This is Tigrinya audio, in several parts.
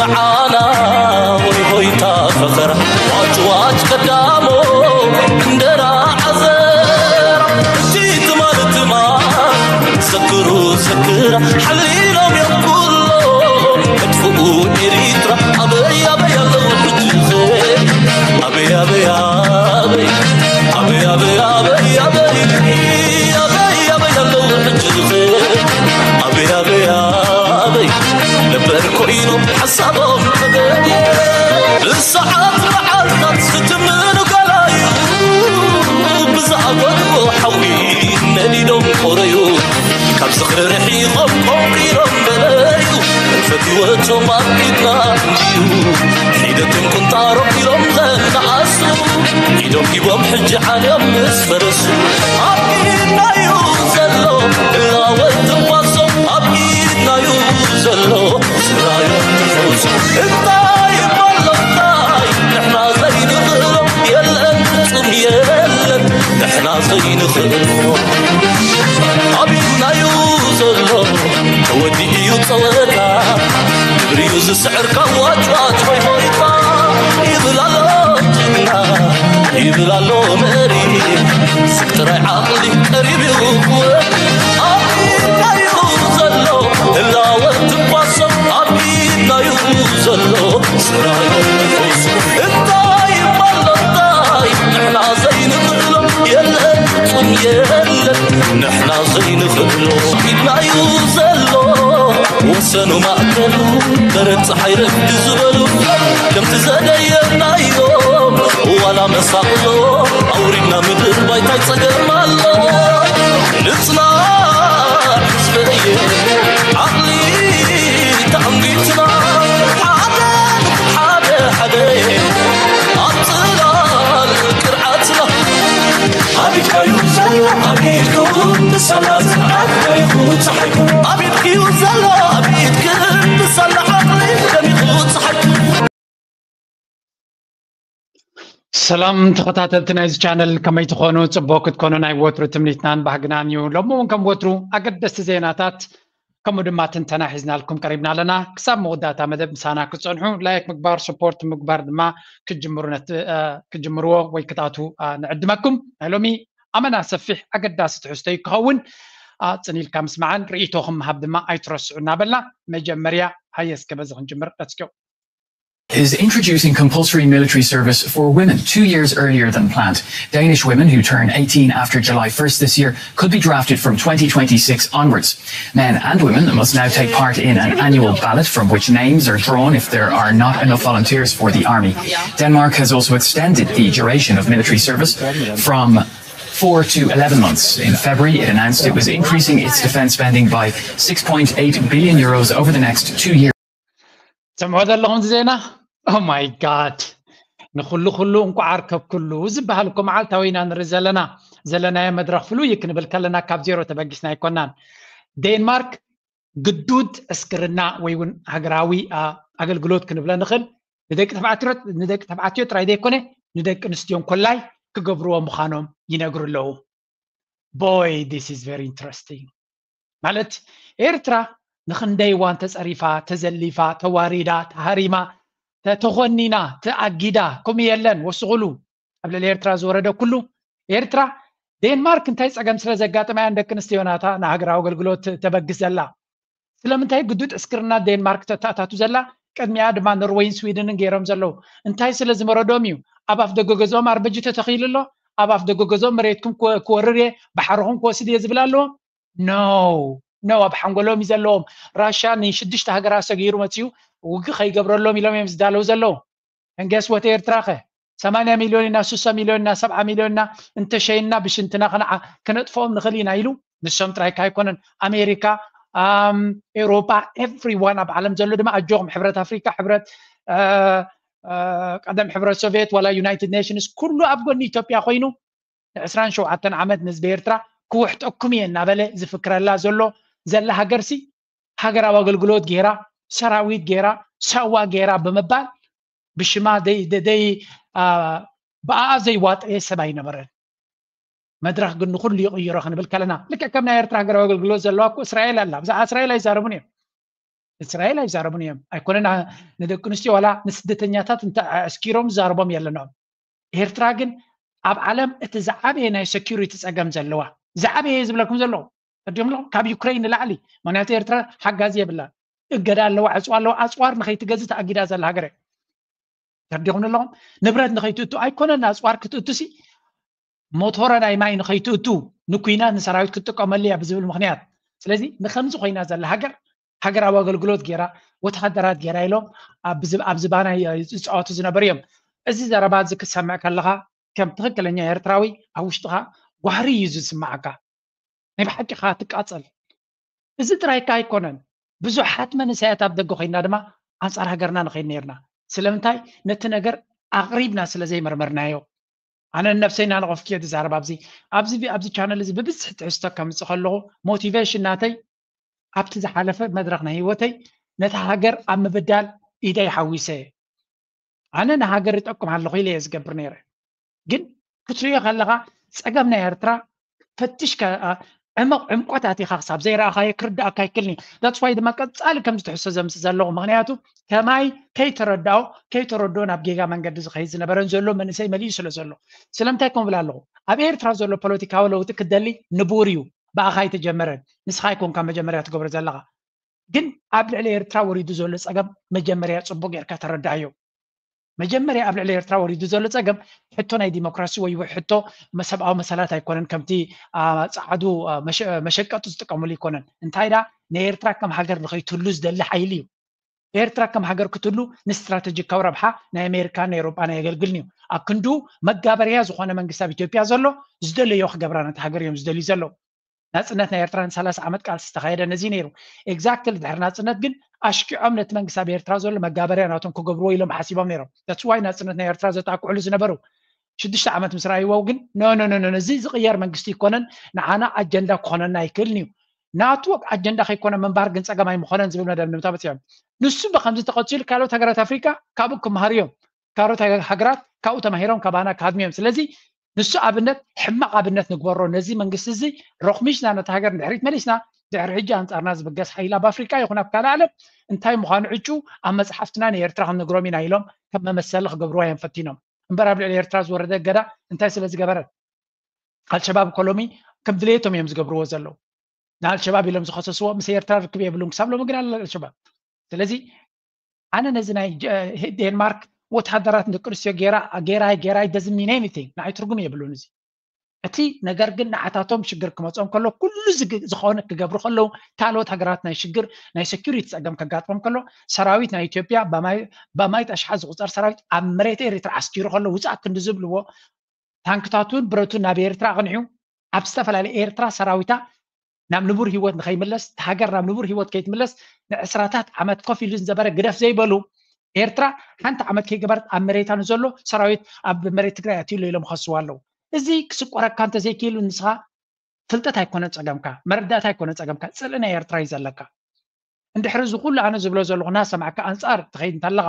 ንዓና ወይ ሆይታ ፈኸራ ዋጭ ዋጭ ቀዳሞ እንደራ ዓዘራ እቲ ትማል ትማል ዘክሩ ዘክራ ሓሊሎም እዮም ኩሎ መጥፍኡ ኤሪትራ ኣበይ ኣበይ ኣለዉ ሕጂ ኸ ኣበይ ኣበይ ኣበይ ኣበይ ኣበይ ኣበይ ኣበይ ኣበይ ኣበይ ኣለዉ ሕጂ ኸ ኣበይ ኣበይ ኣበይ ነበር ኮይኑ ሓሳቦም ተገየ ብሰዓት መዓልታት ዝትምኑ ገላዩ ብዝኣበድዎ ሓዊ ነዲዶም ቆረዩ ካብ ዝኽሪ ርሒቖም ቆንቂሮም በለዩ ሕልፈት ህይወቶም ኣብ ኢድና እንድዩ ሒደቶም ቁንጣሮም ኢሎም ዘነኣሱ ኢዶም ሂቦም ሕጂ ዓልዮም ምስ ፈረሱ ኣብ ኢድናዩ ዘሎ እላወት ትንፋሶም ኣብ ኢድናዩ ዘሎ ስራዮም ትፈውሶም እንታይ እሞ ኣሎ እንታይ ንሕና ዘይንኽእሎ የለን ፍጹም የለን ንሕና ዘይንኽእሎ ኣብ ኢድናዩ ዘሎ ተወዲኡ እዩ ጸወታ ግብሪዩ ዝስዕር ካብ ዋጭዋጭ ሆይ ሆይታ ይብል ኣሎ ጅግና ይብል ኣሎ መሪ ስግ ጥራይ ዓቕሊ ቀሪብ እዩ ክወድ ኣብ ኢድናዩ ዘሎ ህላወ ትንፋሶም ኣብ ኢድናዩ ዘሎ ስራዮም ትፈውሶም እንታይ እሞ ኣሎ እንታይ ንሕና ዘይንኽእሎ የለን ፍጹም የለን ንሕና ዘይንኽእሎ ኢድናዩ ዘሎ ወሰኑ ማእከሉ በረድ ፀሓይ ረፍዲ ዝበሉ ከምቲ ዘደየናዮም ዋላ መሳቕሎ ኣውሪድና ምድር ባይታይ ፀገም ኣሎ ንፅናዕ ህዝበየ ዓቕሊ ተዓንጊትና ሓደ ሓደ ሓደ ኣብ ፅላል ቅርዓትና ኣቢድካዩ ዘሎ ኣቢድኩም ብሰላት ኣቢድካዩ ፀሓይኩም ኣቢድክዩ ዘሎ ኣቢድክም ብሰላ ዓቕሊ ደሚኹ ፀሓይኩም ሰላም ተኸታተልቲ ናይዚ ቻነል ከመይ ትኾኑ? ፅቡቅ ክትኮኑ ናይ ወትሩ ትምኒትናን ባህግናን እዩ። ሎሚ እውን ከም ወትሩ ኣገደስቲ ዜናታት ከምኡ ድማ ትንተና ሒዝናልኩም ቀሪብና ኣለና። ክሳብ መወዳእታ መደብ ምሳና ክትፀንሑ ላይክ ምግባር፣ ስፖርት ምግባር ድማ ክትጅምሩ ነት- እ፣ ክትጅምርዎ ወይ ክትኣትዉ እ፣ ንዕድመኩም። ናይ ሎሚ ኣመና ሰፊሕ ኣገዳሲ ትሕዝቶ እዩ ክኸውን። እ፣ ፅን ኢልካ ምስማዕን ርእይቶኹም ምሃብ ድማ ኣይትረስዑ እናበልና መጀመርያ ሃየ እስከ በዚ ክንጅምር። Let's go. is introducing compulsory military service for women two years earlier than planned. Danish women who turn eighteen after July first this year could be drafted from twenty twenty-six onwards. Men and women must now take part in an annual ballot from which names are drawn if there are not enough volunteers for the army. Denmark has also extended the duration of military service from four to eleven months. In February, it announced it was increasing its defense spending by six point eight billion euros over the next two years. ትሰምዑ ዘለኹም እዚ ዜና? Oh my God! ንኹሉ ኩሉ እንኳዕ ኣርከብኩሉ ዝበሃል እኮ መዓልታዊ ኢና ንርኢ ዘለና። ዘለናዮ መድረኽ ፍሉይ እዩ ክንብል ከለና ካብ ዜሮ ተበጊስና ኣይኮናን። ዴንማርክ ግዱድ ዕስክርና ወይ እውን ሃገራዊ ኣ፣ ኣገልግሎት ክንብሎ ንኽእል ንደቂ ተባዕትዮ ንደቂ ተባዕትዮ ጥራይ ዘይኮነ ንደቂ ኣንስትዮ እንኮላይ ክገብርዎ ምዃኖም ይነግሩ ኣለዉ። Boy, this is very interesting። ማለት ኤርትራ ንኽንደይ እዋን ተጸሪፋ፣ ተዘሊፋ፣ ተዋሪዳ፣ ተሃሪማ፣ ተ- ተኾኒና፣ ተኣጊዳ፣ ከምኡ የለን ወስኹሉ ኣብ ልዕሊ ኤርትራ ዝወረደ ኩሉ ኤርትራ ዴንማርክ እንታይ ጸገም ስለ ዘጋጠማ እያ ንደቂ ኣንስትዮ ናታ ንሃገራዊ ኣገልግሎት ተበግስ ዘላ? ስለምንታይ ግዱድ ዕስክርና ዴንማርክ ተተኣታቱ ዘላ? ቅድሚኣ ድማ ኖርወይን ስዊድንን ገይሮም ዘለዉ እንታይ ስለ ዝመረዶም እዩ? ኣብ ኣፍ ደገ ገዝኦም ኣርበጂ ተተኺሉ ኣሎ። ኣብ ኣፍ ደገ ገዝኦም መሬትኩም ክወ- ክወርር እየ ባሕርኹም ክወስድ እየ ዝብል ኣለዎ? No no ኣብ ሓንጎሎም እዩ ዘለዎም። ራሻ ንሽዱሽተ ሃገራት ሰጊሩ መፅዩ ውግእ ከይገብረሎም ኢሎም እዮም ዝዳለዉ ዘለዉ። And guess what ኤርትራ ከ ሰማንያ ሚልዮን ኢና ስሳ ሚልዮን ኢና ሰብዓ ሚልዮን ኢና እንተሸይንና ብሽንትና ከነዓ- ከነጥፍኦም ንኽእል ኢና ኢሉ ንሶም ጥራይካ ኣይኮነን ኣሜሪካ ኣም፣ ኤውሮጳ everyone ኣብ ዓለም ዘሎ ድማ ኣጆኹም ሕብረት ኣፍሪካ ሕብረት እ፣ እ፣ ቀደም ሕብረት ሶቪየት ዋላ ዩናይትድ ኔሽንስ ኩሉ ኣብ ጎኒ ኢትዮጵያ ኮይኑ ንዕስራን ሸውዓተን ዓመት ንህዝቢ ኤርትራ ክውሕጠኩም እየ እናበለ ዝፍክረላ ዘሎ ዘላ ሃገርሲ ሃገራዊ ኣገልግሎት ገይራ ሰራዊት ገይራ ሳዋ ገይራ ብምባል ብሽማ ደይ ደይ- ደይ ኣ፣ ብኣኣ ዘይዋጠየ ሰብ ኣይነበረን። መድረኽ ግን ንኹሉ ይቕይሮ ክንብል ከለና ልክዕ ከም ናይ ኤርትራ ሃገራዊ ኣገልግሎት ዘለዋ እኮ እስራኤል ኣላ። ብዛዕባ እስራኤል ኣይዛረቡን እዮም። እስራኤል ኣይዛረቡን እዮም። ኣይኮነን ንደቂ ኣንስትዮ ዋላ ንስደተኛታት እንተ ኣስኪሮም ዝዛረቦም የለኖም። ኤርትራ ግን ኣብ ዓለም እቲ ዝዓበየ ናይ security ጸገም ዘለዋ፣ ዝዓበየ ዝብለኩም ዘለኹ፣ ተርዲኹም ኣለኹም፣ ካብ ዩክሬን ንላዕሊ። ምክንያቱ ኤርትራ ሓጋዚ የብላ፣ እገዳ ኣለዋ፣ ዕፅዋ ኣለዋ። ኣፅዋር ንኸይትገዝ ተኣጊዳ ዘላ ሃገር እያ። ተርዲኹም ኣለኹም። ንብረት ንኸይትእቱ ኣይኮነን፣ ኣፅዋር ክትእቱ ሲ ሞቶረ ናይ ማይ ንኸይትእቱ ንኩናት ንሰራዊት ክትጥቀመሉ እያ ብዝብል ምክንያት። ስለዚ ንከምዚ ኮይና ዘላ ሃገር ሃገራዊ ኣገልግሎት ገይራ፣ ወተሃደራት ገይራ ኢሎም ኣብ ዝባና ዝፃወቱ ዝነበሩ እዮም። እዚ ዘረባ እዚ ክትሰምዕ ከለኻ ከም ትኽክለኛ ኤርትራዊ ኣብ ውሽጥኻ ጓህሪ እዩ ዝስምዓካ። ናይ ብሓቂ ኻ ትቃጸል። እዚ ጥራይ ካ ኣይኮነን፣ ብዙሓት መንእሰያት ኣብ ደገ ኮይና ድማ ኣንጻር ሃገርና ንኸይድ ነርና። ስለምንታይ ነቲ ነገር ኣቕሪብና ስለ ዘይመርመርናዮ። ኣነ ነብሰይ እናነቐፍኩ እየ ዝዛረብ ኣብዚ ኣብዚ ኣብዚ ቻነል እዚ ብብዝሒ ትሕዝቶ ከምጽእ ከለኹ ሞቲቬሽን ናተይ ኣብቲ ዝሓለፈ መድረኽ ናይ ህይወተይ ነታ ሃገር ኣብ ምብዳል ኢደይ ሓዊሰ እየ። ኣነ ንሃገር ይጠቅም ኣለኹ ኢለ እየ ዝገብር ነይረ። ግን ክትሪኦ ከለኻ ጸገም ናይ ኤርትራ ፈትሽካ ዕመቕ ዕምቆት ኣቲኻ ክሳብ ዘይረኣኻዮ ክርዳእካ ኣይክልኒ። That's why ድማ ቀጻሊ ከምዚ ትሕሶ ዘምስ ዘለኹ፣ ምክንያቱ ከማይ ከይተረዳኦ ከይተረድኦ ናብ ጌጋ መንገዲ ዝኸይድ ዝነበረን ዘሎ መንእሰይ መሊኡ ስለ ዘሎ። ስለምንታይ ከምኡ ብል ኣለኹ? ኣብ ኤርትራ ዘሎ ፖለቲካዊ ለውጢ ክደሊ ንቡር እዩ። ብኣኻ ኣይተጀመረን፣ ንስኻ ኣይኮንካ መጀመርያ ትገብሮ ዘለኻ። ግን ኣብ ልዕሊ ኤርትራ ወሪዱ ዘሎ ጸገም መጀመርያ ጽቡቅ ጌርካ ተረዳእዮ። መጀመርያ ኣብ ልዕሊ ኤርትራ ወሪዱ ዘሎ ጸገም ሕቶ ናይ ዲሞክራሲ ወይ ሕቶ ሰብኣዊ መሰላት ኣይኮነን፣ ከምቲ ጸዓዱ መሸቀጡ ዝጥቀምሉ ኣይኮነን። እንታይ ዳ ንኤርትራ ከም ሃገር ንኸይትህሉ ዝደሊ ሓይሊ እዩ። ኤርትራ ከም ሃገር ክትህሉ ንስትራተጂካዊ ረብሓ ናይ ኣሜሪካን ናይ ኤውሮጳን ኣየገልግልን እዩ። ኣብ ክንዱ መጋበርያ ዝኾነ መንግስቲ ኣብ ኢትዮጵያ ዘሎ ዝደለዮ ክገብራ ነቲ ሃገር እዮም ዝደልዩ ዘለዉ። ናጽነት ናይ ኤርትራ ንሰላሳ ዓመት ቃልሲ ዝተኻየደ ነዚ ነይሩ። ኤግዛክትሊ ድሕሪ ናጽነት ግን ኣሽኪዖም ነቲ መንግስቲ ኣብ ኤርትራ ዘሎ መጋበርያ ናቶም ክገብርዎ ኢሎም ሓሲቦም ነይሮም። That's why ናጽነት ናይ ኤርትራ ዘጣቅዕሉ ዝነበሩ ሽዱሽተ ዓመት ምስ ረኣይዎ ግን ኖ ኖ ኖ እዚ ዝቕየር መንግስቲ ይኮነን፣ ንዓና ኣጀንዳ ክኾነና ኣይክእልን እዩ። ናቱ ኣጀንዳ ከይኮነ ምንባር ግን ጸገም ኣይምኾነን ዝብል መደምደምታ በጺሖም። ንሱ ብከምዚ ተቐጺሉ ካልኦት ሃገራት ኣፍሪቃ ካብኡ ክመሃሩ እዮም። ካልኦት ሃገራት ካብኡ ተማሂሮም ካባና ክሃድሙ እዮም። ስለዚ ንሱ ኣብነት ሕማቕ ኣብነት ንግበሮ ነዚ መንግስቲ እዚ። ረኹሚሽና ነቲ ሃገር ንድሕሪት መሊስና ድሕሪ ሕጂ ኣንጻርና ዝብገስ ሓይሊ ኣብ ኣፍሪቃ ይኹን ኣብ ካልእ ዓለም እንታይ ምዃኑ ዕጩ ኣብ መጽሓፍትና ንኤርትራ ክንነግሮም ኢና ኢሎም ከም መመሰሊ ክገብርዋ እዮም ፈቲኖም። እምበር ኣብ ልዕሊ ኤርትራ ዝወረደ እገዳ እንታይ ስለ ዝገበረት? ኣልሸባብ እኮ ሎሚ ከም ድሌቶም እዮም ዝገብርዎ ዘለዉ። ንኣልሸባብ ኢሎም ዝኸሰስዎ ምስ ኤርትራ ርክብ የብሉን፣ ክሳብ ሎሚ ግን ኣሎ ኣልሸባብ። ስለዚ ኣነ ነዚ ናይ ዴንማርክ ወተሃደራት ንደቂ ኣንስትዮ ገይራ ገይራ ገይራ doesn't mean anything፣ ንዓይ ትርጉም የብሉን እዚ። እቲ ነገር ግን ንዓታቶም ሽግር ክመጾም ከሎ ኩሉ ዝኾነ ክገብሩ ከለዉ ካልኦት ሃገራት ናይ ሽግር ናይ ሴኩሪቲ ጸገም ከጋጥሞም ከሎ ሰራዊት ናይ ኢትዮጵያ በማይት ኣሽሓት ዝቁጸር ሰራዊት ኣብ መሬት ኤርትራ ዓስኪሩ ከሎ ውጻእ ክንዲ ዝብልዎ ታንክታቱን ብረቱን ናብ ኤርትራ ኣቕኒዑ ኣብ ዝተፈላለየ ኤርትራ ሰራዊታ ናብ ንቡር ህይወት ንኸይምለስ፣ ሃገር ናብ ንቡር ህይወት ከይትምለስ ንዕስራታት ዓመት ኮፍ ኢሉ ዝነበረ ግደፍ ዘይበሉ ኤርትራ ሓንቲ ዓመት ከይገበረት ኣብ መሬታ ንዘሎ ሰራዊት ኣብ መሬት ትግራይ ኣትዩሎ ኢሎም ይኸስዋ ኣለዉ። እዚ ክስቆረካ እንተዘይክኢሉ ንስኻ ፍልጠት ኣይኮነ ጸገምካ፣ መረዳእታ ኣይኮነ ጸገምካ፣ ጽልኢ ናይ ኤርትራ እዩ ዘለካ። እንድሕሪ እዚ ኩሉ ኣነ ዝብሎ ዘለኹ እናሰማዕካ ኣንጻር ትኸይድ እንተለኻ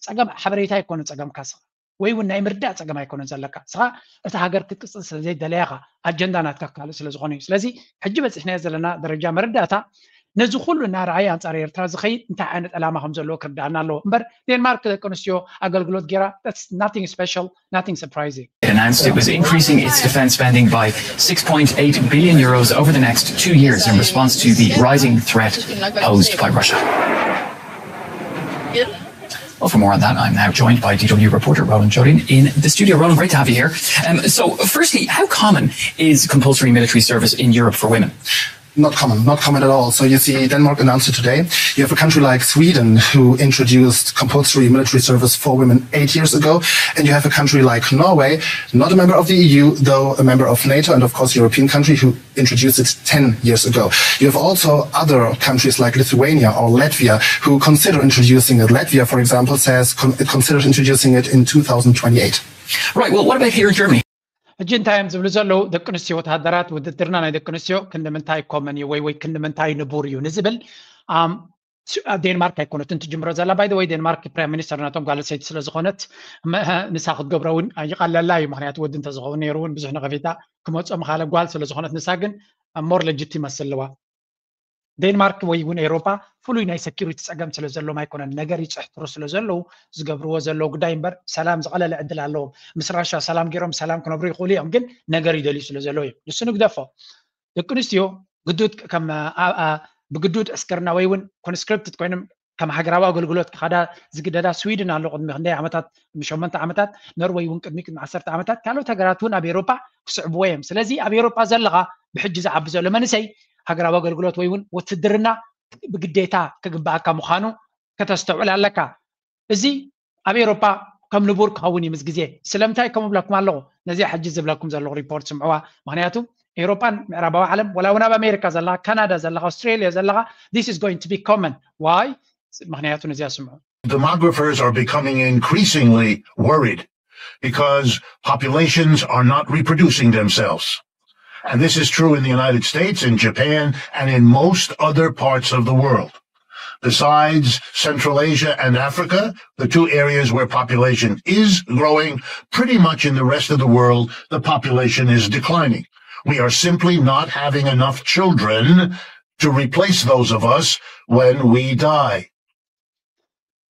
ጸገም ሓበሬታ ኣይኮነ ጸገምካ ስኻ ወይ እውን ናይ ምርዳእ ጸገም ኣይኮነን ዘለካ። ስኻ እታ ሃገር ክትቅጽል ስለ ዘይደለያ ኢኻ፣ ኣጀንዳ ናትካ ካልእ ስለ ዝኾነ እዩ። ስለዚ ሕጂ በጺሕናዮ ዘለና ደረጃ መረዳእታ ነዚ ኩሉ እናረኣየ ኣንጻር ኤርትራ ዝኸይድ እንታይ ዓይነት ዕላማ ከም ዘለዎ ክርዳእና ኣለዎ። እምበር ዴንማርክ ደቂ ኣንስትዮ ኣገልግሎት ገይራ that's nothing special, nothing surprising. It announced it was increasing its defense spending by six point eight billion euros over the next two years in response to the rising threat posed by Russia. Well, for more on that, I'm now joined by D W reporter Roland Jorin in the studio. Roland, great to have you here. Um, so, firstly, how common is compulsory military service in Europe for women? Not common, not common at all. So you see, Denmark announced it today. You have a country like Sweden, who introduced compulsory military service for women eight years ago. And you have a country like Norway, not a member of the E U, though a member of NATO and, of course, European country, who introduced it ten years ago. You have also other countries like Lithuania or Latvia who consider introducing it. Latvia, for example, says con- it considers introducing it in two thousand twenty-eight. Right, well, what about here in Germany? ሕጂ እንታይ እዮም ዝብሉ ዘለዉ? ደቂ ኣንስትዮ ወተሃደራት ውድድርና ናይ ደቂ ኣንስትዮ ክንዲ ምንታይ ኮመን እዩ ወይ ወይ ክንዲ ምንታይ ንቡር እዩ ንዝብል ኣብ ዴንማርክ ኣይኮነትን ትጅምሮ ዘላ። ባይ ወይ ዴንማርክ ፕራይም ሚኒስተር ናቶም ጓል ሰይቲ ስለ ዝኾነት ንሳ ክትገብሮ እውን ይቐለላ እዩ። ምክንያቱ ወዲ እንተዝኸውን ነይሩ እውን ብዙሕ ነቐፌታ ክመጾ ምኻለ። ጓል ስለ ዝኾነት ንሳ ግን ሞር ለጅት ይመስል ኣለዋ። ዴንማርክ ወይ እውን ኤውሮጳ ፍሉይ ናይ ሰኪሪቲ ጸገም ስለ ዘለዎም ኣይኮነን፣ ነገር ይጽሕትሩ ስለ ዘለዉ ዝገብርዎ ዘለዉ ጉዳይ እምበር፣ ሰላም ዝቐለለ ዕድል ኣለዎም። ምስ ራሻ ሰላም ገይሮም ሰላም ክነብሩ ይኽእሉ እዮም፣ ግን ነገር ይደልዩ ስለ ዘለዉ እዮም። ንሱ ንግደፎ። ደቂ ኣንስትዮ ግዱድ ከም ብግዱድ ዕስክርና ወይ እውን ኮንስክሪፕትድ ኮይኖም ከም ሃገራዊ ኣገልግሎት ክኸዳ ዝግደዳ ስዊድን ኣሎ። ቅድሚ ክንደይ ዓመታት፣ ቅድሚ ሸሞንተ ዓመታት፣ ኖርወይ እውን ቅድሚ ቅድሚ ዓሰርተ ዓመታት፣ ካልኦት ሃገራት እውን ኣብ ኤውሮጳ ክስዕብዎ እዮም። ስለዚ ኣብ ኤውሮጳ ዘለኻ ብሕጂ ዝዓቢ ዘሎ መንእሰይ ሃገራዊ ኣገልግሎት ወይ እውን ውትድርና ብግዴታ ክግባኣካ ምዃኑ ከተስተውዕል ኣለካ። እዚ ኣብ ኤውሮጳ ከም ንቡር ክኸውን እዩ ምስ ግዜ። ስለምንታይ ከምኡ ብለኩም ኣለኹ? ነዚኣ ሕጂ ዝብለኩም ዘለኹ ሪፖርት ስምዕዋ። ምክንያቱ ኤውሮጳን ምዕራባዊ ዓለም፣ ወላ እውን ኣብ ኣሜሪካ ዘለኻ፣ ካናዳ ዘለኻ፣ ኣውስትሬልያ ዘለኻ፣ this is going to be common. Why? ምክንያቱ ነዚኣ ስምዑ። Demographers are becoming increasingly worried because populations are not reproducing themselves. And this is true in the United States, in Japan, and in most other parts of the world. Besides Central Asia and Africa, the two areas where population is growing, pretty much in the rest of the world, the population is declining. We are simply not having enough children to replace those of us when we die.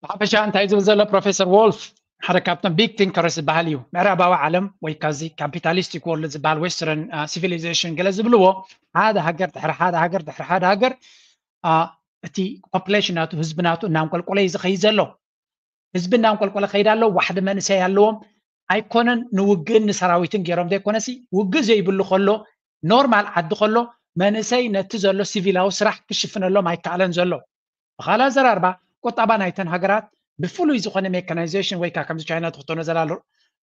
ብሓፈሻ እንታይ ዝብል ዘሎ ፕሮፌሰር ዎልፍ ሓደ ካብቶም ቢግ ቲንከርስ ዝበሃል እዩ። ምዕራባዊ ዓለም ወይ ካብዚ ካፒታሊስቲክ ወርልድ ዝበሃል ዌስተርን ሲቪሊዜሽን ገለ ዝብልዎ ሓደ ሃገር ድሕሪ ሓደ ሃገር ድሕሪ ሓደ ሃገር እቲ ፖፕሌሽን ናቱ ህዝቢ ናቱ እናንቆልቆለ እዩ ዝኸይድ ዘሎ። ህዝቢ እናንቆልቆለ ከይድ ኣሎ። ዋሕዲ መንእሰይ ኣለዎም። ኣይኮነን ንውግእን ንሰራዊትን ገይሮም ዘይኮነሲ ውግእ ዘይብሉ ከሎ ኖርማል ዓዲ ከሎ መንእሰይ ነቲ ዘሎ ሲቪላዊ ስራሕ ክሽፍነሎም ኣይከኣለን ዘሎ። ብኻልእ ኣዘራርባ ቁጠባ ናይተን ሃገራት ብፍሉይ ዝኾነ ሜካናይዜሽን ወይ ከዓ ከምዚ ቻይና ትኽተሎ ዘላ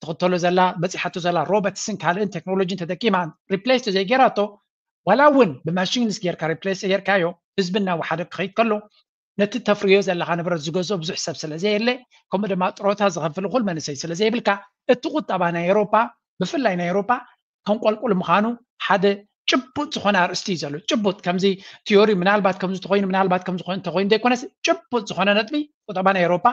ትኽተሎ ዘላ በፂሓቶ ዘላ ሮቦትስን ካልእን ቴክኖሎጂን ተጠቂማ ሪፕሌስ ተዘይጌራቶ ዋላ እውን ብማሽንስ ጌርካ ሪፕሌስ ተጌርካዮ ህዝቢ እናወሓደ ክኸይድ ከሎ ነቲ ተፍርዮ ዘለካ ንብረት ዝገዝኦ ብዙሕ ሰብ ስለ ዘየለ ከምኡ ድማ ጥሮታ ዝኸፍል እኹል መንእሰይ ስለ ዘይብልካ እቲ ቁጠባ ናይ ኤሮፓ ብፍላይ ናይ ኤሮፓ ከንቆልቁል ምዃኑ ሓደ ጭቡጥ ዝኾነ ኣርእስቲ እዩ ዘሎ። ጭቡጥ ከምዚ ቲዮሪ ምናልባት ከምዚ ተኮይኑ ምናልባት ከምዚ ተኮይኑ ዘይኮነስ ጭቡጥ ዝኾነ ነጥቢ ቁጠባ ናይ ኤሮፓ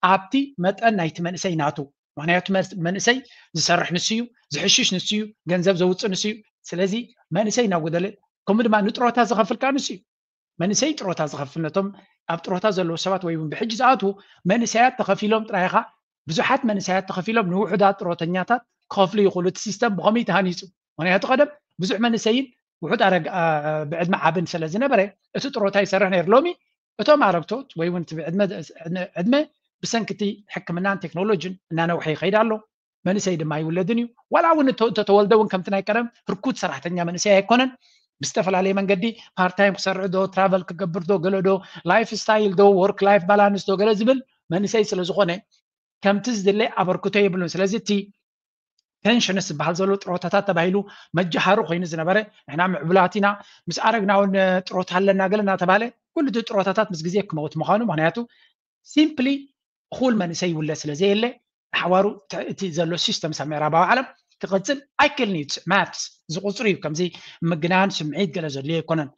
ኣብቲ መጠን ናይቲ መንእሰይ ናቱ። ምክንያቱ መንእሰይ ዝሰርሕ ንሱ እዩ፣ ዝሕሽሽ ንሱ እዩ፣ ገንዘብ ዘውፅእ ንሱ እዩ። ስለዚ መንእሰይ እናጎደለ ከምኡ ድማ ንጥሮታ ዝኸፍል ከዓ ንሱ እዩ። መንእሰይ ጥሮታ ዝኸፍል ነቶም ኣብ ጥሮታ ዘለዉ ሰባት ወይ እውን ብሕጂ ዝኣትዉ መንእሰያት ተኸፊሎም ጥራይ ኢኻ ብዙሓት መንእሰያት ተኸፊሎም ንውሑዳት ጥሮተኛታት ክኸፍሉ ይኽእሉ። እቲ ሲስተም ብኸመይ ተሃኒፁ? ምክንያቱ ቀደም ብዙሕ መንእሰይን ውሑድ ኣረግ ብዕድመ ዓብን ስለ ዝነበረ እቲ ጥሮታ ይሰርሕ ነይሩ። ሎሚ እቶም ኣረግቶት ወይ እውን ዕድመ ብሰንክቲ ሕክምናን ቴክኖሎጂን እናነውሐ ይኸይድ ኣሎ። መንእሰይ ድማ ይውለድን እዩ። ዋላ እውን እተተወልደ እውን ከምቲ ናይ ቀደም ህርኩት ሰራሕተኛ መንእሰይ ኣይኮነን። ብዝተፈላለየ መንገዲ ፓርታይም ክሰርዕ ዶ ትራቨል ክገብር ዶ ገለ ዶ ላይፍ ስታይል ዶ ወርክ ላይፍ ባላንስ ዶ ገለ ዝብል መንእሰይ ስለ ዝኾነ ከምቲ ዝድለ ኣበርክቶ የብሉን። ስለዚ እቲ ፔንሽንስ ዝበሃል ዘሎ ጥሮታታት ተባሂሉ መጃሃሩ ኮይኑ ዝነበረ ንሕና ምዕቡላት ኢና ምስ ኣረግና እውን ጥሮታ ኣለና ገለ እናተባለ ኩሉ እቲ ጥሮታታት ምስ ግዜ ክመውት ምዃኑ ምክንያቱ ሲምፕሊ እኹል መንእሰይ ይውለድ ስለ ዘየለ ሓዋሩ እቲ ዘሎ ሲስተም ሳብ ምዕራባዊ ዓለም ክቕፅል ኣይክእልን እዩ። ማትስ ዝቁፅሩ እዩ። ከምዚ ምግናን ስምዒት ገለ ዘድልዮ ኣይኮነን።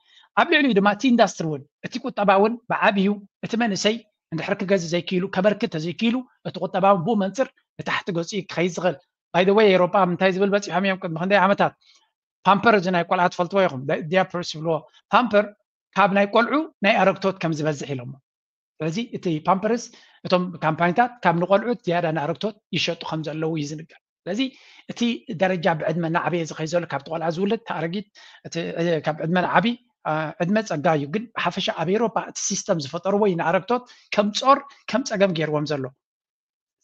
ኣብ ልዕሊኡ ድማ እቲ ኢንዳስትሪ እውን እቲ ቁጠባ እውን ብዓብዩ እቲ መንእሰይ እንድሕር ክገዝእ ዘይክኢሉ ከበርክት ተዘይክኢሉ እቲ ቁጠባ እውን ብኡ መንፅር ንታሕቲ ገፂኡ ክኸይድ ዝኽእል። ባይ ዘ ወይ ኤሮጳ እንታይ ዝብል በፂሖም እዮም ቅድሚ ክንደይ ዓመታት ፓምፐር እዚ ናይ ቆልዓ ትፈልጥዎ ኢኹም ዲያፐርስ ዝብልዎ ፓምፐር ካብ ናይ ቆልዑ ናይ ኣረግቶት ከም ዝበዝሕ ኢሎሞ። ስለዚ እቲ ፓምፐርስ እቶም ካምፓኒታት ካብ ንቆልዑት ዝያዳ ንኣረግቶት ይሸጡ ከም ዘለዉ እዩ ዝንገር። ስለዚ እቲ ደረጃ ብዕድመ ናዕበየ ዝኸይ ዘሎ ካብቲ ቆልዓ ዝውለድ ኣረጊት ካብ ዕድመ ንዓቢ ዕድመ ፀጋ እዩ። ግን ብሓፈሻ ኣብ ኤሮፓ እቲ ሲስተም ዝፈጠርዎ እዩ ንኣረግቶት ከም ፆር ከም ፀገም ገይርዎም ዘሎ።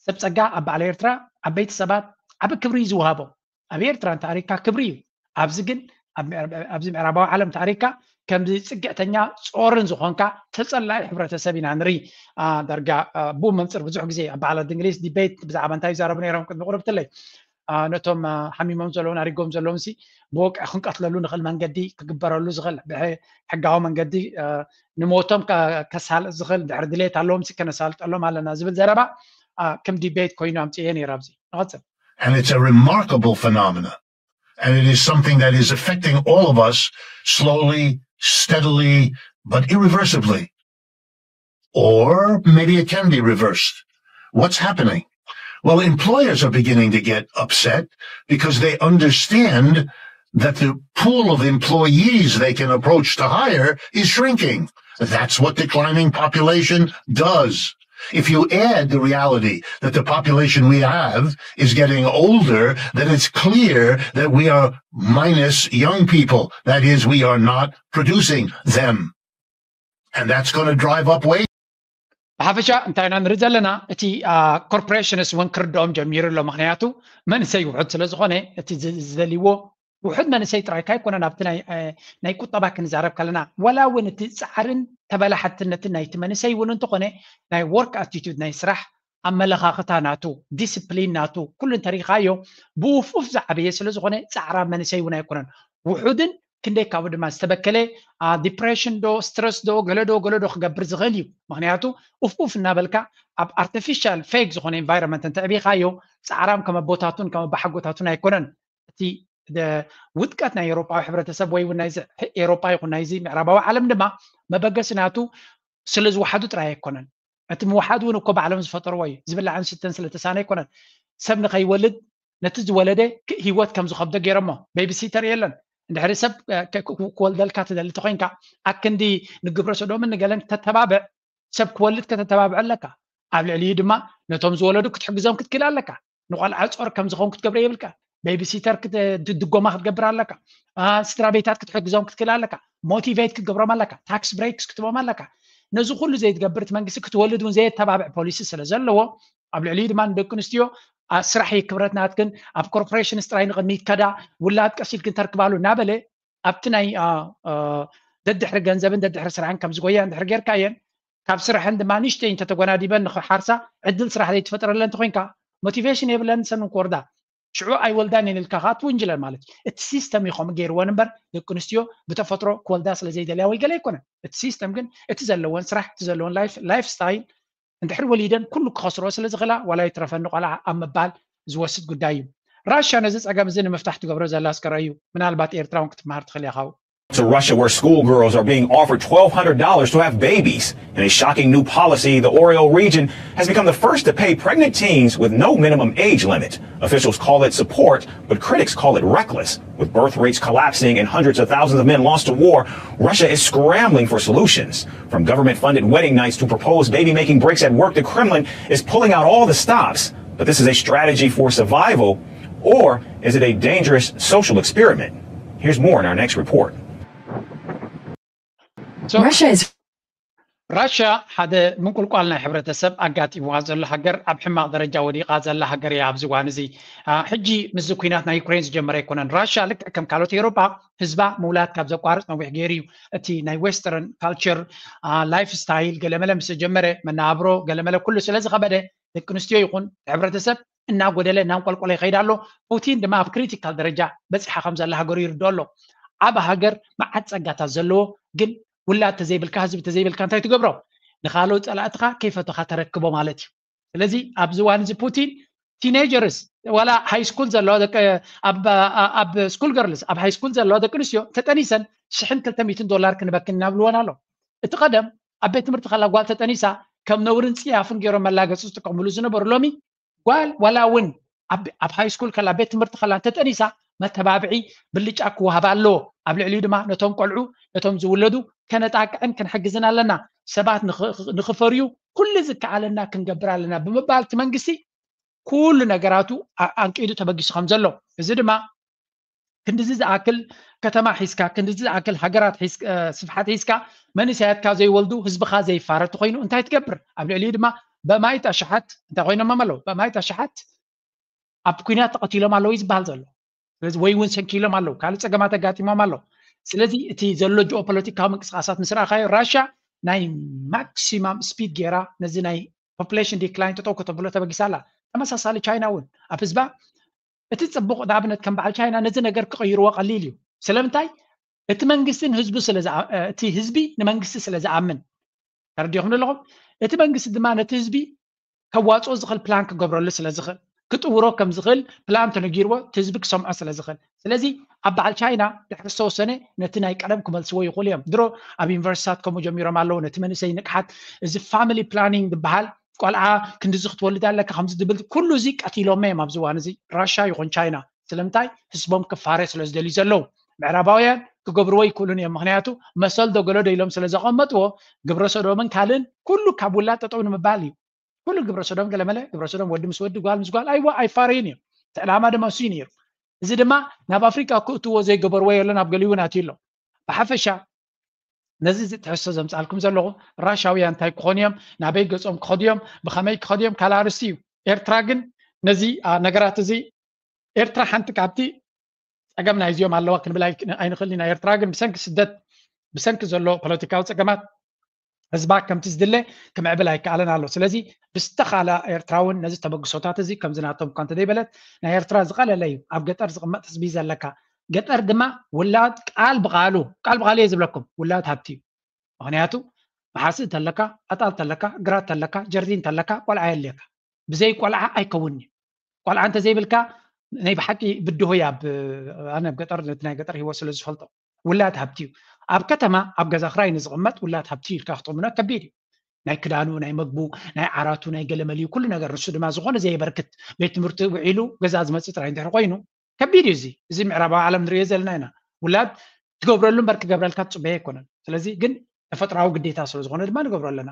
ሰብ ፀጋ ኣብ በዓል ኤርትራ ዓበይቲ ሰባት ዓቢ ክብሪ እዩ ዝወሃቦ። ኣብ ኤርትራ እንተኣሪካ ክብሪ እዩ። ኣብዚ ግን ኣብዚ ምዕራባዊ ዓለም እንተኣሪካ ከምዚ ፅግዕተኛ ፆርን ዝኾንካ ተፀላኢ ሕብረተሰብ ኢና ንርኢ። ዳርጋ ብኡ መንፅር ብዙሕ ግዜ ኣብ በዓላት እንግሊዝ ዲቤት ብዛዕባ እንታይ ይዛረቡ ነይሮም ቅድሚ ቁርብትለይ ነቶም ሓሚሞም ዘለውን ኣሪጎም ዘለውን ሲ ብወቅዒ ክንቀትለሉ ንኽእል መንገዲ ክግበረሉ ዝኽእል ብሕጋዊ መንገዲ ንሞቶም ከሳልጥ ዝኽእል ድሕሪ ድሌት ኣለዎም ሲ ከነሳልጠሎም ኣለና ዝብል ዘረባ ከም ዲቤት ኮይኑ ኣምፅኤ ነይረ። ኣብዚ ንቐፅል። And it's a remarkable phenomena. And it is something that is affecting all of us slowly, steadily, but irreversibly. Or maybe it can be reversed. What's happening? Well, employers are beginning to get upset because they understand that the pool of employees they can approach to hire is shrinking. That's what declining population does. If you add the reality that the population we have is getting older, then it's clear that we are minus young people. That is, we are not producing them. And that's going to drive up wages. ብሓፈሻ እንታይ ኢና ንርኢ ዘለና? እቲ ኮርፖሬሽንስ እውን ክርድኦም ጀሚሩ ኣሎ። ምክንያቱ መንእሰይ ውሑድ ስለ ዝኾነ እቲ ዝደልይዎ ውሑድ መንእሰይ ጥራይ ካይኮነን ኣብቲ ናይ ቁጠባ ክንዛረብ ከለና ዋላ እውን እቲ ፃዕርን ተበላሓትነትን ናይቲ መንእሰይ እውን እንተኾነ ናይ ወርክ ኣቲቱድ ናይ ስራሕ ኣመለኻኽታ ናቱ ዲስፕሊን ናቱ ኩሉ እንተሪኢኻዮ ብውፍኡፍ ዝዓበየ ስለ ዝኾነ ፃዕራ መንእሰይ እውን ኣይኮነን። ውሑድን ክንደይ ካብኡ ድማ ዝተበከለ ዲፕሬሽን ዶ ስትረስ ዶ ገለ ዶ ገለ ዶ ክገብር ዝኽእል እዩ። ምክንያቱ ኡፍ ኡፍ እናበልካ ኣብ ኣርቲፊሻል ፌክ ዝኾነ ኢንቫይሮንመንት እንተዕቢኻዮ ፃዕራም ከም ኣቦታቱን ከም ኣባሓጎታቱን ኣይኮነን። እቲ ውድቀት ናይ ኤሮፓዊ ሕብረተሰብ ወይ እውን ናይዚ ኤሮፓ ይኹን ናይዚ ምዕራባዊ ዓለም ድማ መበገሲ ናቱ ስለ ዝወሓዱ ጥራይ ኣይኮነን። እቲ ምውሓድ እውን እኮ ባዕሎም ዝፈጠርዎ እዩ። ዝብላዕን ዝስተን ስለ ተሳነ ኣይኮነን። ሰብ ንኸይወልድ ነቲ ዝወለደ ህይወት ከም ዝኸብዶ ገይሮሞ። ቤቢሲተር የለን። እንድሕሪ ሰብ ክወልደልካ ትደሊ ተኮይንካ ኣክንዲ ንግብረ ሰዶምን ንገለን ተተባብዕ ሰብ ክወልድ ከተተባብዕ ኣለካ። ኣብ ልዕሊኡ ድማ ነቶም ዝወለዱ ክትሕግዞም ክትክእል ኣለካ። ንቆልዓ ጾር ከም ዝኸውን ክትገብረ የብልካ። ቤቢሲተር ድጎማ ክትገብር ኣለካ። ስድራ ቤታት ክትሕግዞም ክትክእል ኣለካ። ሞቲቬት ክትገብሮም ኣለካ። ታክስ ብሬክስ ክትቦም ኣለካ። ነዚ ኩሉ ዘይትገብር እቲ መንግስቲ ክትወልድ እውን ዘየተባብዕ ፖሊሲ ስለ ዘለዎ ኣብ ልዕሊኡ ድማ ንደቂ ኣንስትዮ ስራሕ ክብረት ናትክን ኣብ ኮርፖሬሽንስ ጥራይ ንቕድሚት ከዳ ውላድ ቀስ ኢልክን ተርክባሉ እናበለ ኣብቲ ናይ ደድሕሪ ገንዘብን ደድሕሪ ስራሕን ከም ዝጎያ እንድሕር ጌርካየን ካብ ስራሕን ድማ ንእሽተይ እንተተጎናዲበን ንክሓርሳ ዕድል ስራሕ ዘይትፈጥረለን እንተኮይንካ ሞቲቬሽን የብለን ሰን ክወርዳ ሽዑ ኣይወልዳን እየን ኢልካ ከዓ ትውንጅለን ማለት እዩ። እቲ ሲስተም እዩ ከምኡ ገይርወን እምበር ደቂ ኣንስትዮ ብተፈጥሮ ክወልዳ ስለ ዘይደልያ ወይ ገለ ኣይኮነን። እቲ ሲስተም ግን እቲ ዘለወን ስራሕ እቲ ዘለወን ላይፍ ስታይል እንድሕር ወሊደን ኩሉ ክኸስሮ ስለ ዝኽእላ ዋላ ይትረፈኒ ቆልዓ ኣብ ምባል ዝወስድ ጉዳይ እዩ። ራሻ ነዚ ፀገም እዚ ንምፍታሕ ትገብሮ ዘላ እስከ ረእዩ። ምናልባት ኤርትራ እውን ክትመሃር ትኽእል ኢኻ። To Russia, where schoolgirls are being offered twelve hundred dollars to have babies. In a shocking new policy, the Oryol region has become the first to pay pregnant teens with no minimum age limit. Officials call it support, but critics call it reckless. With birth rates collapsing and hundreds of thousands of men lost to war, Russia is scrambling for solutions. From government funded wedding nights to proposed baby making breaks at work, the Kremlin is pulling out all the stops. But this is a strategy for survival, or is it a dangerous social experiment? Here's more in our next report. So, Russia is ራሽያ ሓደ ምንቁልቋል ናይ ሕብረተሰብ ኣጋጢምዋ ዘሎ ሃገር ኣብ ሕማቕ ደረጃ ወዲቓ ዘላ ሃገር እያ። ኣብዚ እዋን እዚ ሕጂ ምስዚ ኩናት ናይ ዩክሬን ዝጀመረ ኣይኮነን። ራሽያ ልክዕ ከም ካልኦት ኤውሮጳ ህዝባ ምውላድ ካብ ዘቋርፅ ነዊሕ ገይሩ እዩ። እቲ ናይ ዌስተርን ካልቸር ላይፍ ስታይል ገለመለ ምስ ጀመረ መናብሮ ገለመለ ኩሉ ስለ ዝኸበደ ደቂ ኣንስትዮ ይኹን ሕብረተሰብ እናጎደለ እናንቆልቆለ ይኸይድ ኣሎ። ፑቲን ድማ ኣብ ክሪቲካል ደረጃ በፂሓ ከም ዘላ ሃገሩ ይርድኦ ኣሎ። ዓብ ሃገር መዓት ፀጋታት ዘለዎ ግን ውላድ ተዘይብልካ ህዝቢ ተዘይብልካ እንታይ ትገብሮ? ንካልኦት ፀላእትካ ከይፈተኻ ተረክቦ ማለት እዩ። ስለዚ ኣብዚ እዋን እዚ ፑቲን ቲኔጀርስ ዋላ ሃይ ስኩል ዘለዋ ደቂ ኣብ ስኩል ገርልስ ኣብ ሃይ ስኩል ዘለዋ ደቂ ኣንስትዮ ተጠኒሰን ሽሕን ክልተ ሚእትን ዶላር ክንበክን እናብልወን ኣሎ። እቲ ቀደም ኣብ ቤት ትምህርቲ ከላ ጓል ተጠኒሳ ከም ነውርን ፅያፍን ገይሮም መላገፂ ዝጥቀምሉ ዝነበሩ ሎሚ ጓል ዋላ እውን ኣብ ሃይ ስኩል ከላ ቤት ትምህርቲ ከላ እንተጠኒሳ መተባብዒ ብልጫ ክወሃባ ኣለዎ። ኣብ ልዕሊኡ ድማ ነቶም ቆልዑ ነቶም ዝውለዱ ከነጣቅዕን ክንሕግዝን ኣለና። ሰባት ንኽፈርዩ ኩሉ ዝከኣለና ክንገብር ኣለና ብምባል እቲ መንግስቲ ኩሉ ነገራቱ ኣንቂዱ ተበጊሱ ከም ዘሎ እዚ ድማ ክንድዚ ዝኣክል ከተማ ሒዝካ ክንድዚ ዝኣክል ሃገራት ስፍሓት ሒዝካ መንእሰያትካ ዘይወልዱ ህዝብኻ ዘይፋረ ተኮይኑ እንታይ ትገብር? ኣብ ልዕሊኡ ድማ በማይት ኣሽሓት እንታይ ኮይኖም ኣለዉ? በማይት ኣሽሓት ኣብ ኩናት ተቐቲሎም ኣለዉ እዩ ዝበሃል ዘሎ። ስለዚ ወይ እውን ሰንኪሎም ኣለዉ፣ ካልእ ፀገማት ኣጋጢሞም ኣለዉ። ስለዚ እቲ ዘሎ ጂኦፖለቲካዊ ምንቅስቃሳት ምስ ረኣኻዮ ራሽያ ናይ ማክሲማም ስፒድ ገይራ ነዚ ናይ ፖፕሌሽን ዲክላይን ጠጠው ከተብሎ ተበጊሳ ኣላ። ተመሳሳሊ ቻይና እውን ኣብ ህዝባ እቲ ፅቡቕ ንኣብነት ከም በዓል ቻይና ነዚ ነገር ክቕይርዎ ቀሊል እዩ። ስለምንታይ? እቲ መንግስቲ ንህዝቡ ስለ እቲ ህዝቢ ንመንግስቲ ስለ ዝኣምን ተረዲኹም ኣለኹም። እቲ መንግስቲ ድማ ነቲ ህዝቢ ከዋፅኦ ዝኽእል ፕላን ክገብረሉ ስለ ዝኽእል ክጥውሮ ከም ዝኽእል ፕላን ተነጊርዎ እቲ ህዝቢ ክሰምዖ ስለ ዝኽእል ስለዚ ኣብ በዓል ቻይና ድሕሪ ዝተወሰነ ነቲ ናይ ቀደም ክመልስዎ ይኽእሉ እዮም። ድሮ ኣብ ዩኒቨርሲታት ከምኡ ጀሚሮም ኣለዉ። ነቲ መንእሰይ ንቅሓት እዚ ፋሚሊ ፕላኒንግ ዝበሃል ቆልዓ ክንድዚ ክትወልድ ኣለካ ከምዚ ዝብል ኩሉ እዚ ቀቲሎሞ እዮም ኣብዚ እዋን እዚ ራሻ ይኹን ቻይና። ስለምንታይ? ህዝቦም ክፋረ ስለ ዝደልዩ ዘለዉ። ምዕራባውያን ክገብርዎ ይክእሉን እዮም። ምክንያቱ መሰል ዶ ገሎ ዶ ኢሎም ስለ ዘቐመጥዎ፣ ግብረ ሰዶምን ካልእን ኩሉ ካብ ውላድ ጠጠው ንምባል እዩ። ኩሉ ግብረ ሰዶም ገለመለ፣ ግብረ ሰዶም ወዲ ምስ ወዲ፣ ጓል ምስ ጓል ኣይዋ ኣይፋረዩን እዮም። እቲ ዕላማ ድማ እሱ እዩ ነይሩ። እዚ ድማ ናብ ኣፍሪቃ ክእትዎ ዘይገበርዎ የለን፣ ኣብ ገሊኡ እውን ኣትዩ ኣሎ። ብሓፈሻ ነዚ ትሕዝቶ ዘምፃልኩም ዘለኹ፣ ራሻውያን እንታይ ክኾኑ እዮም፣ ናበይ ገጾም ክኸዱ እዮም፣ ብኸመይ ክኸዱ እዮም ካልእ ኣርእስቲ እዩ። ኤርትራ ግን ነዚ ነገራት እዚ፣ ኤርትራ ሓንቲ ካብቲ ጸገም ናይዚኦም ኣለዋ ክንብል ኣይንኽእል ኢና። ኤርትራ ግን ብሰንኪ ስደት፣ ብሰንኪ ዘሎ ፖለቲካዊ ጸገማት ህዝባ ከምቲ ዝድለ ክምዕብል ኣይከኣለን ኣሎ። ስለዚ ብዝተኻለ ኤርትራ እውን ነዚ ተበግሶታት እዚ ከምዚ ናቶም እኳ እንተዘይበለት፣ ናይ ኤርትራ ዝቐለለ እዩ። ኣብ ገጠር ዝቕመጥ ህዝቢ ዘለካ፣ ገጠር ድማ ውላድ ቃል ብቓሉ፣ ቃል ብቓሉ እየ ዝብለኩም፣ ውላድ ሃብቲ እዩ። ምክንያቱ መሓስእ እንተለካ፣ ኣጣል እንተለካ፣ ግራት እንተለካ፣ ጀርዲን እንተለካ፣ ቆልዓ የድልየካ። ብዘይ ቆልዓ ኣይከውንን እዩ። ቆልዓ እንተዘይብልካ፣ ናይ ብሓቂ ብድሆ እያ። ኣነ ኣብ ገጠር፣ ነቲ ናይ ገጠር ህይወት ስለ ዝፈልጦ፣ ውላድ ሃብቲ እዩ። ኣብ ከተማ ኣብ ገዛ ክራይ ንዝቕመጥ ውላድ ሃብቲ ኢልካ ክትቕምኖ ከቢድ እዩ። ናይ ክዳኑ፣ ናይ መግቡ፣ ናይ ዓራቱ፣ ናይ ገለመሊኡ ኩሉ ነገር ንሱ ድማ ዝኾነ ዘየበርክት፣ ቤት ትምህርቲ ውዒሉ ገዛ ዝመጽእ ጥራይ እንድሕር ኮይኑ ከቢድ እዩ። እዚ እዚ ምዕራባዊ ዓለም ንሪኦ ዘለና ኢና። ውላድ ትገብረሉ እምበር ክገብረልካ ትጽበዮ ኣይኮነን። ስለዚ ግን ተፈጥሮኣዊ ግዴታ ስለ ዝኾነ ድማ ንገብሮ ኣለና።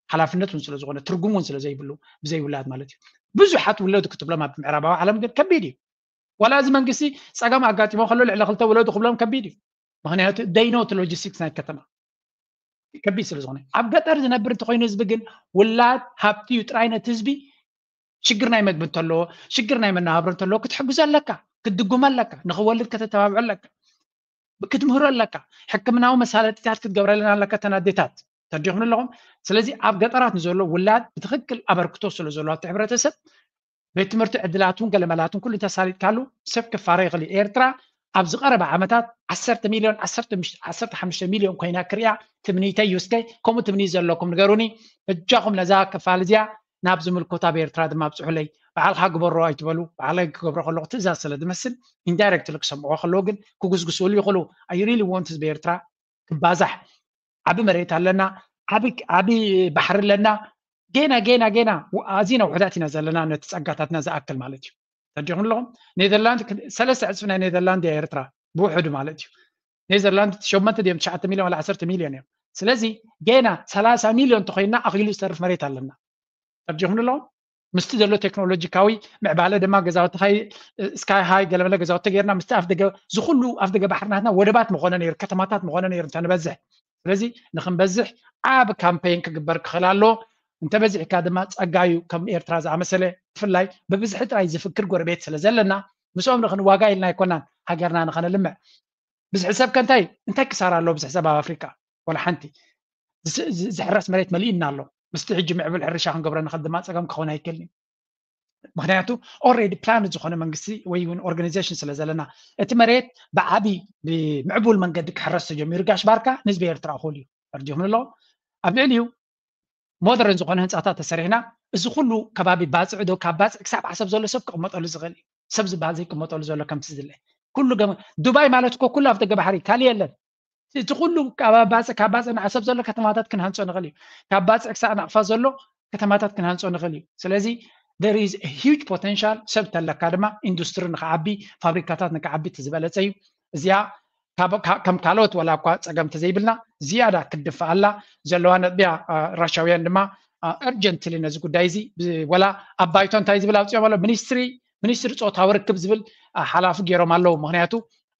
ሓላፍነት እውን ስለ ዝኾነ፣ ትርጉም እውን ስለ ዘይብሉ፣ ብዘይ ውላድ ማለት እዩ። ብዙሓት ውለዱ ክትብሎም ኣብ ምዕራባዊ ዓለም ግን ከቢድ እዩ። ዋላ እዚ መንግስቲ ጸገም ኣጋጢሞ ከሎ ልዕሊ ክልተ ውለዱ ክብሎም ከቢድ እዩ። ምክንያቱ they know the logistics ናይ ከተማ ከቢድ ስለ ዝኾነ። ኣብ ገጠር ዝነብር እንተኮይኑ ህዝቢ ግን ውላድ ሃብቲ እዩ ጥራይ። ነቲ ህዝቢ ሽግር ናይ መግቢ እንተለዎ፣ ሽግር ናይ መነባብሮ እንተለዎ ክትሕግዞ ኣለካ፣ ክትድጉሞ ኣለካ፣ ንኽወልድ ከተተባብዖ ኣለካ፣ ክትምህሮ ኣለካ። ሕክምናዊ መሳለጥታት ክትገብረለን ኣለካ እተን ኣዴታት። ተረዲኹም ኣለኹም? ስለዚ ኣብ ገጠራት ንዘሎ ውላድ ብትኽክል ኣበርክቶ ስለ ዘሎ ኣብቲ ሕብረተሰብ፣ ቤት ትምህርቲ ዕድላት እውን ገለመላት እውን ኩሉ እንተሳሊጥካሉ ሰብ ክፋረ ይኽእል እዩ። ኤርትራ ኣብዚ ቀረባ ዓመታት ዓሰርተ ሚልዮን፣ ዓሰርተ፣ ዓሰርተ ሓሙሽተ ሚልዮን ኮይና ክሪኣ ትምኒተይ እዩ። እስከ ከምኡ ትምኒት ዘለኩም ንገሩኒ። በጃኹም ነዛ ክፋል እዚኣ ናብ ዝምልከቶ ኣብ ኤርትራ ድማ ኣብጽሑለይ። ባዕልኻ ግበሮ ኣይትበሉ። ባዕለይ ክገብሮ ከለኹ ትእዛዝ ስለ ዝመስል፣ ኢንዳይረክትሊ ክሰምዕዎ ከለዉ ግን ክጉስጉስሉ ይኽእሉ። I really want ህዝቢ ኤርትራ ክባዛሕ። ዓቢ መሬት ኣለና፣ ዓቢ፣ ዓቢ ባሕሪ ኣለና። ጌና፣ ጌና፣ ጌና፣ ው-፣ ኣዚና ውሑዳት ኢና ዘለና፣ ነቲ ጸጋታትና ዝኣክል ማለት እዩ። ተረዲኹም ኣለኹም? ኔዘርላንድ ክ-፣ ሰለስተ ዕጽፊ ናይ ኔዘርላንድ እያ ኤርትራ፣ ብውሑዱ ማለት እዩ። ኔዘርላንድ ሸሞንተ ድዮም፣ ትሽዓተ ሚልዮን ዋላ ዓሰርተ ሚልዮን እዮም። ስለዚ ጌና ሰላሳ ሚልዮን እንተኾይንና ኣኺሉ ዝተርፍ መሬት ኣለና። ተረዲኹም ኣለኹም? ምስቲ ዘሎ ቴክኖሎጂካዊ ምዕባለ ድማ ገዛውቲ ሃይ፣ ስካይ ሃይ፣ ገለመለ ገዛውቲ ጌርና ምስቲ ኣፍ ደገ፣ ዝኹሉ ኣፍ ደገ ባሕሪ ናትና ወደባት ምኾነ ነይሩ፣ ከተማታት ምኾነ ነይሩ እንተንበዝሕ። ስለዚ ንኽንበዝሕ ዓቢ ካምፔን ክግበር ክኽእል ኣለዎ። እንተበዚሕካ ድማ ጸጋ እዩ። ከም ኤርትራ ዝኣመሰለ ብፍላይ ብብዝሒ ጥራይ ዝፍክር ጎረቤት ስለ ዘለና፣ ምስኦም ንኽንዋጋ ኢልና ኣይኮናን ሃገርና ንኸነልምዕ። ብዝሒ ሰብ ከ እንታይ፣ እንታይ ክሳራ ኣለዎ ብዝሒ ሰብ ኣብ ኣፍሪቃ? ወላ ሓንቲ። ዝስ-፣ ዝ-፣ ዝሕረስ መሬት መሊእና ኣሎ። ምስቲ ሕጂ ምዕቡል ሕርሻ ክንገብሮ ንኽእል ድማ ጸገም ክኸውን ኣይክእልን እዩ። ምኽንያቱ ኦልሬዲ ፕላን ዝኾነ መንግስቲ ወይ እውን ኦርጋናይዜሽን ስለ ዘለና፣ እቲ መሬት ብዓቢ ብምዕቡል መንገዲ ክሕረስ ተጀሚሩ፣ ጋሽ ባርካ ንህዝቢ ኤርትራ እኹል እዩ። ተረዲኹም ኣለኹም? ኣብ ልዕሊኡ ሞደርን ዝኾነ ህንጻታት ተሰሪሕና፣ እዚ ኩሉ ከባቢ ባጽዕ ዶ፣ ካብ ባጽዕ ክሳብ ዓሰብ ዘሎ ሰብ ክቕመጠሉ ዝኽእል እዩ። ሰብ ዝበሃል ዘይቅመጠሉ ዘሎ ከምቲ ዝድለ። ኩሉ ገመ-፣ ዱባይ ማለት እኮ ኩሉ ኣፍ ደገ ባሕሪ፣ ካልእ የለን። እቲ ኩሉ ካብ ባጽዕ፣ ካብ ባጽዕ ንዓሰብ ዘሎ ከተማታት ክንሃንጾ ንኽእል እዩ። ካብ ባጽዕ ክሳብ ናቕፋ ዘሎ ከተማታት ክንሃንጾ ንኽእል እዩ። ስለዚ there is a huge potential። ሰብ ተለካ ድማ ኢንዱስትሪ ንክዓቢ፣ ፋብሪካታት ንክዓቢ እቲ ዝበለጸ እዩ። እዚኣ ካብ፣ ካ-፣ ከም ካልኦት ዋላ እኳ ጸገም እንተዘይብልና ዝያዳ ክትድፋእ ኣላ። ዘለዋ ነጥቢ እያ። ራሻውያን ድማ፣ አ፣ እርጀንትሊ ነዚ ጉዳይ እዚ ብ-፣ ወላ ኣብ ባይቶ እንታይ ዝብል ኣውጺኦም ኣሎ? ሚኒስትሪ፣ ሚኒስትሪ ጾታዊ ርክብ ዝብል፣ አ፣ ሓላፊ ገይሮም ኣለዉ። ምኽንያቱ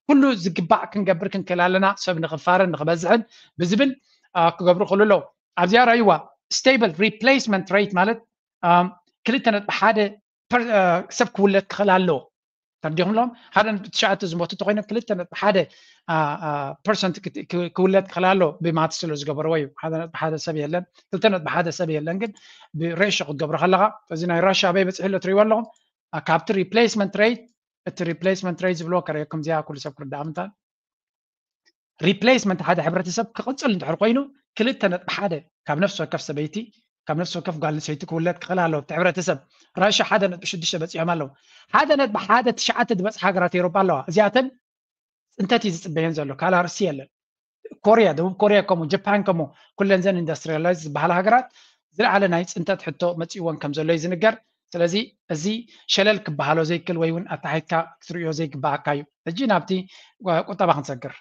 ኩሉ ዝግባእ ክንገብር ክንክእል ኣለና፣ ሰብ ንኽፋርን ንኽበዝሕን ብዝብል፣ አ፣ ክገብሩ ክእሉ ኣለዉ። ኣብዚኣ ረኣይዋ፣ ስቴብል ሪፕሌስመንት ሬት ማለት፣ ኣም፣ ክልተ ነጥቢ ሓደ ፐር-፣ አ፣ ሰብ ክውለድ ክኽእል ኣለዎ። ተረዲኹም ኣለኹም? ሓደ ነጥቢ ትሽዓተ ዝሞቱ እንተኾይኖም ክልተ ነጥቢ ሓደ፣ አ፣ አ፣ ፐርሰንት ክት-፣ ክ-፣ ክውለድ ክኽእል ኣለዎ። ብማትስ ስለ ዝገበርዎ እዩ። ሓደ ነጥቢ ሓደ ሰብ የለን፣ ክልተ ነጥቢ ሓደ ሰብ የለን። ግን ብሬሾ ክትገብሮ ከለኻ፣ እዚ ናይ ራሻ ኣበይ በጺሑ ኣሎ ትርእይዎ ኣለኹም? አ፣ ካብቲ ሪፕሌስመንት ሬት፣ እቲ ሪፕሌስመንት ሬት ዝብልዎ ከርእየኩም፣ እዚኣ ኩሉ ሰብ ክርዳእ ምንታን። ሪፕሌስመንት ሓደ ሕብረተሰብ ክቕጽል እንድሕር ኮይኑ፣ ክልተ ነጥቢ ሓደ ካብ ነፍሲ ወከፍ ሰበይቲ፣ ካብ ነፍሲ ወከፍ ጓል ኣንስተይቲ ክውለድ ክኽእል ኣለዎ። እቲ ሕብረተሰብ ራሻ ሓደ ነጥቢ ሽዱሽተ በጺሖም ኣለዉ። ሓደ ነጥቢ ሓደ ትሽዓተ ዝበጽሓ ሃገራት ኤውሮጳ ኣለዋ። እዚኣተን ጽንተት እዩ ዝጽበየን ዘሎ። ካልእ ኣርእስቲ የለን። ኮርያ፣ ደቡብ ኮርያ ከምኡ፣ ጃፓን ከምኡ፣ ኩለን ዘን ኢንዱስትሪያላይዝ ዝበሃላ ሃገራት ዝለዓለ ናይ ጽንተት ሕቶ መጺእወን ከም ዘሎ እዩ ዝንገር። ስለዚ እዚ ሸለል ክበሃሎ ዘይክእል ወይ እውን ኣታሒትካ ክትርእዮ ዘይግባኣካ እዩ። ሕጂ ናብቲ ቁጠባ ክንሰግር።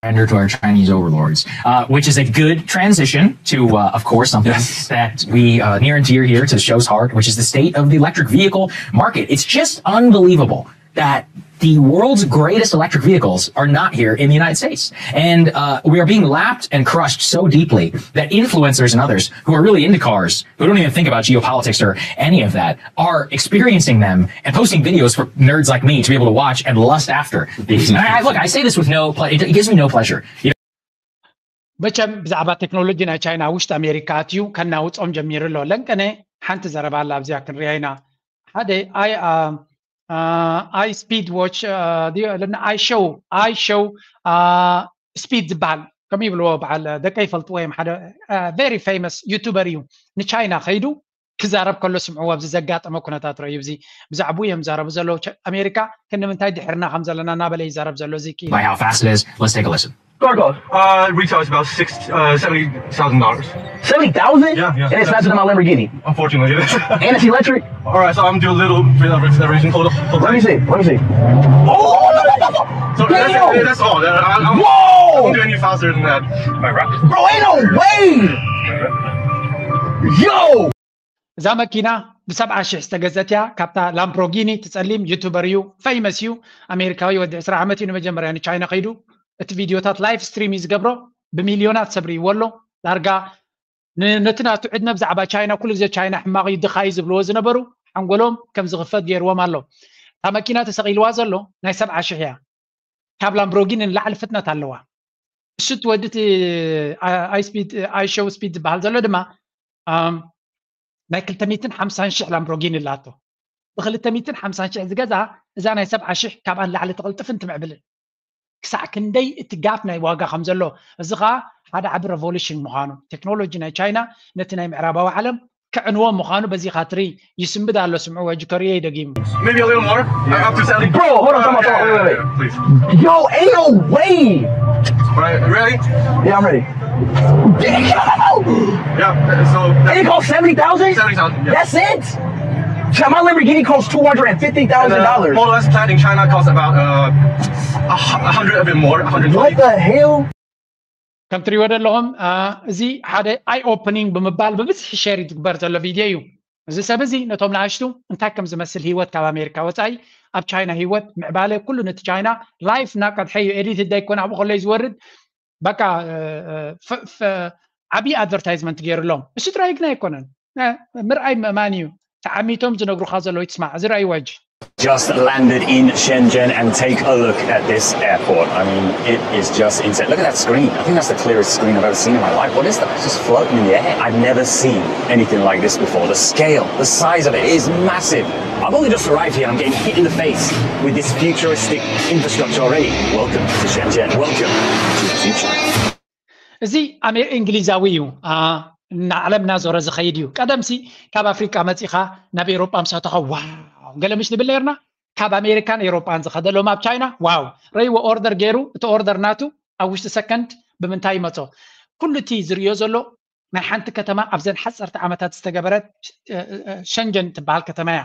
Surrender to our Chinese overlords, uh, which is a good transition to, uh, of course, something that we uh, near and dear here to the show's heart, which is the state of the electric vehicle market. It's just unbelievable that the world's greatest electric vehicles are not here in the United States. And uh, we are being lapped and crushed so deeply that influencers and others who are really into cars, who don't even think about geopolitics or any of that, are experiencing them and posting videos for nerds like me to be able to watch and lust after these. And I, I, look, I say this with no, ple- it, it gives me no pleasure. You know? መቸም ብዛዕባ ቴክኖሎጂ ናይ ቻይና ውሽጢ ኣሜሪካ ኣትዩ ከናውፆም ጀሚሩ ኣሎ። ለንቀነ ሓንቲ ዘረባ ኣላ ኣብዚኣ ክንሪኣ ኢና። ሓደ ኣይ ኣይ ስፒድ ዎች ኣለና ኣይ ሾው ኣይ ሾው ስፒድ ዝበሃል ከምኡ ይብልዎ በዓል ደቀ ይፈልጥዎ እዮም። ሓደ very famous ዩቱበር እዩ። ንቻይና ከይዱ ክዛረብ ከሎ ስምዕዎ ኣብዚ ዘጋጠመ ኩነታት ረዩ። እዚ ብዛዕባኡ እዮም ዝዛረቡ ዘለዉ። ኣሜሪካ ክንምንታይ ድሕርና ከም ዘለና እናበለ ይዛረብ ዘሎ እዚ ክኢላ። By how fast it is. Let's take a listen. Car cost. Uh, retail is about six, uh, seventy thousand dollars. Seventy thousand? Yeah, yeah. And it's faster than my Lamborghini. Unfortunately, it is. And it's electric. All right, so I'm doing a little bit of acceleration. Hold on, hold Let me on. See. Let me see. Oh, So that's, Damn! That's all. I, I, I Whoa! won't do any faster than that. Bro, ain't no way. Yo. እዛ መኪና ብሰብዓ ሽሕ ዝተገዘት እያ። ካብታ ላምብሮጊኒ ትጸሊም ዩቱበር እዩ፣ ፌመስ እዩ፣ ኣሜሪካዊ ወዲ ዕስራ ዓመት እዩ። ንመጀመርያ ንቻይና ከይዱ እቲ ቪድዮታት ላይቭ ስትሪም እዩ ዝገብሮ። ብሚልዮናት ሰብ ርእይዎ ኣሎ። ዳርጋ ን- ነቲ ናቱ ዕድመ ብዛዕባ ቻይና ኩሉ ግዜ ቻይና ሕማቕ እዩ ድኻ እዩ ዝብልዎ ዝነበሩ ሓንጎሎም ከም ዝኽፈት ገይርዎም ኣሎ። እታ መኪና ተሰቒልዋ ዘሎ ናይ ሰብዓ ሽሕ እያ። ካብ ላምብሮጊኒ ንላዕሊ ፍጥነት ኣለዋ። እሱ እቲ ወዲ እቲ ኣይ ስፒድ ኣይ ሾው ስፒድ ዝበሃል ዘሎ ድማ ኣም፣ ናይ ክልተ ሚእትን ሓምሳን ሽሕ ላምብሮጊኒ ኣላቶ። ብክልተ ሚእትን ሓምሳን ሽሕ ዝገዛ እዛ ናይ ሰብዓ ሽሕ ካብኣ ንላዕሊ ትቕልጥፍን ትምዕብልን። ክሳዕ ክንደይ እቲ ጋፕ ናይ ዋጋ ከም ዘሎ፣ እዚ ከዓ ሓደ ዓቢ ሬቮሉሽን ምዃኑ፣ ቴክኖሎጂ ናይ ቻይና ነቲ ናይ ምዕራባዊ ዓለም ክዕንዎ ምዃኑ በዚ ካትሪ ይስንብድ ኣሎ። ስምዑ ወጅ ከርእዮ ይደጊሙ። Maybe a little more. Up to seventy. Bro, hold on, hold on, hold on, wait, wait, wait. Please. Yo, ain't no way. Right, ready? Yeah, I'm ready. Yeah. So And it costs seventy thousand? Seventy thousand. Yeah. That's it? So my Lamborghini costs two hundred and fifty thousand Uh, dollars. Model S Plaid in China costs about uh, a hu- a hundred, a bit more, a hundred What twenty. The hell? ከም ትሪእዎ ዘለኹም አ፣ እዚ ሓደ ኣይ ኦፕኒንግ ብምባል ብብዝሒ ሸር ይትግበር ዘሎ ቪድዮ እዩ። እዚ ሰብ እዚ ነቶም ንኣሽቱ እንታይ ከም ዝመስል ህይወት ካብ ኣሜሪካ ወፃኢ ኣብ ቻይና ህይወት ምዕባለ ኩሉ ነቲ ቻይና ላይፍ እናቀድሐ እዩ። ኤዲት እንዳይኮነ ኣብኡ ከሎ እዩ ዝወርድ። በቃ እ፣ እ፣ ፍ- ፍ- ዓብዪ ኣድቨርታይዝመንት ገይሩሎም። እሱ ጥራይ ግን ኣይኮነን። እ፣ ምርኣይ ምእማን እዩ። ተዓሚቶም ዝነግሩኻ ዘለዉ ይትስማዕ። እዚ ረኣይዎ ሕጂ። Just landed in Shenzhen and take a look at this airport. I mean, it is just insane. Look at that screen. I think that's the clearest screen I've ever seen in my life. What is that? It's just floating in the air. I've never seen anything like this before. The scale, the size of it is massive. I've only just arrived here. I'm getting hit in the face with this futuristic infrastructure already. Welcome to Shenzhen. Welcome to the future. እዚ ኣሜ እንግሊዛዊ እዩ። አ፣ ንዓለም እናዞረ ዝኸይድ እዩ። ቀደምሲ ካብ ኣፍሪቃ መፂኻ ናብ ኤሮጳ ምስ ኣተኻ ዋው ገለ ምሽ ንብል ነርና። ካብ ኣሜሪካን ኤሮጳን ዝኸደ ሎም ኣብ ቻይና ዋው ረይዎ ኦርደር ገይሩ። እቲ ኦርደር ናቱ ኣብ ውሽጢ ሰከንድ ብምንታይ ይመፆ? ኩሉ እቲ ዝርእዮ ዘሎ ናይ ሓንቲ ከተማ ኣብዘን ሓፀርቲ ዓመታት ዝተገበረት እ፣ እ፣ እ፣ ሸንጀን ትበሃል ከተማ እያ።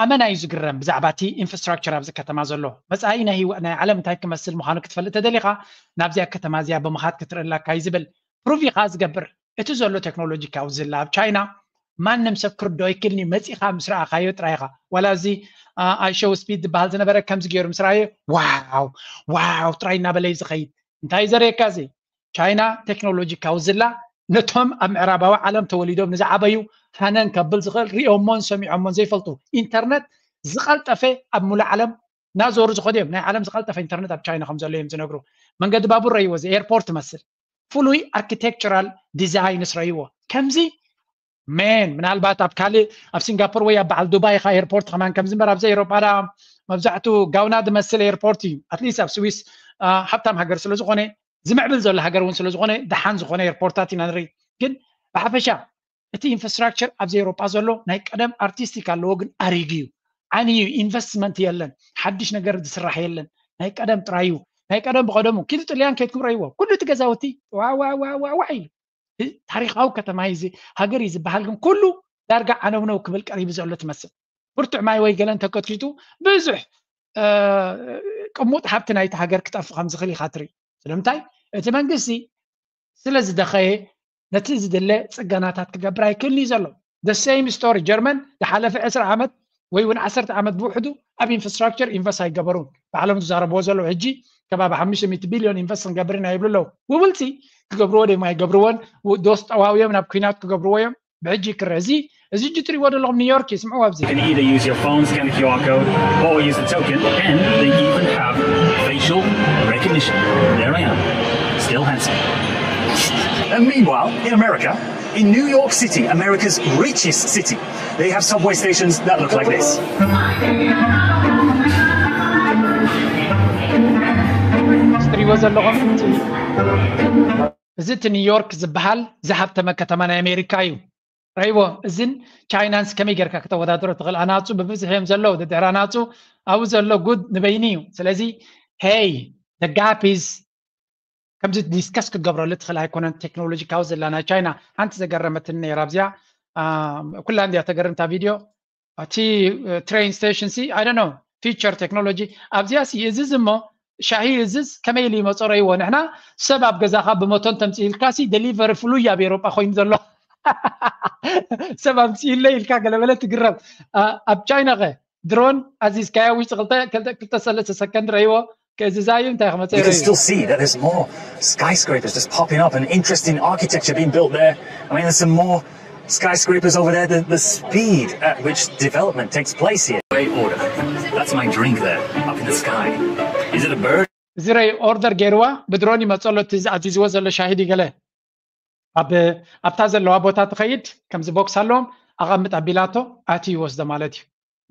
ኣመና እዩ ዝግረም ብዛዕባ እቲ ኢንፍራስትራክቸር ኣብዚ ከተማ ዘሎ። መፃኢ ናይ ህይወት ናይ ዓለም እንታይ ክመስል ምዃኑ ክትፈልጥ ተደሊኻ ናብዚኣ ከተማ እዚኣ ብምኻድ ክትርኢ ኣለካ እዩ ዝብል። ፕሩቭ ኢኻ ዝገብር። እቲ ዘሎ ቴክኖሎጂ ካብዚ ዝላ ኣብ ቻይና ማንም ሰብ ክርዶ ይክልኒ መፂኻ ምስ ረኣኻዮ ጥራይ ኢኻ። ዋላ እዚ ኣይ ሾው ስፒድ ዝበሃል ዝነበረ ከምዚ ገይሩ ምስ ረኣየ ዋው ዋው ጥራይ እናበለ እዩ ዝኸይድ። እንታይ እዩ ዘርእየካ እዚ? ቻይና ቴክኖሎጂ ካብዚ ዝላ ነቶም ኣብ ምዕራባዊ ዓለም ተወሊዶም ንዝዓበዩ ሃነን ከብል ዝኽእል ሪኦሞን ሰሚዖሞን ዘይፈልጡ ኢንተርነት ዝቐልጠፈ ኣብ ሙሉእ ዓለም ናዞሩ ዝኸዱ እዮም። ናይ ዓለም ዝቐልጠፈ ኢንተርነት ኣብ ቻይና ከም ዘሎ እዮም ዝነግሩ። መንገዲ ባቡር ረይዎ እዚ ኤርፖርት ትመስል ፍሉይ ኣርኪቴክቸራል ዲዛይንስ ረይዎ ከምዚ ሜን ምናልባት ኣብ ካልእ ኣብ ሲንጋፖር ወይ ኣብ በዓል ዱባይ ኢኻ ኤርፖርት ከማን ከምዚ እምበር ኣብዚ ኤሮጳ ዳ መብዛሕቱ ጋውና ዝመስል ኤርፖርት እዩ። ኣትሊስት ኣብ ስዊስ አ፣ ሃብታም ሃገር ስለ ዝኾነ ዝምዕብል ዘሎ ሃገር እውን ስለ ዝኾነ ደሓን ዝኾነ ኤርፖርታት ኢና ንርኢ። ግን ብሓፈሻ እቲ ኢንፍራስትራክቸር ኣብዚ ኤሮጳ ዘሎ ናይ ቀደም ኣርቲስቲክ ኣለዎ፣ ግን ኣሪጉ እዩ፣ ዓንዩ እዩ። ኢንቨስትመንት የለን፣ ሓድሽ ነገር ዝስራሕ የለን። ናይ ቀደም ጥራይ እዩ። ናይ ቀደም ብቐደሙ ኪዱ ጥልያን ከይድኩም ረእይዎ ኩሉ እቲ ገዛውቲ ዋዋዋዋዋ ኢሉ እ፣ ታሪኻዊ ከተማ እዩ እዚ ሃገር እዩ ዝበሃል፣ ግን ኩሉ ዳርጋ ዓነውነው ክብል ቀሪቡ ዘሎ ትመስል። ብርቱዕ ማይ ወይ ገለ እንተከቲቱ ብዙሕ ቅሙጥ ሃብቲ ናይቲ ሃገር ክጠፍ ከም ዝኽእል ኢኻ ትርኢ። ስለምንታይ? እቲ መንግስቲ ስለ ዝደኸየ ነቲ ዝድለ ጽገናታት ክገብር ኣይክእልን እዩ ዘሎ። The same story ጀርመን ዝሓለፈ ዕስራ ዓመት ወይ እውን ዓሰርተ ዓመት ብውሕዱ ኣብ ኢንፍራስትራክቸር ኢንቨስት ኣይገበሩን። ባዕሎም ዝዛረብዎ ዘለዉ ሕጂ ከባቢ ሓሙሽተ ሚእቲ ቢልዮን ኢንቨስት ክንገብር ኢና ይብሉ ኣለዉ። ውብልቲ ክገብርዎ ደሞ ኣይገብርዎን፣ ዶስ ጠዋውዮም ናብ ኩናት ክገብርዎ እዮም። ብሕጂ ክረዚ እዚ እጅ ትሪእዎ ዘለኹም ኒውዮርክ እዩ። ስምዕዎ ኣብዚ You can either use your phone, scan the Q R code, or use the token, and they even have facial recognition. There I am, still handsome. And meanwhile, in America, in New York City, America's richest city, they have subway stations that look like this. ትሪእዎ ዘለኹም እዚ እቲ ኒውዮርክ ዝበሃል ዝሃብተመ ከተማ ናይ ኣሜሪካ እዩ። ረይዎ እዝን ቻይናንስ ከመይ ጌርካ ክተወዳድሮ ትኽእል? ኣናፁ ብብዝሒ እዮም ዘለዉ። ድድሕር ኣናፁ ኣብኡ ዘሎ ጉድ ንበይኒ እዩ። ስለዚ ሄይ ደጋፒዝ ከምዚ ዲስከስ ክገብረሉ ትኽእል ኣይኮነን። ቴክኖሎጂ ካብ ዘላ ናይ ቻይና ሓንቲ ዘገረመትን ነይራ ኣብዚኣ ኩላ እንዲያ ተገርምታ ቪድዮ እቲ ትሬን ስቴሽን ሲ ኣይ ዶንት ኖ ፊቸር ቴክኖሎጂ ኣብዚኣ ሲ እዝዝ እሞ ሻሂ እዝዝ ከመይ ኢሉ ይመፀሮ ይዎ ንሕና ሰብ ኣብ ገዛኻ ብመቶን ተምፅኢልካ ሲ ደሊቨሪ ፍሉይ ኣብ ኤሮጳ ኮይኑ ዘሎ ሰብ ኣምፅኢለይ ኢልካ ገለበለ ትግረም ኣብ ቻይና ኸ ድሮን ኣዚዝካያ ውሽጢ ክልተ ሰለስተ ሰከንድ ረይዎ ክእዝዛ እዩ እንታይ ክመፀ You can still see that there's more skyscrapers just popping up and interesting architecture being built there. I mean, there's some more skyscrapers over there. The, the speed at which development takes place here. Great order. That's my drink there, up in the sky. Is it a bird? እዚ ረይ ኦርደር ገይርዋ ብድሮን ይመፀሎ እቲ ኣዚዝዎ ዘሎ ሻሂድ ይገለ ኣብ ኣብታ ዘለዋ ቦታ ትኸይድ ከምዚ ቦክስ ኣለዎም ኣቐምጥ ኣቢላቶ ኣቲ ይወስዶ ማለት እዩ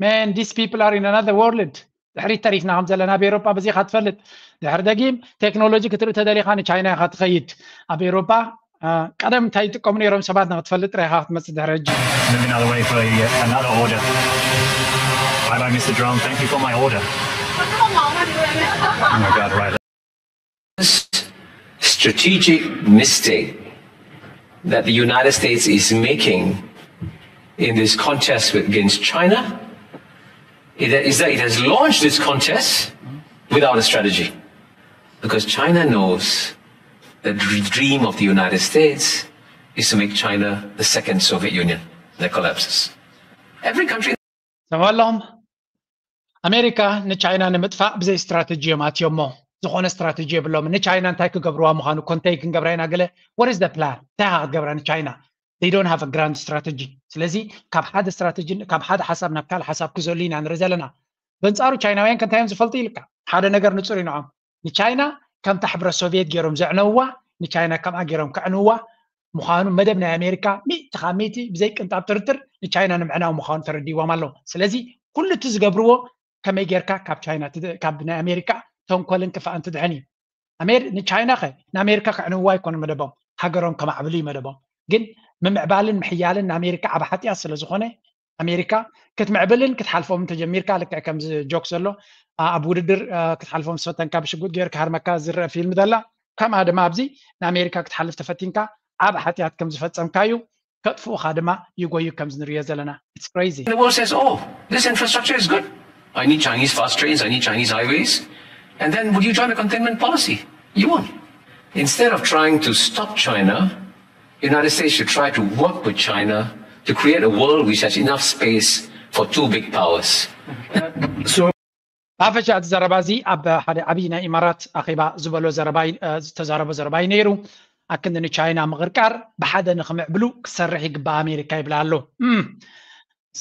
Man, these people are in another world. ድሕሪት ተሪፍና ከም ዘለና ኣብ ኤሮጳ በዚኻ ትፈልጥ ድሕሪ ደጊም ቴክኖሎጂ ክትርኢ ተደሊኻ ንቻይና ኢኻ ትኸይድ ኣብ ኤሮጳ ቀደም እንታይ ይጥቀሙ ነይሮም ሰባት ንክትፈልጥ ጥራይ ኢኻ ክትመፅእ ድሕሪ ሕጂ Moving out of the way for yet another order. Bye bye, Mister Drone. Thank you for my order. Oh my God, right. This strategic mistake that the United States is making in this contest with, against China is that it has launched this contest without a strategy. Because China knows that the dream of the United States is to make China the second Soviet Union that collapses. Every country ሰማለኹም ኣሜሪካ ንቻይና ንምጥፋእ ብዘይ ስትራተጂ እዮም ኣትዮሞ ዝኾነ ስትራተጂ የብሎም ንቻይና እንታይ ክገብርዋ ምዃኑ ኮንተይ ክንገብራ ኢና ገለ what is the plan እንታይ ክትገብራ ንቻይና they don't have a grand strategy ስለዚ ካብ ሓደ ስትራተጂ ካብ ሓደ ሓሳብ ናብ ካልእ ሓሳብ ክዘሉ ኢና ንርኢ ዘለና በንጻሩ ቻይናውያን ከንታይ እዮም ዝፈልጡ ኢልካ ሓደ ነገር ንጹር እዩ ንዖም ንቻይና ከምታ ሕብረት ሶቪየት ገይሮም ዘዕነውዋ ንቻይና ከምኣ ገይሮም ከዕንውዋ ምዃኑ መደብ ናይ ኣሜሪካ ሚእቲ ካብ ሚእቲ ብዘይ ቅንጣብ ጥርጥር ንቻይና ንምዕናው ምዃኑ ተረዲዎም ኣለዉ ስለዚ ኩሉ እቲ ዝገብርዎ ከመይ ጌርካ ካብ ቻይና ካብ ናይ ኣሜሪካ ተንኮልን ክፋእን ትድሕን እዩ ንቻይና ኸ ንኣሜሪካ ከዕንውዋ ኣይኮነ መደቦም ሃገሮም ከማዕብሉ እዩ መደቦም ግን ምምዕባልን ምሕያልን ንኣሜሪካ ዓብ ሓጢኣት ስለ ዝኾነ ኣሜሪካ ክትምዕብልን ክትሓልፎምን ተጀሚርካ ልክዕ ከምዚ ጆክ ዘሎ ኣብ ውድድር ክትሓልፎም ዝፈተንካ ብሽጉጥ ገይርካ ሃርመካ ዝረአ ፊልም ዘላ ከምኣ ድማ ኣብዚ ንኣሜሪካ ክትሓልፍ ተፈቲንካ ዓብ ሓጢኣት ከም ዝፈፀምካ እዩ ከጥፍኡኻ ድማ ይጎዩ ከም ዝንሪኦ ዘለና it's crazy The world says, oh, this infrastructure is good. I need Chinese fast trains, I need Chinese highways. And then would you join a containment policy? You won't. Instead of trying to stop China, the United States should try to work with China to create a world which has enough space for two big powers. ብሓፈሻ እቲ ዘረባ እዚ ኣብ ሓደ ዓብዪ ናይ ኢማራት ኣኼባ ዝበሎ ዝተዛረቦ ዘረባ እዩ ነይሩ ኣክንዲ ንቻይና ምቕርቃር ብሓደ ንክምዕብሉ ክሰርሕ ይግባእ ኣሜሪካ ይብላ ኣሎ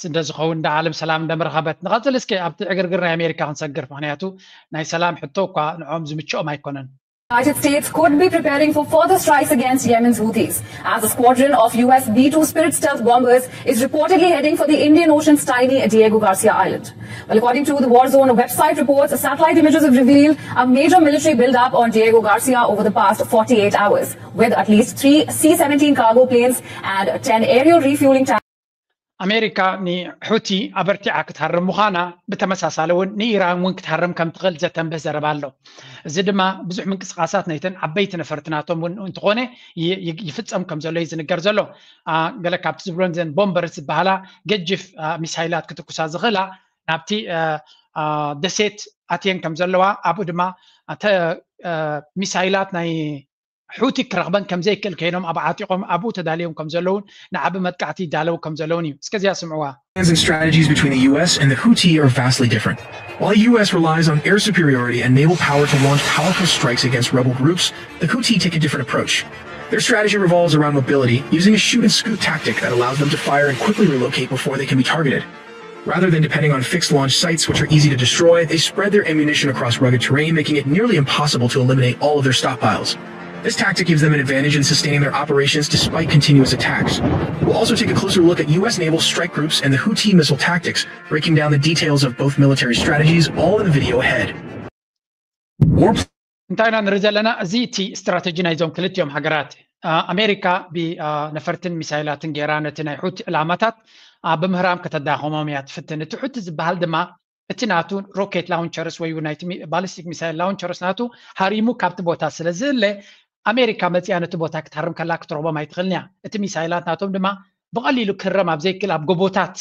እንደ ዝኸውን እንደ ዓለም ሰላም እንደምረኸበት ንቐፅል እስከ ኣብቲ ዕግርግር ናይ ኣሜሪካ ክንሰግር ምክንያቱ ናይ ሰላም ሕቶ እኳ ንዖም ዝምችኦም ኣይኮነን United States could be preparing for further strikes against Yemen's Houthis, as a squadron of U S B two Spirit stealth bombers is reportedly heading for the Indian Ocean's tiny Diego Garcia Island. Well, according to the Warzone website reports, satellite images have revealed a major military buildup on Diego Garcia over the past forty-eight hours, with at least three C seventeen cargo planes and ten aerial refueling tanks. ኣሜሪካ ንሑቲ ኣበርቲዓ ክትሃርም ምዃና፣ ብተመሳሳሊ እውን ንኢራን እውን ክትሃርም ከም ትኽእል ዘተንብህ ዘረባ ኣሎ። እዚ ድማ ብዙሕ ምንቅስቓሳት ናይተን ዓበይቲ ነፈርቲ ናቶም እውን እንተኾነ ይ- ይ- ይፍጸም ከም ዘሎ እዩ ዝንገር ዘሎ። አ፣ ገለ ካብቲ ዝብሎን ዘን ቦምበርስ ዝበሃላ ገጅፍ፣ አ፣ ሚሳይላት ክትኩሳ ዝኽእላ ናብቲ፣ አ፣ አ፣ ደሴት ኣትየን ከም ዘለዋ፣ ኣብኡ ድማ ተ- አ፣ ሚሳይላት ናይ ሑቲ ክረኽበን ከም ዘይክእል ከይኖም ኣብ ዓጢቖም ኣብኡ ተዳልዮም ከም ዘለውን ንዓቢ መጥቃዕቲ ይዳለው ከም ዘለውን እዩ። እስከዚኣ ስምዕዋ። Plans and strategies between the U S and the Houthi are vastly different. While the U S relies on air superiority and naval power to launch powerful strikes against rebel groups, the Houthi take a different approach. Their strategy revolves around mobility, using a shoot and scoot tactic that allows them to fire and quickly relocate before they can be targeted. Rather than depending on fixed launch sites, which are easy to destroy, they spread their ammunition across rugged terrain, making it nearly impossible to eliminate all of their stockpiles. This tactic gives them an advantage in sustaining their operations despite continuous attacks. We'll also take a closer look at U S naval strike groups and the Houthi missile tactics, breaking down the details of both military strategies, all in the video ahead. War እንታይ ኢና ንርኢ ዘለና? እዚ እቲ ስትራተጂ ናይዞም ክልቲኦም ሃገራት። አ፣ ኣሜሪካ ብነፈርትን ሚሳይላትን ገይራ ነቲ ናይ ሑቲ ዕላማታት፣ አ፣ ብምህራም ከተዳኸሞም እያ ትፍትን። እቲ ሑቲ ዝበሃል ድማ እቲ ናቱ ሮኬት ላውንቸርስ ወይ ናይቲ ባሊስቲክ ሚሳይል ላውንቸርስ ናቱ ሃሪሙ ካብቲ ቦታ ስለ ዝእለ፣ ኣሜሪካ መፂኣ ነቲ ቦታ ክትሃርም ከላ ክትረኽቦም ኣይትኽእልን እያ። እቲ ሚሳይላት ናቶም ድማ ብቐሊሉ ክህረም ኣብ ዘይክእል ኣብ ጎቦታት፣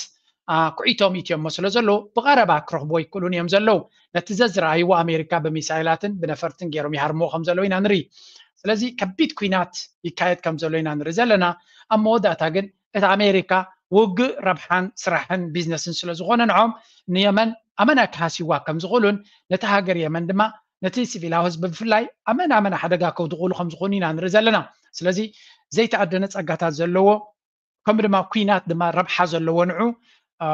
አ፣ ኩዒቶም ኢትዮሞ ስለ ዘለዉ ብቐረባ ክረኽብዎ ይክእሉን እዮም ዘለዉ። ነቲ ዘዝረኣይዎ ኣሜሪካ ብሚሳይላትን ብነፈርትን ገይሮም ይሃርምዎ ከም ዘለዉ ኢና ንርኢ። ስለዚ ከቢድ ኲናት ይካየድ ከም ዘሎ ኢና ንርኢ ዘለና። ኣብ መወዳእታ ግን እቲ ኣሜሪካ ውግእ ረብሓን ስራሕን ቢዝነስን ስለ ዝኾነ ንዖም ንየመን ኣመና ክሃስይዋ ከም ዝኽእሉን ነቲ ሃገር የመን ድማ ነቲ ሲቪላዊ ህዝቢ ብፍላይ ኣመና ኣመና ሓደጋ ከውድቕሉ ከም ዝኾኑ ኢና ንርኢ ዘለና። ስለዚ ዘይተኣደነ ጸጋታት ዘለዎ ከምኡ ድማ ኲናት ድማ ረብሓ ዘለዎ ንዑ፣ አ፣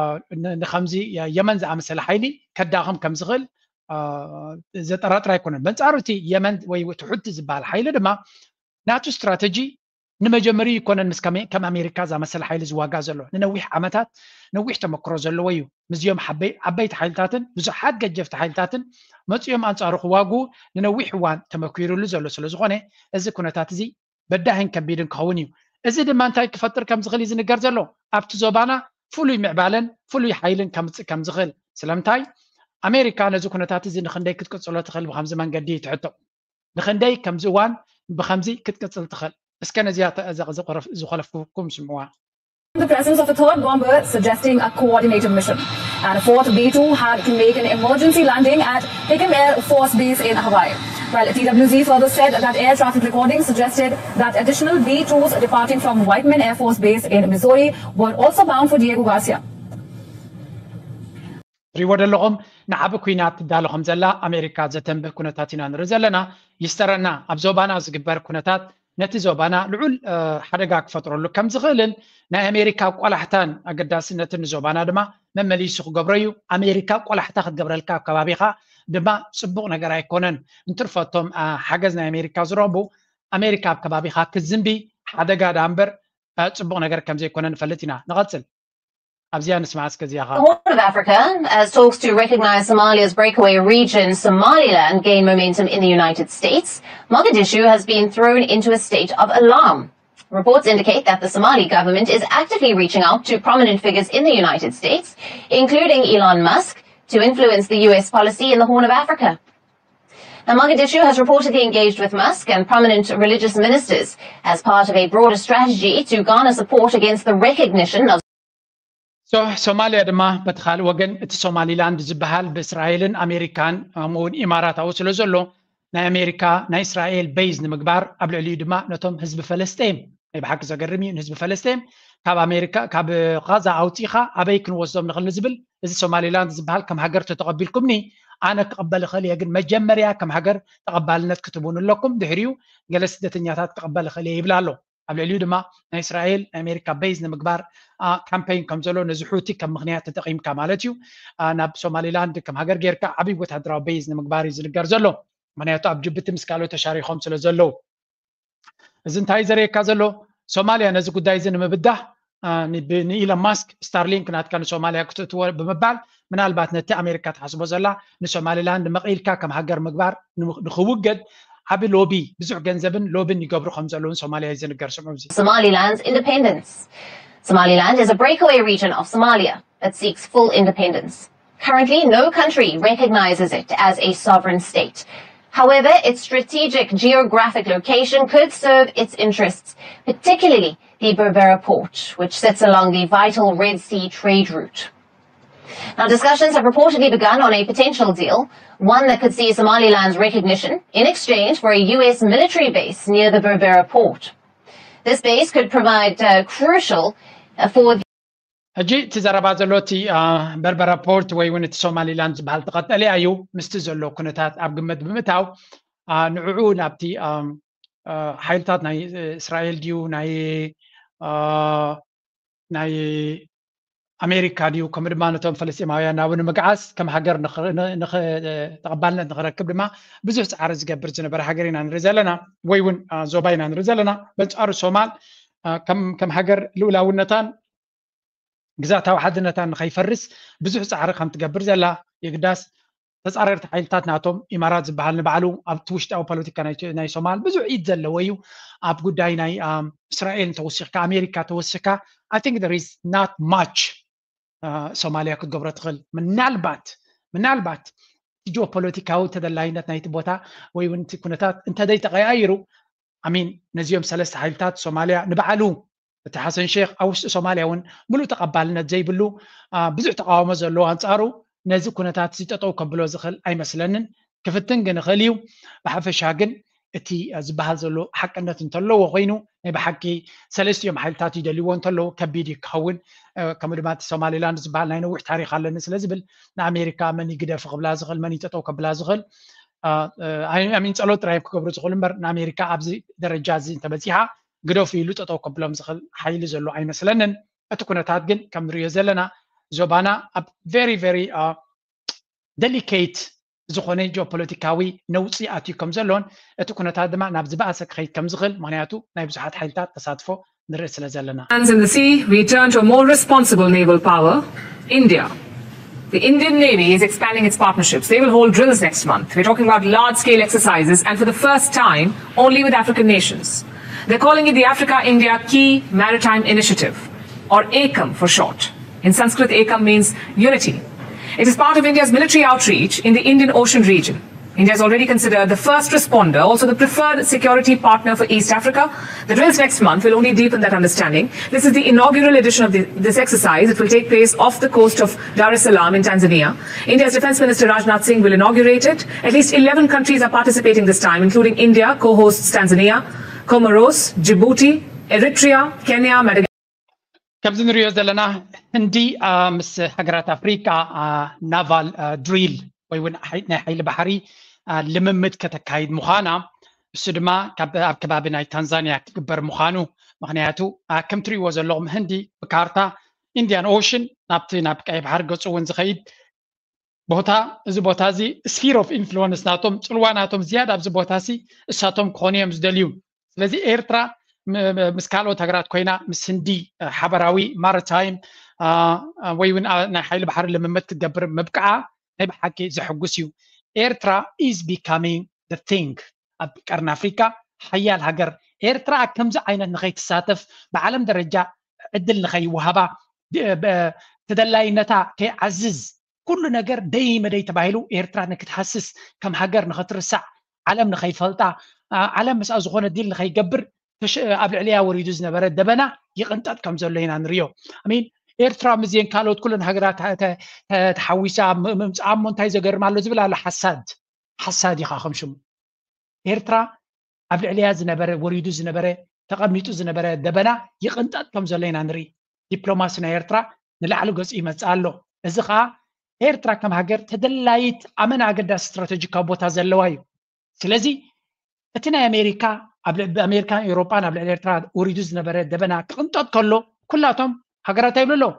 ን- ንኸምዚ የመን ዝኣመሰለ ሓይሊ ከዳኽም ከም ዝኽእል፣ አ፣ ዘጠራጥር ኣይኮነን። በንጻሩ እቲ የመን ወይ እቲ ሑቲ ዝበሃል ሓይሊ ድማ ናቱ ስትራተጂ ንመጀመሪኡ ይኮነን ምስ ከመ- ከም ኣሜሪካ ዝኣመሰለ ሓይሊ ዝዋጋ ዘሎ። ንነዊሕ ዓመታት ነዊሕ ተመክሮ ዘለዎ እዩ። ምስዚኦም ሓበይ- ዓበይቲ ሓይልታትን ብዙሓት ገጀፍቲ ሓይልታትን መፂኦም ኣንጻሩ ክዋግኡ ንነዊሕ እዋን ተመኪሩሉ ዘሎ ስለ ዝኾነ፣ እዚ ኩነታት እዚ በዳህን ከቢድን ክኸውን እዩ። እዚ ድማ እንታይ ክፈጥር ከም ዝኽእል እዩ ዝንገር ዘሎ። ኣብቲ ዞባና ፍሉይ ምዕባለን ፍሉይ ሓይልን ከምፅእ ከም ዝኽእል። ስለምንታይ ኣሜሪካ ነዚ ኩነታት እዚ ንክንደይ ክትቅፅሎ ትኽእል? ብከምዚ መንገዲ እዩ ትሕቶ። ንክንደይ ከምዚ እዋን ብከምዚ ክትቅፅል ትኽእል? እስከ ነዚኣ ተ- ዘ- ዘ- ዝኮለፍኩም ስምዕዋ። The presence of a third bomber suggesting a coordinated mission. And a fourth B two had to make an emergency landing at Hickam Air Force Base in Hawaii. While T W Z further said that air traffic recordings suggested that additional B twos departing from Whiteman Air Force Base in Missouri were also bound for Diego Garcia. ትሪእዎ ዘለኹም ንዓቢ ኩናት ትዳሎ ከም ዘላ ኣሜሪካ ዘተንብህ ኩነታት ኢና ንርኢ ዘለና። ይስተረና ኣብ ዞባና ዝግበር ኩነታት ነቲ ዞባና ልዑል ሓደጋ ክፈጥረሉ ከም ዝኽእልን ናይ ኣሜሪካ ቆላሕታን ኣገዳስነትን ንዞባና ድማ መመሊሱ ክገብሮ እዩ። ኣሜሪካ ቆላሕታ ክትገብረልካ ኣብ ከባቢኻ ድማ ፅቡቕ ነገር ኣይኮነን። እንትርፈቶም ሓገዝ ናይ ኣሜሪካ ዝረኽቡ ኣሜሪካ ኣብ ከባቢኻ ክዝንቢ ሓደጋ ዳ እምበር ፅቡቕ ነገር ከም ዘይኮነ ንፈልጥ ኢና። ንቐፅል። ኣብዚኣ ንስማዕ እስከ እዚኣ ኸዓ። The Horn of Africa, as talks to recognize Somalia's breakaway region, Somaliland, gain momentum in the United States, Mogadishu has been thrown into a state of alarm. Reports indicate that the Somali government is actively reaching out to prominent figures in the United States, including Elon Musk, to influence the U S policy in the Horn of Africa. Now, Mogadishu has reportedly engaged with Musk and prominent religious ministers as part of a broader strategy to garner support against the recognition of ሶማልያ ድማ በቲ ካልእ ወገን እቲ ሶማሊላንድ ዝበሃል ብእስራኤልን ኣሜሪካን ከምኡውን ኢማራታዊ ስለ ዘሎ ናይ ኣሜሪካ ናይ እስራኤል ቤዝ ንምግባር ኣብ ልዕሊኡ ድማ ነቶም ህዝቢ ፈለስጤም ናይ ብሓቂ ዘገርም እዩ ንህዝቢ ፈለስጤም ካብ ኣሜሪካ ካብ ቃዛ ኣውፂኻ ኣበይ ክንወስዶም ንኽእል ንዝብል እዚ ሶማሊላንድ ዝበሃል ከም ሃገር ተተቐቢልኩምኒ ኣነ ክቕበል እኽእል እየ ግን መጀመርያ ከም ሃገር ተቐባልነት ክትቡን ኣለኩም ድሕሪኡ ገለ ስደተኛታት ክቕበል እኽእል እየ ይብል ኣሎ። ኣብ ልዕሊኡ ድማ ናይ እስራኤል ናይ ኣሜሪካ ቤዝ ንምግባር ካምፔይን ከም ዘሎ ነዚ ሑቲ ከም ምክንያት ተጠቒምካ ማለት እዩ ናብ ሶማሊላንድ ከም ሃገር ጌርካ ዓብይ ወታደራዊ ቤዝ ንምግባር እዩ ዝንገር ዘሎ። ምክንያቱ ኣብ ጅቡቲ ምስ ካልኦት ተሻሪኾም ስለ ዘለዉ እዚ እንታይ ዘርእየካ ዘሎ ሶማልያ ነዚ ጉዳይ እዚ ንምብዳህ ንኢለን ማስክ ስታርሊንክ ናትካ ንሶማልያ ክትእትዎ ብምባል ምናልባት ነቲ ኣሜሪካ ትሓስቦ ዘላ ንሶማሊላንድ መቒልካ ከም ሃገር ምግባር ንክውገድ ዓቢ ሎቢ ብዙሕ ገንዘብን ሎብን ይገብሩ ከም ዘለውን ሶማልያ እዩ ዝንገር። ስምዑ እዚ። Somaliland's independence. Somaliland is a breakaway region of Somalia that seeks full independence. Currently, no country recognizes it as a sovereign state. However, its strategic geographic location could serve its interests, particularly the Berbera port, which sits along the vital Red Sea trade route. Now, discussions have reportedly begun on a potential deal, one that could see Somaliland's recognition in exchange for a U S military base near the Berbera port. This base could provide uh, crucial uh, for the ሕጂ እቲ ዘረባ ዘሎ እቲ በርበራ ፖርት ወይ እውን እቲ ሶማሊላንድ ዝበሃል ተቐጠለያ እዩ። ምስቲ ዘሎ ኩነታት ኣብ ግምት ብምእታው ንዕኡ ናብቲ ሓይልታት ናይ እስራኤል ድዩ ናይ ናይ ኣሜሪካ ድዩ ከምኡ ድማ ነቶም ፈለስጢማውያን ናብኡ ንምግዓዝ ከም ሃገር ተቐባልነት ንክረክብ ድማ ብዙሕ ፃዕሪ ዝገብር ዝነበረ ሃገር ኢና ንርኢ ዘለና ወይ እውን ዞባ ኢና ንርኢ ዘለና። በንፃሩ ሶማል ከም ሃገር ልኡላውነታን ግዛታዊ ሓድነታን ንኸይፈርስ ብዙሕ ፃዕሪ ከም ትገብር ዘላ የግዳስ ተፃረርቲ ሓይልታት ናቶም ኢማራት ዝበሃል ንባዕሉ ኣብቲ ውሽጣዊ ፖለቲካ ናይ ሶማል ብዙሕ ኢድ ዘለዎ እዩ። ኣብ ጉዳይ ናይ እስራኤል እንተወሲኽካ ኣሜሪካ ተወሲኽካ I think there is not much ሶማልያ ክትገብሮ ትኽእል ምናልባት ምናልባት እቲ ጂኦፖለቲካዊ ተደላይነት ናይቲ ቦታ ወይ እውን እቲ ኩነታት እንተዘይተቀያይሩ ኣሚን ነዚኦም ሰለስተ ሓይልታት ሶማልያ ንባዕሉ እቲ ሓሰን ሼክ ኣብ ውሽጢ ሶማልያ እውን ሙሉእ ተቐባልነት ዘይብሉ ብዙሕ ተቃውሞ ዘለዎ ኣንፃሩ ነዚ ኩነታት እዚ ጠጠው ከብሎ ዝኽእል ኣይመስለንን። ክፍትን ግን ይኽእል እዩ። ብሓፈሻ ግን እቲ ዝበሃል ዘሎ ሓቅነት እንተለዎ ኮይኑ ናይ ብሓቂ ሰለስቲኦም ሓይልታት ይደልይዎ እንተለዉ ከቢድ እዩ ክኸውን። ከምኡ ድማ እቲ ሶማሊላንድ ዝበሃል ናይ ነዊሕ ታሪክ ኣለኒ ስለ ዝብል ንኣሜሪካ መን ይግደፍ ክብላ ዝኽእል መን ይጠጠው ከብላ ዝኽእል ኣሚን ጸሎት ጥራይ ክገብሩ ዝኽእሉ እምበር ንኣሜሪካ ኣብዚ ደረጃ እዚ እንተበፂሓ ግደፉ ኢሉ ጠጠው ከብሎም ዝኽእል ሓይሊ ዘሎ ኣይመስለንን። እቲ ኩነታት ግን ከም ንሪኦ ዘለና ዞባና ኣብ very very delicate ዝኾነ ጂኦፖለቲካዊ ነውፂ ኣትዩ ከም ዘሎን እቲ ኩነታት ድማ ናብ ዝበኣሰ ክኸይድ ከም ዝኽእል ምክንያቱ ናይ ብዙሓት ሓይልታት ተሳትፎ ንርኢ ስለ ዘለና። Hands in the sea, we turn to a more responsible naval power, India. The Indian Navy is expanding its partnerships. They will hold drills next month. We're talking about large scale exercises and for the first time, only with African nations. They're calling it the Africa India Key Maritime Initiative, or ACOM for short. In Sanskrit, ACOM means unity. It is part of India's military outreach in the Indian Ocean region. India is already considered the first responder, also the preferred security partner for East Africa. The drills next month will only deepen that understanding. This is the inaugural edition of the, this exercise. It will take place off the coast of Dar es Salaam in Tanzania. India's Defense Minister Rajnath Singh will inaugurate it. At least eleven countries are participating this time, including India, co hosts Tanzania, Comoros, Djibouti, Eritrea, Kenya, Madagascar. ከምዚ ንሪኦ ዘለና ህንዲ ምስ ሃገራት ኣፍሪካ ናቫል ድሪል ወይ እውን ናይ ሓይሊ ባሕሪ ልምምድ ከተካይድ ምዃና እሱ ድማ ኣብ ከባቢ ናይ ታንዛንያ ክግበር ምዃኑ ምክንያቱ ከም ትሪእዎ ዘለኹም ህንዲ ብካርታ ኢንዲያን ኦሽን ናብቲ ናብ ቀይ ባሕሪ ገፁ እውን ዝኸይድ ቦታ እዚ ቦታ እዚ sphere of influence ናቶም ፅልዋ ናቶም ዝያዳ ኣብዚ ቦታ ሲ እሳቶም ክኾኑ እዮም ዝደልዩ። ስለዚ ኤርትራ ምስ ካልኦት ሃገራት ኮይና ምስ ህንዲ ሓበራዊ ማሪታይም ወይ እውን ናይ ሓይሊ ባሕሪ ልምምድ ክትገብር ምብቅዓ ናይ ብሓቂ ዘሐጉስ እዩ። ኤርትራ is becoming the thing ኣብ ቀርኒ ኣፍሪካ ሓያል ሃገር ኤርትራ ኣብ ከምዚ ዓይነት ንኸይትሳተፍ ብዓለም ደረጃ ዕድል ንኸይወሃባ ተደላይነታ ከይዓዝዝ ኩሉ ነገር ደይ መደይ ተባሂሉ ኤርትራ ንክትሃስስ ከም ሃገር ንኽትርሳዕ ዓለም ንኸይፈልጣ ዓለም ምስኣ ዝኾነ ዲል ንኸይገብር ኣብ ልዕሊያ ወሪዱ ዝነበረ ደበና ይቕንጠጥ ከም ዘሎ ኢና ንሪኦ። ሚን ኤርትራ ምስዜን ካልኦት ኩለን ሃገራት ተሓዊሳ ምምፅኣሞ እንታይ ዘገርም ኣሎ ዝብል ኣሎ ሓሳድ ሓሳድ ኢኻ ከም ሽሙ ኤርትራ ኣብ ልዕሊያ ዝነበረ ወሪዱ ዝነበረ ተቐሚጡ ዝነበረ ደበና ይቕንጠጥ ከም ዘሎ ኢና ንርኢ። ዲፕሎማሲ ናይ ኤርትራ ንላዕሊ ገፁ ይመፅእ ኣሎ። እዚ ከዓ ኤርትራ ከም ሃገር ተደላይት ኣመን ኣገዳሲ ስትራቴጂካዊ ቦታ ዘለዋ እዩ። ስለዚ እቲ ናይ ኣሜሪካ ኣብ ኣሜሪካን ኤውሮጳን ኣብ ልዕሊ ኤርትራ ወሪዱ ዝነበረ ደበና ክቕንጠጥ ከሎ ኩላቶም ሃገራት ይብሉ ኣለዉ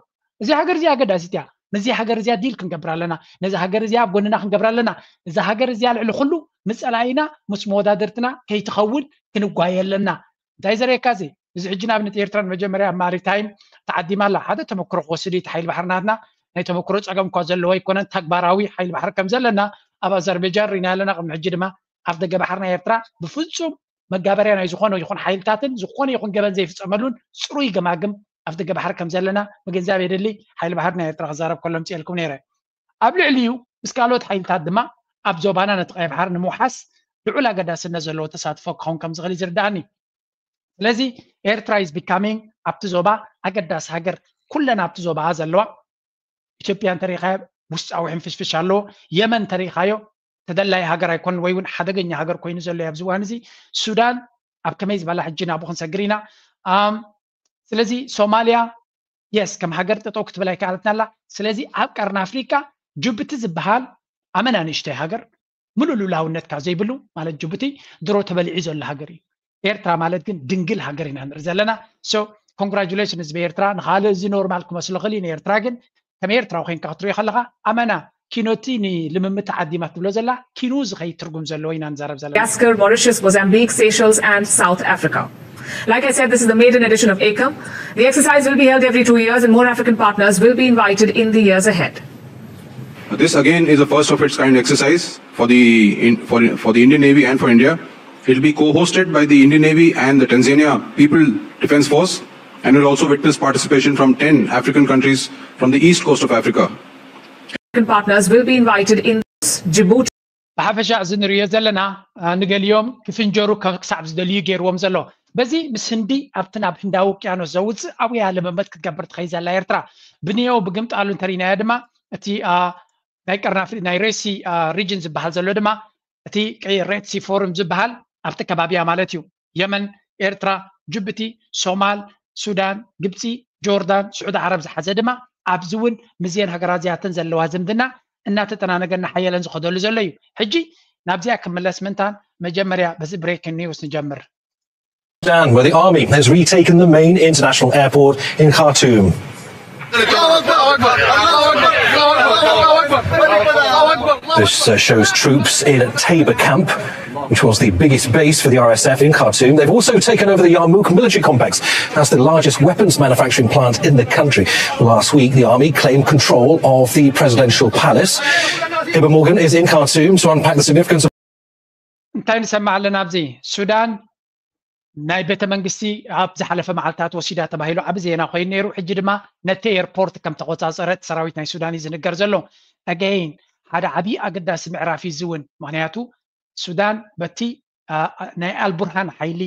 እዚ ሃገር እዚኣ ኣገዳሲት እያ። ነዚ ሃገር እዚኣ ዲል ክንገብር ኣለና። ነዚ ሃገር እዚኣ ኣብ ጎንና ክንገብር ኣለና። እዛ ሃገር እዚኣ ልዕሊ ኩሉ ምስ ጸላኢና ምስ መወዳድርትና ከይትኸውን ክንጓየ ኣለና። እንታይ ዘርእየካ እዚ እዚ ሕጂ ንኣብነት ኤርትራ ንመጀመርያ ኣብ ማሪታይም ተዓዲማ ኣላ። ሓደ ተመክሮ ክወስድ እዩ። እቲ ሓይሊ ባሕሪ ናትና ናይ ተመክሮ ጸገም እኳ ዘለዎ ኣይኮነን። ተግባራዊ ሓይሊ ባሕሪ ከም ዘለና ኣብ ኣዘርቤጃን ርኢና ኣለና። ቅድሚ ሕጂ ድማ ኣብ ደገ ባሕሪ ናይ ኤርትራ ብፍጹም መጋበርያ ናይ ዝኾነ ይኹን ሓይልታትን ዝኾነ ይኹን ገበን ዘይፍጸመሉን ጽሩይ ገማግም ኣብ ደገ ባሕሪ ከም ዘለና ምግንዛብ የድሊ። ሓይሊ ባሕሪ ናይ ኤርትራ ክዛረብ ከሎ ምፅኤልኩም ነይረ። ኣብ ልዕሊኡ ምስ ካልኦት ሓይልታት ድማ ኣብ ዞባና ነቲ ቀይ ባሕሪ ንምውሓስ ልዑል ኣገዳስነት ዘለዎ ተሳትፎ ክኸውን ከም ዝኽእል እዩ ዝርዳእኒ። ስለዚ ኤርትራ is becoming ኣብቲ ዞባ ኣገዳሲ ሃገር፣ ኩለን ኣብቲ ዞባ ዘለዋ ኢትዮጵያ እንተሪኢኻዮ ውስጣዊ ሕንፍሽፍሽ ኣለዎ። የመን እንተሪኢኻዮ ተደላይ ሃገር ኣይኮን ወይ እውን ሓደገኛ ሃገር ኮይኑ ዘሎ ኣብዚ እዋን እዚ። ሱዳን ኣብ ከመይ ዝበላ ሕጂ ናብኡ ክንሰግር ኢና። ስለዚ ሶማልያ የስ ከም ሃገር ጠጠው ክትብል ኣይከኣለትና ኣላ። ስለዚ ኣብ ቀርኒ ኣፍሪካ ጅቡቲ ዝበሃል ኣመና ንእሽተይ ሃገር ምሉእ ልኡላውነትካ ዘይብሉ ማለት ጅቡቲ ድሮ ተበሊዑ ዘሎ ሃገር እዩ። ኤርትራ ማለት ግን ድንግል ሃገር ኢና ንርኢ ዘለና። So congratulations ህዝቢ ኤርትራ። ንካልእ እዚ ኖርማል ክመስሎ ክእል እዩ፣ ንኤርትራ ግን ከም ኤርትራዊ ኮይንካ ክትሪኦ ከለካ ኣመና ኪኖቲ ንልምምድ ተዓዲማ ትብሎ ዘላ ኪኑ ዝኸይድ ትርጉም ዘለዎ ኢና ንዛረብ ዘለና። Madagascar, Mauritius, Mozambique, Seychelles, and South Africa. Like I said, this is the maiden edition of ACOM. The exercise will be held every two years, and more African partners will be invited in the years ahead. This again is a first of its kind exercise for the in, for, for the Indian Navy and for India. It will be co-hosted by the Indian Navy and the Tanzania People Defense Force, and will also witness participation from ten African countries from the east coast of Africa. African partners will be invited in Djibouti. ብሓፈሻ እዚ ንሪኦ ዘለና ንገሊኦም ክፍንጀሩ ክሳብ ዝደልዩ ገይርዎም ዘሎ። በዚ ምስ ህንዲ ኣብቲ ናብ ህንዳዊ ውቅያኖስ ዘውፅእ ኣብያ ልምምድ ክትገብር ትኸይ ዘላ ኤርትራ ብንየው ብግምጣሉ እንተሪናዮ ድማ እቲ ናይ ቀርኒ ኣፍሪ ናይ ሬሲ ሪጅን ዝበሃል ዘሎ ድማ እቲ ቀይ ሬድ ሲ ፎርም ዝበሃል ኣብቲ ከባቢያ ማለት እዩ። የመን፣ ኤርትራ፣ ጅቡቲ፣ ሶማል፣ ሱዳን፣ ግብፂ፣ ጆርዳን፣ ስዑዲ ዓረብ ዝሓዘ ድማ ኣብዚ እውን ምስዘን ሃገራት እዚኣተን ዘለዋ ዝምድና እናተጠናነገ እናሓየለን ዝኸደሉ ዘሎ እዩ። ሕጂ ናብዚኣ ክምለስ ምንታን መጀመርያ በዚ ብሬኪንግ ኒውስ ንጀምር። Sudan, where the army has retaken the main international airport in Khartoum. This uh, shows troops in Taiba camp, which was the biggest base for the R S F in Khartoum. They've also taken over the Yarmouk military complex. That's the largest weapons manufacturing plant in the country. Last week, the army claimed control of the presidential palace. Hiba Morgan is in Khartoum to unpack the significance of እንታይ ንሰምዕ ኣለና ኣብዚ ሱዳን ናይ ቤተ መንግስቲ ኣብ ዝሓለፈ መዓልታት ወሲዳ ተባሂሉ ዓቢ ዜና ኮይኑ ነይሩ። ሕጂ ድማ ነቲ ኤርፖርት ከም ተቆጻጸረት ሰራዊት ናይ ሱዳን እዩ ዝንገር ዘሎ። ኣገይን ሓደ ዓቢ ኣገዳሲ ምዕራፍ እዩ እዚ እውን፣ ምክንያቱ ሱዳን በቲ ናይ ኣልቡርሃን ሓይሊ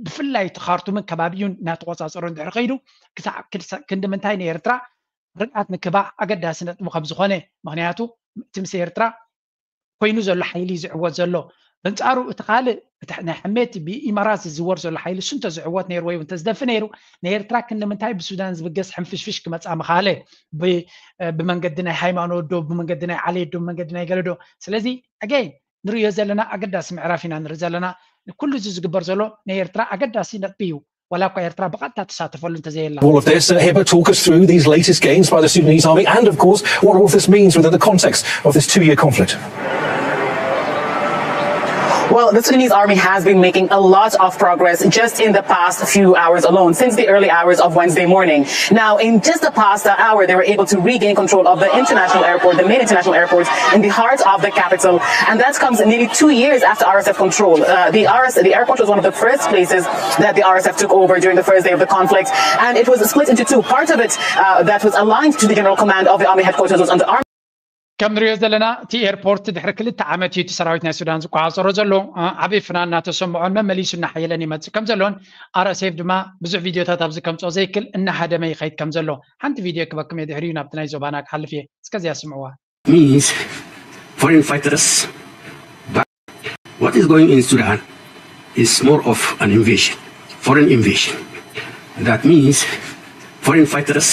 ብፍላይ እቲ ካርቱምን ከባቢኡን እናተቆጻጸሩ እንድሕር ከይዱ ክሳዕ ክንዲ ምንታይ ንኤርትራ ርግኣት ንክባዕ ኣገዳሲ ነጥቢ ከም ዝኾነ፣ ምክንያቱ እቲ ምስ ኤርትራ ኮይኑ ዘሎ ሓይሊ እዩ ዝዕወት ዘሎ። በንጻሩ እቲ ካልእ ናይ ሕሜት ብኢማራት ዝዝወር ዘሎ ሓይሊ እሱ እንተዝዕወት ነይሩ ወይ እውን እንተዝደፊ ነይሩ ንኤርትራ ክንዲ ምንታይ ብሱዳን ዝብገስ ሕንፍሽፍሽ ክመጻ ምኻለ ብመንገዲ ናይ ሃይማኖት ዶ ብመንገዲ ናይ ዓሌት ዶ ብመንገዲ ናይ ገለ ዶ። ስለዚ ኣገይን ንርእዮ ዘለና ኣገዳሲ ምዕራፍ ኢና ንርኢ ዘለና። ኩሉ እዚ ዝግበር ዘሎ ናይ ኤርትራ ኣገዳሲ ነጥቢ እዩ። ዋላ እኳ ኤርትራ ብቐጥታ ትሳተፈሉ እንተዘየላ። All of this, uh, Hiba, talk us through these latest gains by the Sudanese army and, of course, what all of this means within the context of this two-year conflict. Well, the Sudanese army has been making a lot of progress just in the past few hours alone, since the early hours of Wednesday morning. Now, in just the past hour, they were able to regain control of the international airport, the main international airport in the heart of the capital. And that comes nearly two years after R S F control. Uh, the, R S, the airport was one of the first places that the R S F took over during the first day of the conflict. And it was split into two. Part of it uh, that was aligned to the general command of the army headquarters was under army. ከም ንሪኦ ዘለና እቲ ኤርፖርት ድሕሪ ክልተ ዓመት እዩ እቲ ሰራዊት ናይ ሱዳን ዝቆፃፀሮ ዘሎ። ዓብዪ ፍናን እናተሰምዖን መመሊሱ እናሓየለን ይመፅእ ከም ዘሎን ኣርኤስኤፍ ድማ ብዙሕ ቪድዮታት ኣብዚ ከምፅኦ ዘይክል እናሃደመ ይኸይድ ከም ዘሎ ሓንቲ ቪድዮ ክበኩም እየ ድሕሪኡ ናብቲ ናይ ዞባና ክሓልፍ እየ። እስከዚያ ስምዕዋ። Means foreign fighters. But what is going in Sudan is more of an invasion, foreign invasion. That means foreign fighters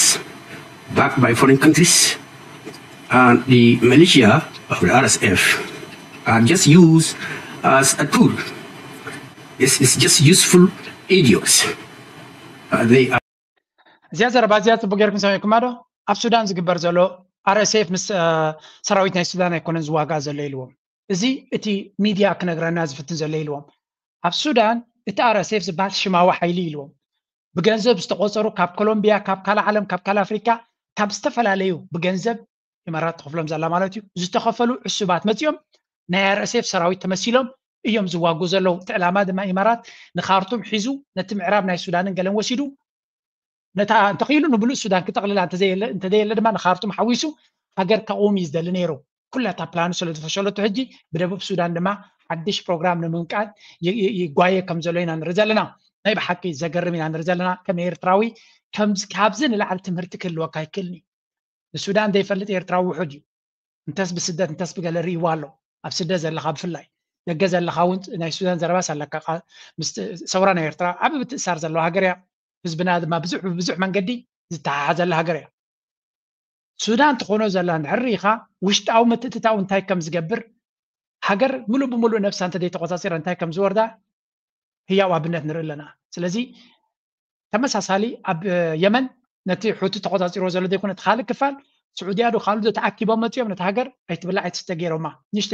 backed by foreign countries, and the militia of the R S F are just used as a tool. It's, it's just useful idiots. Uh, they are እዚኣ ዘረባ እዚኣ ፅቡቅ ጌርኩም ሰሚዕኩማ ዶ? ኣብ ሱዳን ዝግበር ዘሎ ኣርኤስኤፍ ምስ ሰራዊት ናይ ሱዳን ኣይኮነን ዝዋጋእ ዘሎ ኢልዎም። እዚ እቲ ሚድያ ክነግረና ዝፍትን ዘሎ ኢልዎም። ኣብ ሱዳን እቲ ኣርኤስኤፍ ዝበሃል ሽማዊ ሓይሊ ኢልዎም። ብገንዘብ ዝተቆፀሩ ካብ ኮሎምቢያ፣ ካብ ካልእ ዓለም፣ ካብ ካልእ ኣፍሪካ፣ ካብ ዝተፈላለዩ ብገንዘብ ኢማራት ትኸፍሎም ዘላ ማለት እዩ ዝተኸፈሉ ዕሱባት መፂኦም ናይ ኣርኤስኤፍ ሰራዊት ተመሲሎም እዮም ዝዋጉ ዘለዉ። እቲ ዕላማ ድማ ኢማራት ንካርቱም ሒዙ ነቲ ምዕራብ ናይ ሱዳንን ገለን ወሲዱ ነታ እንተኽኢሉ ንብሉእ ሱዳን ክጠቕልላ እንተዘየለ እንተዘየለ ድማ ንኻርቱም ሓዊሱ ሃገር ከቕውም እዩ ዝደሊ ነይሩ። ኩላ እታ ፕላኑ ስለ ዝፈሸለቱ ሕጂ ብደቡብ ሱዳን ድማ ሓድሽ ፕሮግራም ንምምቃል ይ- ይ- ይጓየ ከም ዘሎ ኢና ንርኢ ዘለና። ናይ ብሓቂ ዘገርም ኢና ንርኢ ዘለና። ከም ኤርትራዊ ከምዚ ካብዚ ንላዕሊ ትምህርቲ ክህልወካ ኣይክእልን እዩ። ንሱዳን ዘይፈልጥ ኤርትራዊ ውሑድ እዩ። እንተስ ብስደት እንተስ ብገለ ርእይዋ ኣሎ። ኣብ ስደት ዘለኻ ብፍላይ ደገ ዘለኻ እውን ናይ ሱዳን ዘረባስ ኣለካ። ቃ- ምስ ሰውራ ናይ ኤርትራ ዓቢ ምትእሳር ዘለዋ ሃገር እያ። ህዝብና ድማ ብዙሕ ብብዙሕ መንገዲ ዝተሓሓዘላ ሃገር እያ። ሱዳን ትኾኖ ዘላ እንድሕር ርኢኻ ውሽጣዊ ምትእትታው እንታይ ከም ዝገብር ሃገር ምሉእ ብምሉእ ነብሳ እንተ ዘይተቆጻጺራ እንታይ ከም ዝወርዳ ህያው ኣብነት ንርኢ ኣለና። ስለዚ ተመሳሳሊ ኣብ የመን ነቲ ሑቲ ተቆጻጺርዎ ዘሎ ዘይኮነ እቲ ካልእ ክፋል ስዑድያ ዶ ካልእ ዶ ተኣኪቦም መጺኦም ነቲ ሃገር ኣይትብላዕ ኣይትስተ ገይሮማ። ንሽተ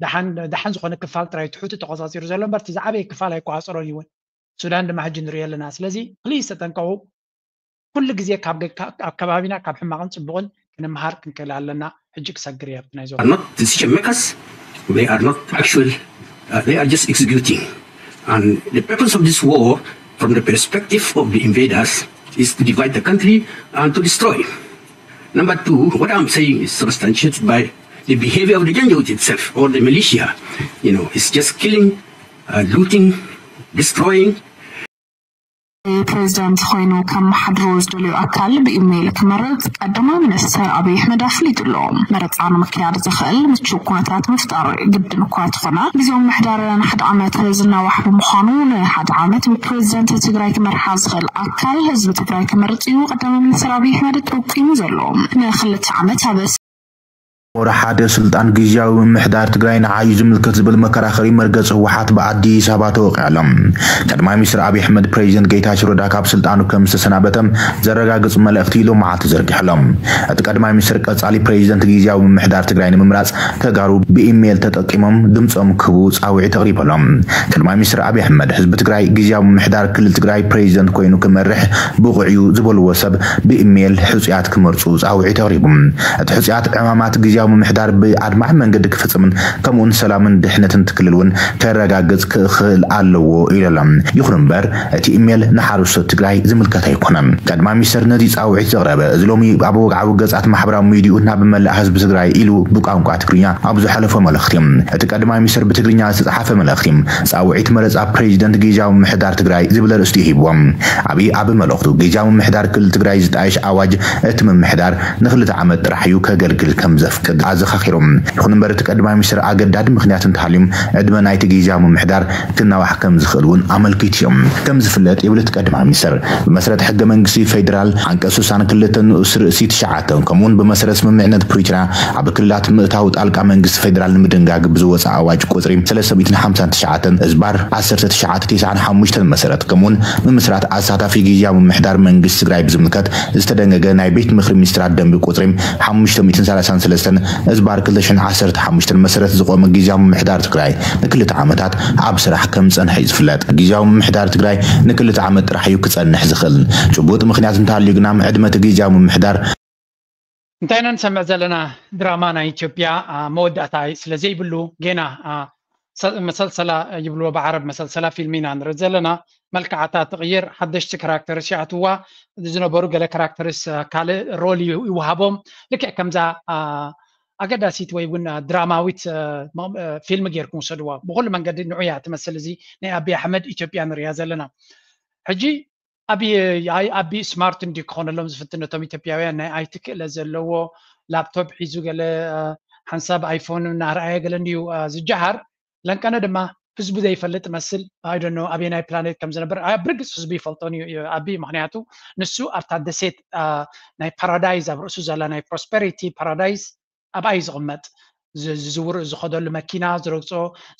ደሓን ደሓን ዝኾነ ክፋል ጥራይ እቲ ሑቲ ተቆጻጺሩ ዘሎ እምበር እቲ ዝዓበየ ክፋል ኣይቆጻጸሮን እዩ እውን። ሱዳን ድማ ሕጂ ንሪኦ ኣለና። ስለዚ ፕሊዝ ተጠንቀቑ። ኩሉ ግዜ ካብ ገ- ካብ ከባቢና ካብ ሕማቕን ጽቡቕን ክንምሃር ክንክእል ኣለና። ሕጂ ክሰግር እየ ኣብቲ ናይ ዞባ are not decision makers. They are not actual. Uh, they are just executing. And the purpose of this war, from the perspective of the invaders, is to divide the country and to destroy. Number two, what I'm saying is substantiated by the behavior of the Janjaweed itself or the militia. You know, it's just killing, uh, looting, destroying, ፕሬዚደንት ኮይኑ ከመሓድሮ ዝደልዮ ኣካል ብኢሜይል ክመርፅ ቀዳማይ ሚኒስትር ኣብይ ኣሕመድ ኣፍሊጡ ኣሎ። መረፃ ንምክያድ ዘኽእል ምቹው ኩነታት ምፍጣር ግድን እኳ ተኾነ፣ ግዜያዊ ምምሕዳር ንሓደ ዓመት ዝናዋሕ ብምዃኑ ንሓደ ዓመት ብፕሬዚደንት ትግራይ ክመርሓ ዝኽእል ኣካል ህዝቢ ትግራይ ክመርፅ እዩ ቀዳማይ ሚኒስትር ኣብይ ኣሕመድ ጠቂሙ ዘሎ። ንክልተ ዓመት ኣብ ወረ ሓደ ስልጣን ግዝያዊ ምምሕዳር ትግራይ ንዓይ እዩ ዝምልከት ዝብል መከራኸሪ መርገፂ ህወሓት ብኣዲስ ኣበባ ተወቂዑ ኣሎ። ቀዳማይ ሚኒስትር ኣብይ ኣሕመድ ፕሬዚደንት ጌታቸው ረዳ ካብ ስልጣኑ ከም ዝተሰናበተ ዘረጋግፅ መልእኽቲ ሎማዓልቲ ዘርጊሑ ኣሎ። እቲ ቀዳማይ ሚኒስትር ቀፃሊ ፕሬዚደንት ግዝያዊ ምምሕዳር ትግራይ ንምምራፅ ተጋሩ ብኢሜይል ተጠቂሞም ድምፆም ክህቡ ፃውዒት ኣቕሪቡ ኣሎ። ቀዳማይ ሚኒስትር ኣብይ ኣሕመድ ህዝቢ ትግራይ ግዝያዊ ምምሕዳር ክልል ትግራይ ፕሬዚደንት ኮይኑ ክመርሕ ብቑዕ እዩ ዝበልዎ ሰብ ብኢሜይል ሕፁያት ክመርፁ ፃውዒት ኣቕሪቡ። እቲ ሕፁያት ዕማማት ግዝያዊ ምምሕዳር ብኣድማዒ መንገዲ ክፍፅምን ከምኡውን ሰላምን ድሕነትን እቲ ክልል እውን ከረጋግፅ ክኽእል ኣለዎ ኢሉ ኣሎ። ይኹን እምበር እቲ ኢሜይል ንሓረስቶት ትግራይ ዝምልከት ኣይኮነን። ቀዳማይ ሚኒስትር ነዚ ፃውዒት ዘቕረበ እዚ ሎሚ ኣብ ወግዓዊ ገፃት ማሕበራዊ ሚዲኡ ናብ መላእ ህዝቢ ትግራይ ኢሉ ብቋንቋ ትግርኛ ኣብ ዝሓለፎ መልእኽቲ እዩ። እቲ ቀዳማይ ሚኒስትር ብትግርኛ ዝተፅሓፈ መልእኽቲ ፃውዒት መረፃ ፕሬዚደንት ግዝያዊ ምምሕዳር ትግራይ ዝብል ኣርእስቲ እዩ ሂብዎ። ኣብይ ኣብ መልእኽቱ ግዝያዊ ምምሕዳር ክልል ትግራይ ዝጣየሽ ኣዋጅ እቲ ምምሕዳር ንክልተ ዓመት ጥራሕ እዩ ከገልግል ከም ዘፍቅድ ኣዘኻኺሩ። ይኹን እምበር እቲ ቀዳማይ ሚኒስትር ኣገዳዲ ምኽንያት እንተሃልዩ ዕድመ ናይቲ ግዝያዊ ምምሕዳር ክናዋሕ ከም ዝኽእል እውን ኣመልኪቱ እዩ። ከም ዝፍለጥ ይብል እቲ ቀዳማይ ሚኒስትር ብመሰረት ሕገ መንግስቲ ፌዴራል ዓንቀፅ ስሳን ክልተን ንኡስ ርእሲ ትሽዓተ ከምኡውን ብመሰረት ስምምዕነት ፕሪቶርያ ኣብ ክልላት ምእታው ጣልቃ መንግስቲ ፌዴራል ንምድንጋግ ብዝወፀ ኣዋጅ ቁፅሪ ሰለስተ ሚእትን ሓምሳን ትሽዓተን እዝባር ዓሰርተ ትሽዓተ ተስዓን ሓሙሽተን መሰረት ከምኡውን ምምስራት ኣሳታፊ ግዝያዊ ምምሕዳር መንግስቲ ትግራይ ብዝምልከት ዝተደንገገ ናይ ቤት ምኽሪ ሚኒስትራት ደንቢ ቁፅሪ ሓሙሽተ ሚእትን ሰላሳን ሰለስተን እዝባር ክልተ ሽሕን ዓሰርተ ሓሙሽተን መሰረት ዝቆመ ግዝያዊ ምምሕዳር ትግራይ ንክልተ ዓመታት ኣብ ስራሕ ከም ዝፀንሐ እዩ ዝፍለጥ። ግዝያዊ ምምሕዳር ትግራይ ንክልተ ዓመት ጥራሕ እዩ ክፀንሕ ዝኽእል። ጭቡጥ ምኽንያት እንተሃልዩ ግና ዕድመ እቲ ግዝያዊ ምምሕዳር እንታይ ኢና ንሰምዕ ዘለና? ድራማ ናይ ኢትዮጵያ አ፣ መወዳእታ ስለ ዘይብሉ ጌና አ፣ ሰ- መሰልሰላ ይብልዎ ብዓረብ መሰልሰላ ፊልም ኢና ንርኢ ዘለና። መልክዓታ ትቕይር፣ ሓደሽቲ ካራክተርስ ይኣትዋ። ዝነበሩ ገለ ካራክተርስ አ፣ ካልእ ሮል ይው- ይወሃቦም። ልክዕ ከምዛ አ፣ ኣገዳሲት ወይ እውን አ፣ ድራማዊት አ፣ መ- አ፣ ፊልም ጌርኩም ውሰድዋ። ብኩሉ መንገዲ ንዑ እያ ትመስል። እዚ ናይ ኣቢ ኣሕመድ ኢትዮጵያ ንሪያ ዘለና ሕጂ። ኣቢ ኣይ ኣቢ ስማርት እንዲ ክኾነሎም ዝፍትን ነቶም ኢትዮጵያውያን ናይ ኣይቲ ክእለት ዘለዎ ላፕቶፕ ሒዙ ገለ አ፣ ሓንሳብ ኣይፎን እናርኣየ ገለ እንዲዩ አ፣ ዝጀሃር። ለንቀነ ድማ ህዝቡ ዘይፈልጥ መስል ኣይደኖ ኣበየናይ ፕላኔት ከም ዝነበር አ፣ ብርግፅ ህዝቡ ይፈልጦን እዩ እዩ ኣቢ። ምክንያቱ ንሱ ኣብታ ደሴት አ፣ ናይ ፓራዳይዝ ኣብ ርእሱ ዘላ ናይ ፕሮስፐሪቲ ፓራዳይዝ ኣብኣ እዩ ዝቕመጥ። ዝ- ዝዝውር ዝኸደሉ መኪና፣ ዝረግፆ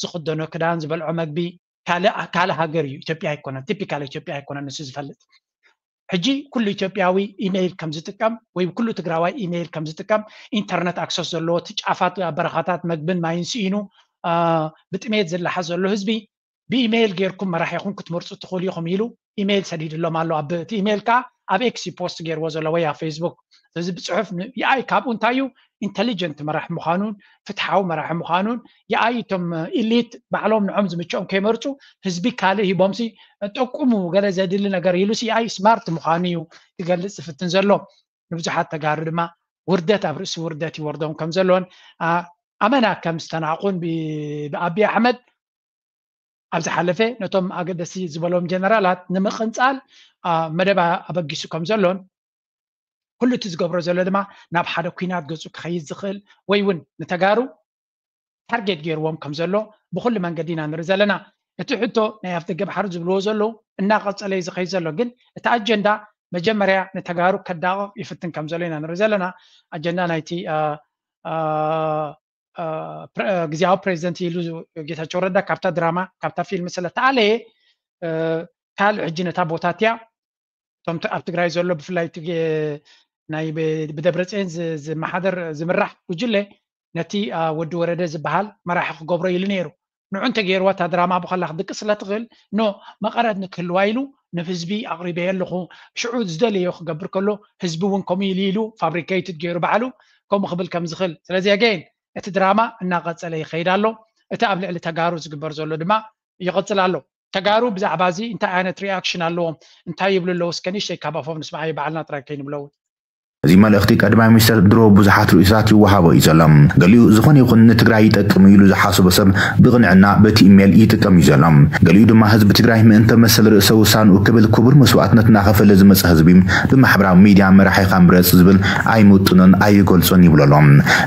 ዝኽደኖ ክዳን፣ ዝበልዖ መግቢ ካልእ ካልእ ሃገር እዩ። ኢትዮጵያ ኣይኮነን። ቲፒካል ኢትዮጵያ ኣይኮነን ንሱ ዝፈልጥ። ሕጂ ኩሉ ኢትዮጵያዊ ኢሜይል ከም ዝጥቀም ወይ ኩሉ ትግራዋይ ኢሜይል ከም ዝጥቀም ኢንተርነት ኣክሰስ ዘለዎ እቲ ጫፋት በረኻታት መግብን ማይን ስኢኑ አ፣ ብጥሜት ዝላሓስ ዘሎ ህዝቢ ብኢሜይል ጌርኩም መራሒኹም ክትመርፁ ትኽእሉ ኢኹም ኢሉ ኢሜይል ሰዲድሎም ኣሎ። ኣብ እቲ ኢሜይል ከዓ ኣብ ኤክስ እዩ ፖስት ገይርዎ ዘሎ ወይ ኣብ ፌስቡክ። ስለዚ ብፅሑፍ ን- የኣይ ካብኡ እንታይ እዩ ኢንቴሊጀንት መራሒ ምዃኑን ፍትሓዊ መራሒ ምዃኑን የኣይ እቶም ኢሊት ባዕሎም ንዖም ዝምችኦም ከይመርፁ ህዝቢ ካልእ ሂቦምሲ ጠቁሙ ገለ ዘድሊ ነገር ኢሉሲ የኣይ ስማርት ምዃኑ እዩ ክገልፅ ዝፍትን ዘሎ። ንብዙሓት ተጋሩ ድማ ውርደት ኣብ ርእሲ ውርደት ይወርዶም ከም ዘሎን ኣመና ከም ዝተናቑን ብኣቢ ኣሕመድ ኣብ ዝሓለፈ ነቶም ኣገደሲ ዝበሎም ጀነራላት ንምቕንፃል መደብ ኣበጊሱ ከም ዘሎን ኩሉ እቲ ዝገብሮ ዘሎ ድማ ናብ ሓደ ኩናት ገፁ ክኸይድ ዝኽእል ወይ እውን ንተጋሩ ታርጌት ገይርዎም ከም ዘሎ ብኩሉ መንገዲ ኢና ንርኢ ዘለና። እቲ ሕቶ ናይ ኣፍደገ ባሕሪ ዝብልዎ ዘለዉ እናቐፀለ እዩ ዝኸይድ ዘሎ፣ ግን እቲ ኣጀንዳ መጀመርያ ንተጋሩ ከዳቕቕ ይፍትን ከም ዘሎ ኢና ንርኢ ዘለና። ኣጀንዳ ናይቲ ግዝያዊ ፕሬዚደንት ኢሉ ጌታቸው ረዳ ካብታ ድራማ ካብታ ፊልም ስለተኣለየ ካልእ ሕጂ ነታ ቦታ እቲያ እቶም ኣብ ትግራይ ዘሎ ብፍላይ ናይ ብደብረፅዮን ዝመሓደር ዝምራሕ ጉጅለ ነቲ ወዲ ወረደ ዝበሃል መራሒ ክገብሮ ኢሉ ነይሩ። ንዑ እንተገይርዋ እታ ድራማ ብኸላ ክድቅስ ስለ ትኽእል ኖ መቐረት ንክህልዋ ኢሉ ንህዝቢ ኣቕሪበዮ ኣለኹ። ሽዑ ዝደለዮ ክገብር ከሎ ህዝቢ እውን ከምኡ ኢሉ ኢሉ ፋብሪኬትድ ገይሩ ባዕሉ ከምኡ ክብል ከም ዝኽእል። ስለዚ ኣገይን እቲ ድራማ እናቐፀለ ይኸይድ ኣሎ። እቲ ኣብ ልዕሊ ተጋሩ ዝግበር ዘሎ ድማ ይቐፅል ኣሎ። ተጋሩ ብዛዕባ እዚ እንታይ ዓይነት ሪኣክሽን ኣለዎም እንታይ ይብሉ ኣለዉ እስከ ንእሽተይ ካብ ኣፎም ንስማዓዮ ባዕልና ጥራይ ከይንብለውን። እዚ መልእኽቲ ቀዳማይ ሚኒስተር ድሮ ብዙሓት ርእይቶታት ይወሃቦ እዩ ዘሎ። ገሊኡ ዝኾነ ይኹን ንትግራይ ይጠቅም እዩ ኢሉ ዝሓሰቦ ሰብ ብቕንዕና በቲ ኢሜይል ይጥቀም እዩ ዘሎ። ገሊኡ ድማ ህዝቢ ትግራይ ምእንተ መሰል ርእሰ ውሳንኡ ክብል ክቡር መስዋእትነት እናኸፈለ ዝመፀ ህዝቢ ብማሕበራዊ ሚድያ መራሒኻ ምረፅ ዝብል ኣይምጥኖን ኣይገልፆን ይብሉ ኣሎ።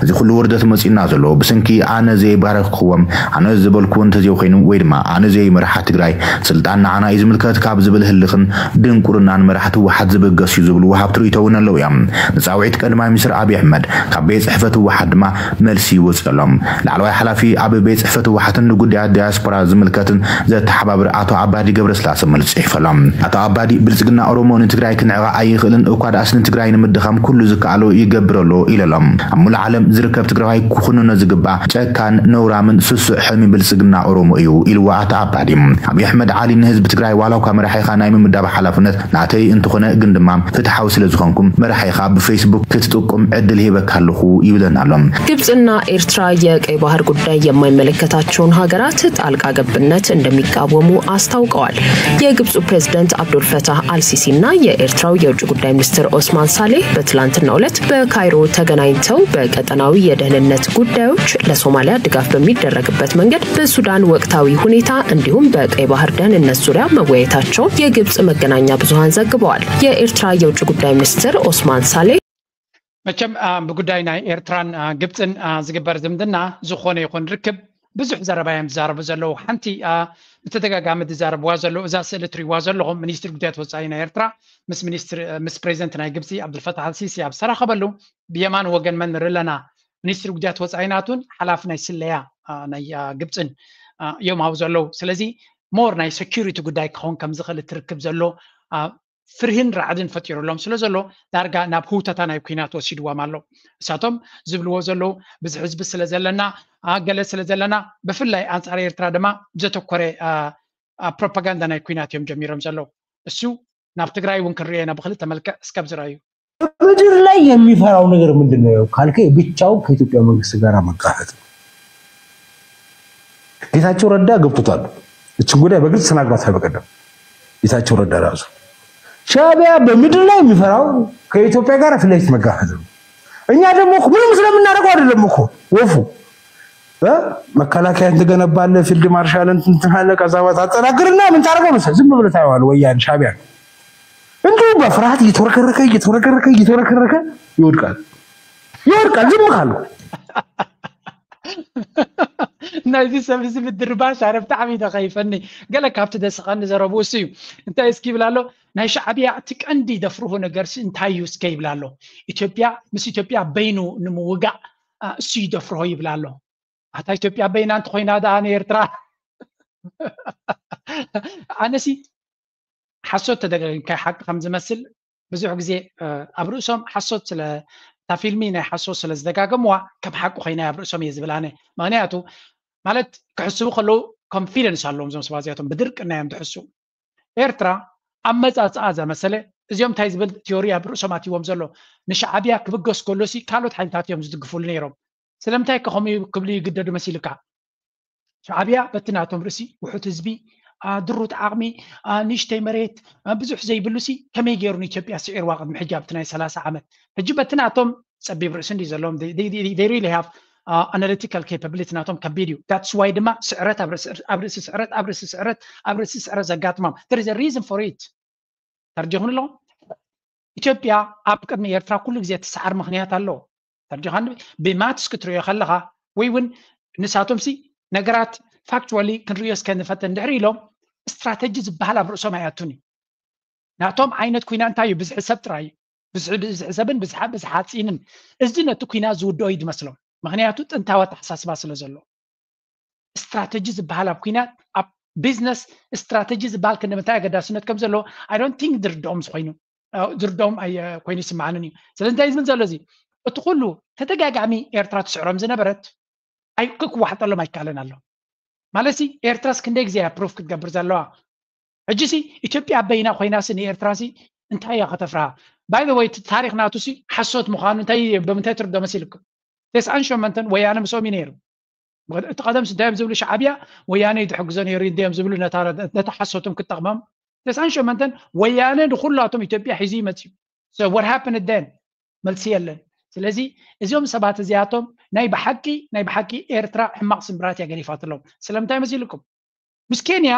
እዚ ኩሉ ውርደት መፂኡና ዘሎ ብሰንኪ ኣነ ዘይባረኽክዎም ኣነ ዝበልክዎ እንተዘይኮይኑ ወይ ድማ ኣነ ዘይመርሓ ትግራይ ስልጣን ንዓና እዩ ዝምልከት ካብ ዝብል ህልኽን ድንቁርናን መራሕቲ ህወሓት ዝብገስ እዩ ዝብሉ ወሃብቲ ርእይቶ እውን ኣለዉ እዮም። ንፃውዒት ቀዳማይ ሚኒስትር ኣብይ ኣሕመድ ካብ ቤት ፅሕፈት ህወሓት ድማ መልሲ ይወፅእ ኣሎ። ላዕለዋይ ሓላፊ ኣብ ቤት ፅሕፈት ህወሓትን ንጉዳያት ዳያስፖራ ዝምልከትን ዘተሓባብር ኣቶ ኣባዲ ገብረስላሰ መልሲ ፅሒፉ ኣሎ። ኣቶ ኣባዲ ብልፅግና ኦሮሞ ንትግራይ ክንዕቐ ኣይኽእልን እኳ ደኣስ ንትግራይ ንምድኻም ኩሉ ዝከኣሎ ይገብር ኣሎ ኢሉ ኣሎ። ኣብ ሙሉእ ዓለም ዝርከብ ትግራዋይ ክኹንኖ ዝግባእ ጨካን ነውራምን ስሱዕ ሕልሚ ብልፅግና ኦሮሞ እዩ ኢልዎ ኣቶ ኣባዲ። ኣብይ ኣሕመድ ዓሊ ንህዝቢ ትግራይ ዋላ እኳ መራሒኻ ናይ ምምዳብ ሓላፍነት ናተይ እንተኾነ ግን ድማ ፍትሓዊ ስለ ዝኾንኩም መራሒኻ ብፌስቡክ ክትጥቁም ዕድል ሂበካ ኣለኹ ይብለና ኣሎ። ግብፅና ኤርትራ የቀይ ባህር ጉዳይ የማይመለከታቸውን ሀገራት ጣልቃ ገብነት እንደሚቃወሙ አስታውቀዋል። የግብፁ ፕሬዝደንት አብዱልፈታህ አልሲሲና የኤርትራው የውጭ ጉዳይ ሚኒስትር ኦስማን ሳሌህ በትላንትናው ዕለት በካይሮ ተገናኝተው በቀጠናዊ የደህንነት ጉዳዮች፣ ለሶማሊያ ድጋፍ በሚደረግበት መንገድ፣ በሱዳን ወቅታዊ ሁኔታ እንዲሁም በቀይ ባህር ደህንነት ዙሪያ መወያየታቸውን የግብፅ መገናኛ ብዙሃን ዘግበዋል። የኤርትራ የውጭ ጉዳይ ሚኒስትር ኦስማን ሳሌህ መቸም ብጉዳይ ናይ ኤርትራን ግብፅን ዝግበር ዝምድና ዝኾነ ይኹን ርክብ ብዙሕ ዘረባ እዮም ዝዛረቡ ዘለዉ። ሓንቲ ብተደጋጋሚ ዝዛረብዋ ዘለዉ እዛ ስእሊ ትሪዋ ዘለኹም ሚኒስትሪ ጉዳያት ወፃኢ ናይ ኤርትራ ምስ ሚኒስትሪ ምስ ፕሬዚደንት ናይ ግብፂ ኣብዱልፈታሕ ኣልሲሲ ኣብ ዝተራኸበሉ ብየማን ወገን መን ንርኢ ኣለና? ሚኒስትሪ ጉዳያት ወፃኢ ናቱን ሓላፊ ናይ ስለያ ናይ ግብፅን እዮም ኣብኡ ዘለዉ። ስለዚ ሞር ናይ ሴኩሪቲ ጉዳይ ክኸውን ከም ዝኽእል እትርክብ ዘሎ ፍርህን ራዕድን ፈጢሩሎም ስለ ዘሎ ዳርጋ ናብ ህውተታ ናይ ኩናት ወሲድዎም ኣሎ። እሳቶም ዝብልዎ ዘለዉ ብዙሕ ህዝቢ ስለ ዘለና ገለ ስለ ዘለና ብፍላይ ኣንፃር ኤርትራ ድማ ብዘተኮረ ፕሮፓጋንዳ ናይ ኩናት እዮም ጀሚሮም ዘለዉ። እሱ ናብ ትግራይ እውን ክንሪኦ ኢና ብክልተ መልክዕ እስከብ ዝረኣዩ። በምድር ላይ የሚፈራው ነገር ምንድን ነው ካልከኝ ብቻውን ከኢትዮጵያ መንግስት ጋር መጋፈጥ ነው። ጌታቸው ረዳ ገብቶታል። እችን ጉዳይ በግልጽ ተናግሯታል በቀደም ጌታቸው ረዳ ራሱ። ሻዕቢያ በምድር ላይ የሚፈራው ከኢትዮጵያ ጋር ፊት ለፊት መጋፈጥ ነው። እኛ ደግሞ ምንም ስለምናደርገው አይደለም እኮ ወፉ መከላከያን ትገነባለህ፣ ፊልድ ማርሻልን ትንትናለህ፣ ከዛ በኋላ ታጠናክርና ምን ታደርገው መሰለህ? ዝም ብለህ ታየዋለህ ወያኔ ሻዕቢያ እንዲሁ በፍርሃት እየተወረከረከ እየተወረከረከ እየተወረከረከ ይወድቃል ይወድቃል። ዝም ካልኩ ናይዚ ሰብ እዚ ምድርባሽ ኣረ ብጣዕሚ ተኸይፈኒ። ገለ ካብቲ ደስቐኒ ዘረብኡ እሱ እዩ። እንታይ እስኪ ይብል ኣሎ ናይ ሻዕቢያ እቲ ቀንዲ ደፍርሁ ነገርሲ እንታይ እዩ እስከ ይብል ኣሎ። ኢትዮጵያ ምስ ኢትዮጵያ በይኑ ንምውጋእ እሱ ይደፍርሆ ይብል ኣሎ። ኣታ ኢትዮጵያ በይና እንተኾይና ደኣ ንኤርትራ ኣነሲ ሓሶት ተደጋጊምካ ሓቂ ከም ዝመስል ብዙሕ ግዜ ኣብ ርእሶም ሓሶት ስለ እታ ፊልሚ ናይ ሓሶት ስለ ዝደጋገምዋ ከም ሓቂ ኮይና ኣብ ርእሶም እየ ዝብል ኣነ። ምክንያቱ ማለት ክሕስቡ ከለዉ ኮንፊደንስ ኣለዎም እዞም ሰባት እዚኣቶም ብድርቅና እዮም ዝሕስቡ። ኤርትራ ኣመፃፅኣ ዘመሰለ እዚኦም እንታይ ዝብል ቲዮሪ ኣብ ርእሶም ኣትይዎም ዘሎ? ንሻዕብያ ክብገስ ከሎሲ ካልኦት ሓይልታት እዮም ዝድግፍሉ ነይሮም። ስለምንታይ ከ ከምኡ ክብሉ ይግደዱ መሲልካ? ሻዕብያ በቲ ናቶም ርእሲ ውሑድ ህዝቢ፣ ድሩት ዓቕሚ፣ ንእሽተይ መሬት፣ ብዙሕ ዘይብሉሲ ከመይ ገይሩ ንኢትዮጵያ ስዒርዋ ቅድሚ ሕጂ ኣብቲ ናይ ሰላሳ ዓመት? ሕጂ በቲ ናቶም ጸቢብ ርእሲ እንዲ ዘለዎም they really have analytical capability ናቶም ከቢድ እዩ። That's why ድማ ስዕረት ኣብ ርእሲ ስዕረት ኣብ ርእሲ ስዕረት ኣብ ርእሲ ስዕረት ዘጋጥሞም። There is a reason for it። ተርዲኹም ኣለኹም? ኢትዮጵያ ኣብ ቅድሚ ኤርትራ ኩሉ ግዜ ትሰዓር ምኽንያት ኣለዎ። ተርዲኻ ብማትስ ክትሪኦ ከለኻ ወይ እውን ንሳቶምሲ ነገራት factually ክንሪኦ እስከ ንፈትን ድሕሪ ኢሎም ስትራተጂ ዝበሃል ኣብ ርእሶም ኣይኣቱን እዩ። ናቶም ዓይነት ኩናት እንታይ እዩ? ብዝሒ ሰብ ጥራይ እዩ። ብዝሒ ሰብን ብዝሒ ሓፂንን። እዚ ነቲ ኩናት ዝውድኦ እዩ ዝመስሎም። ምክንያቱ ጥንታዊ ኣተሓሳስባ ስለ ዘሎ። ስትራተጂ ዝበሃል ኣብ ኩናት ኣብ ቢዝነስ ስትራተጂ ዝበሃል ክንዲ ምንታይ ኣገዳስነት ከም ዘለዎ I don't think ዝርድኦም ዝኾይኑ ዝርድኦም ኮይኑ ይስምዓንን እዩ። ስለዚ እንታይ ዝብል ዘሎ እዚ እቲ ኩሉ ተደጋጋሚ ኤርትራ ትስዕሮም ዝነበረት ክዋሕጠሎም ኣይከኣለን ኣሎ። ማለትሲ ኤርትራስ ክንደይ ግዜ እያ ፕሩፍ ክትገብር ዘለዋ? ሕጂሲ ኢትዮጵያ ኣበይና ኮይናሲ ንኤርትራሲ እንታይ እያ ከተፍርሃ? By the way ታሪኽ ናቱሲ ሓሶት ምዃኑ እንታይ ብምንታይ ትርዶ መሲልኩም? ተስኣን ሸመንተን ወያነ ምስኦም እዩ ነይሩ። እቲ ቀደምሲ እንታይ እዮም ዝብሉ? ሻዕብያ ወያነ እዩ ዝሕግዞ ነይሩ እንዲዮም ዝብሉ ነታ ሓሶቶም ክጠቕሞም። ተስኣን ሸመንተን ወያነ ንኩላቶም ኢትዮጵያ ሒዙ ይመፅዩ። So what happened then? መልሲ የለን። ስለዚ እዚኦም ሰባት እዚኣቶም ናይ ብሓቂ ናይ ብሓቂ ኤርትራ ሕማቕ ስምብራት እያ ገዲፋትሎም። ስለምንታይ መሲልኩም? ምስ ኬንያ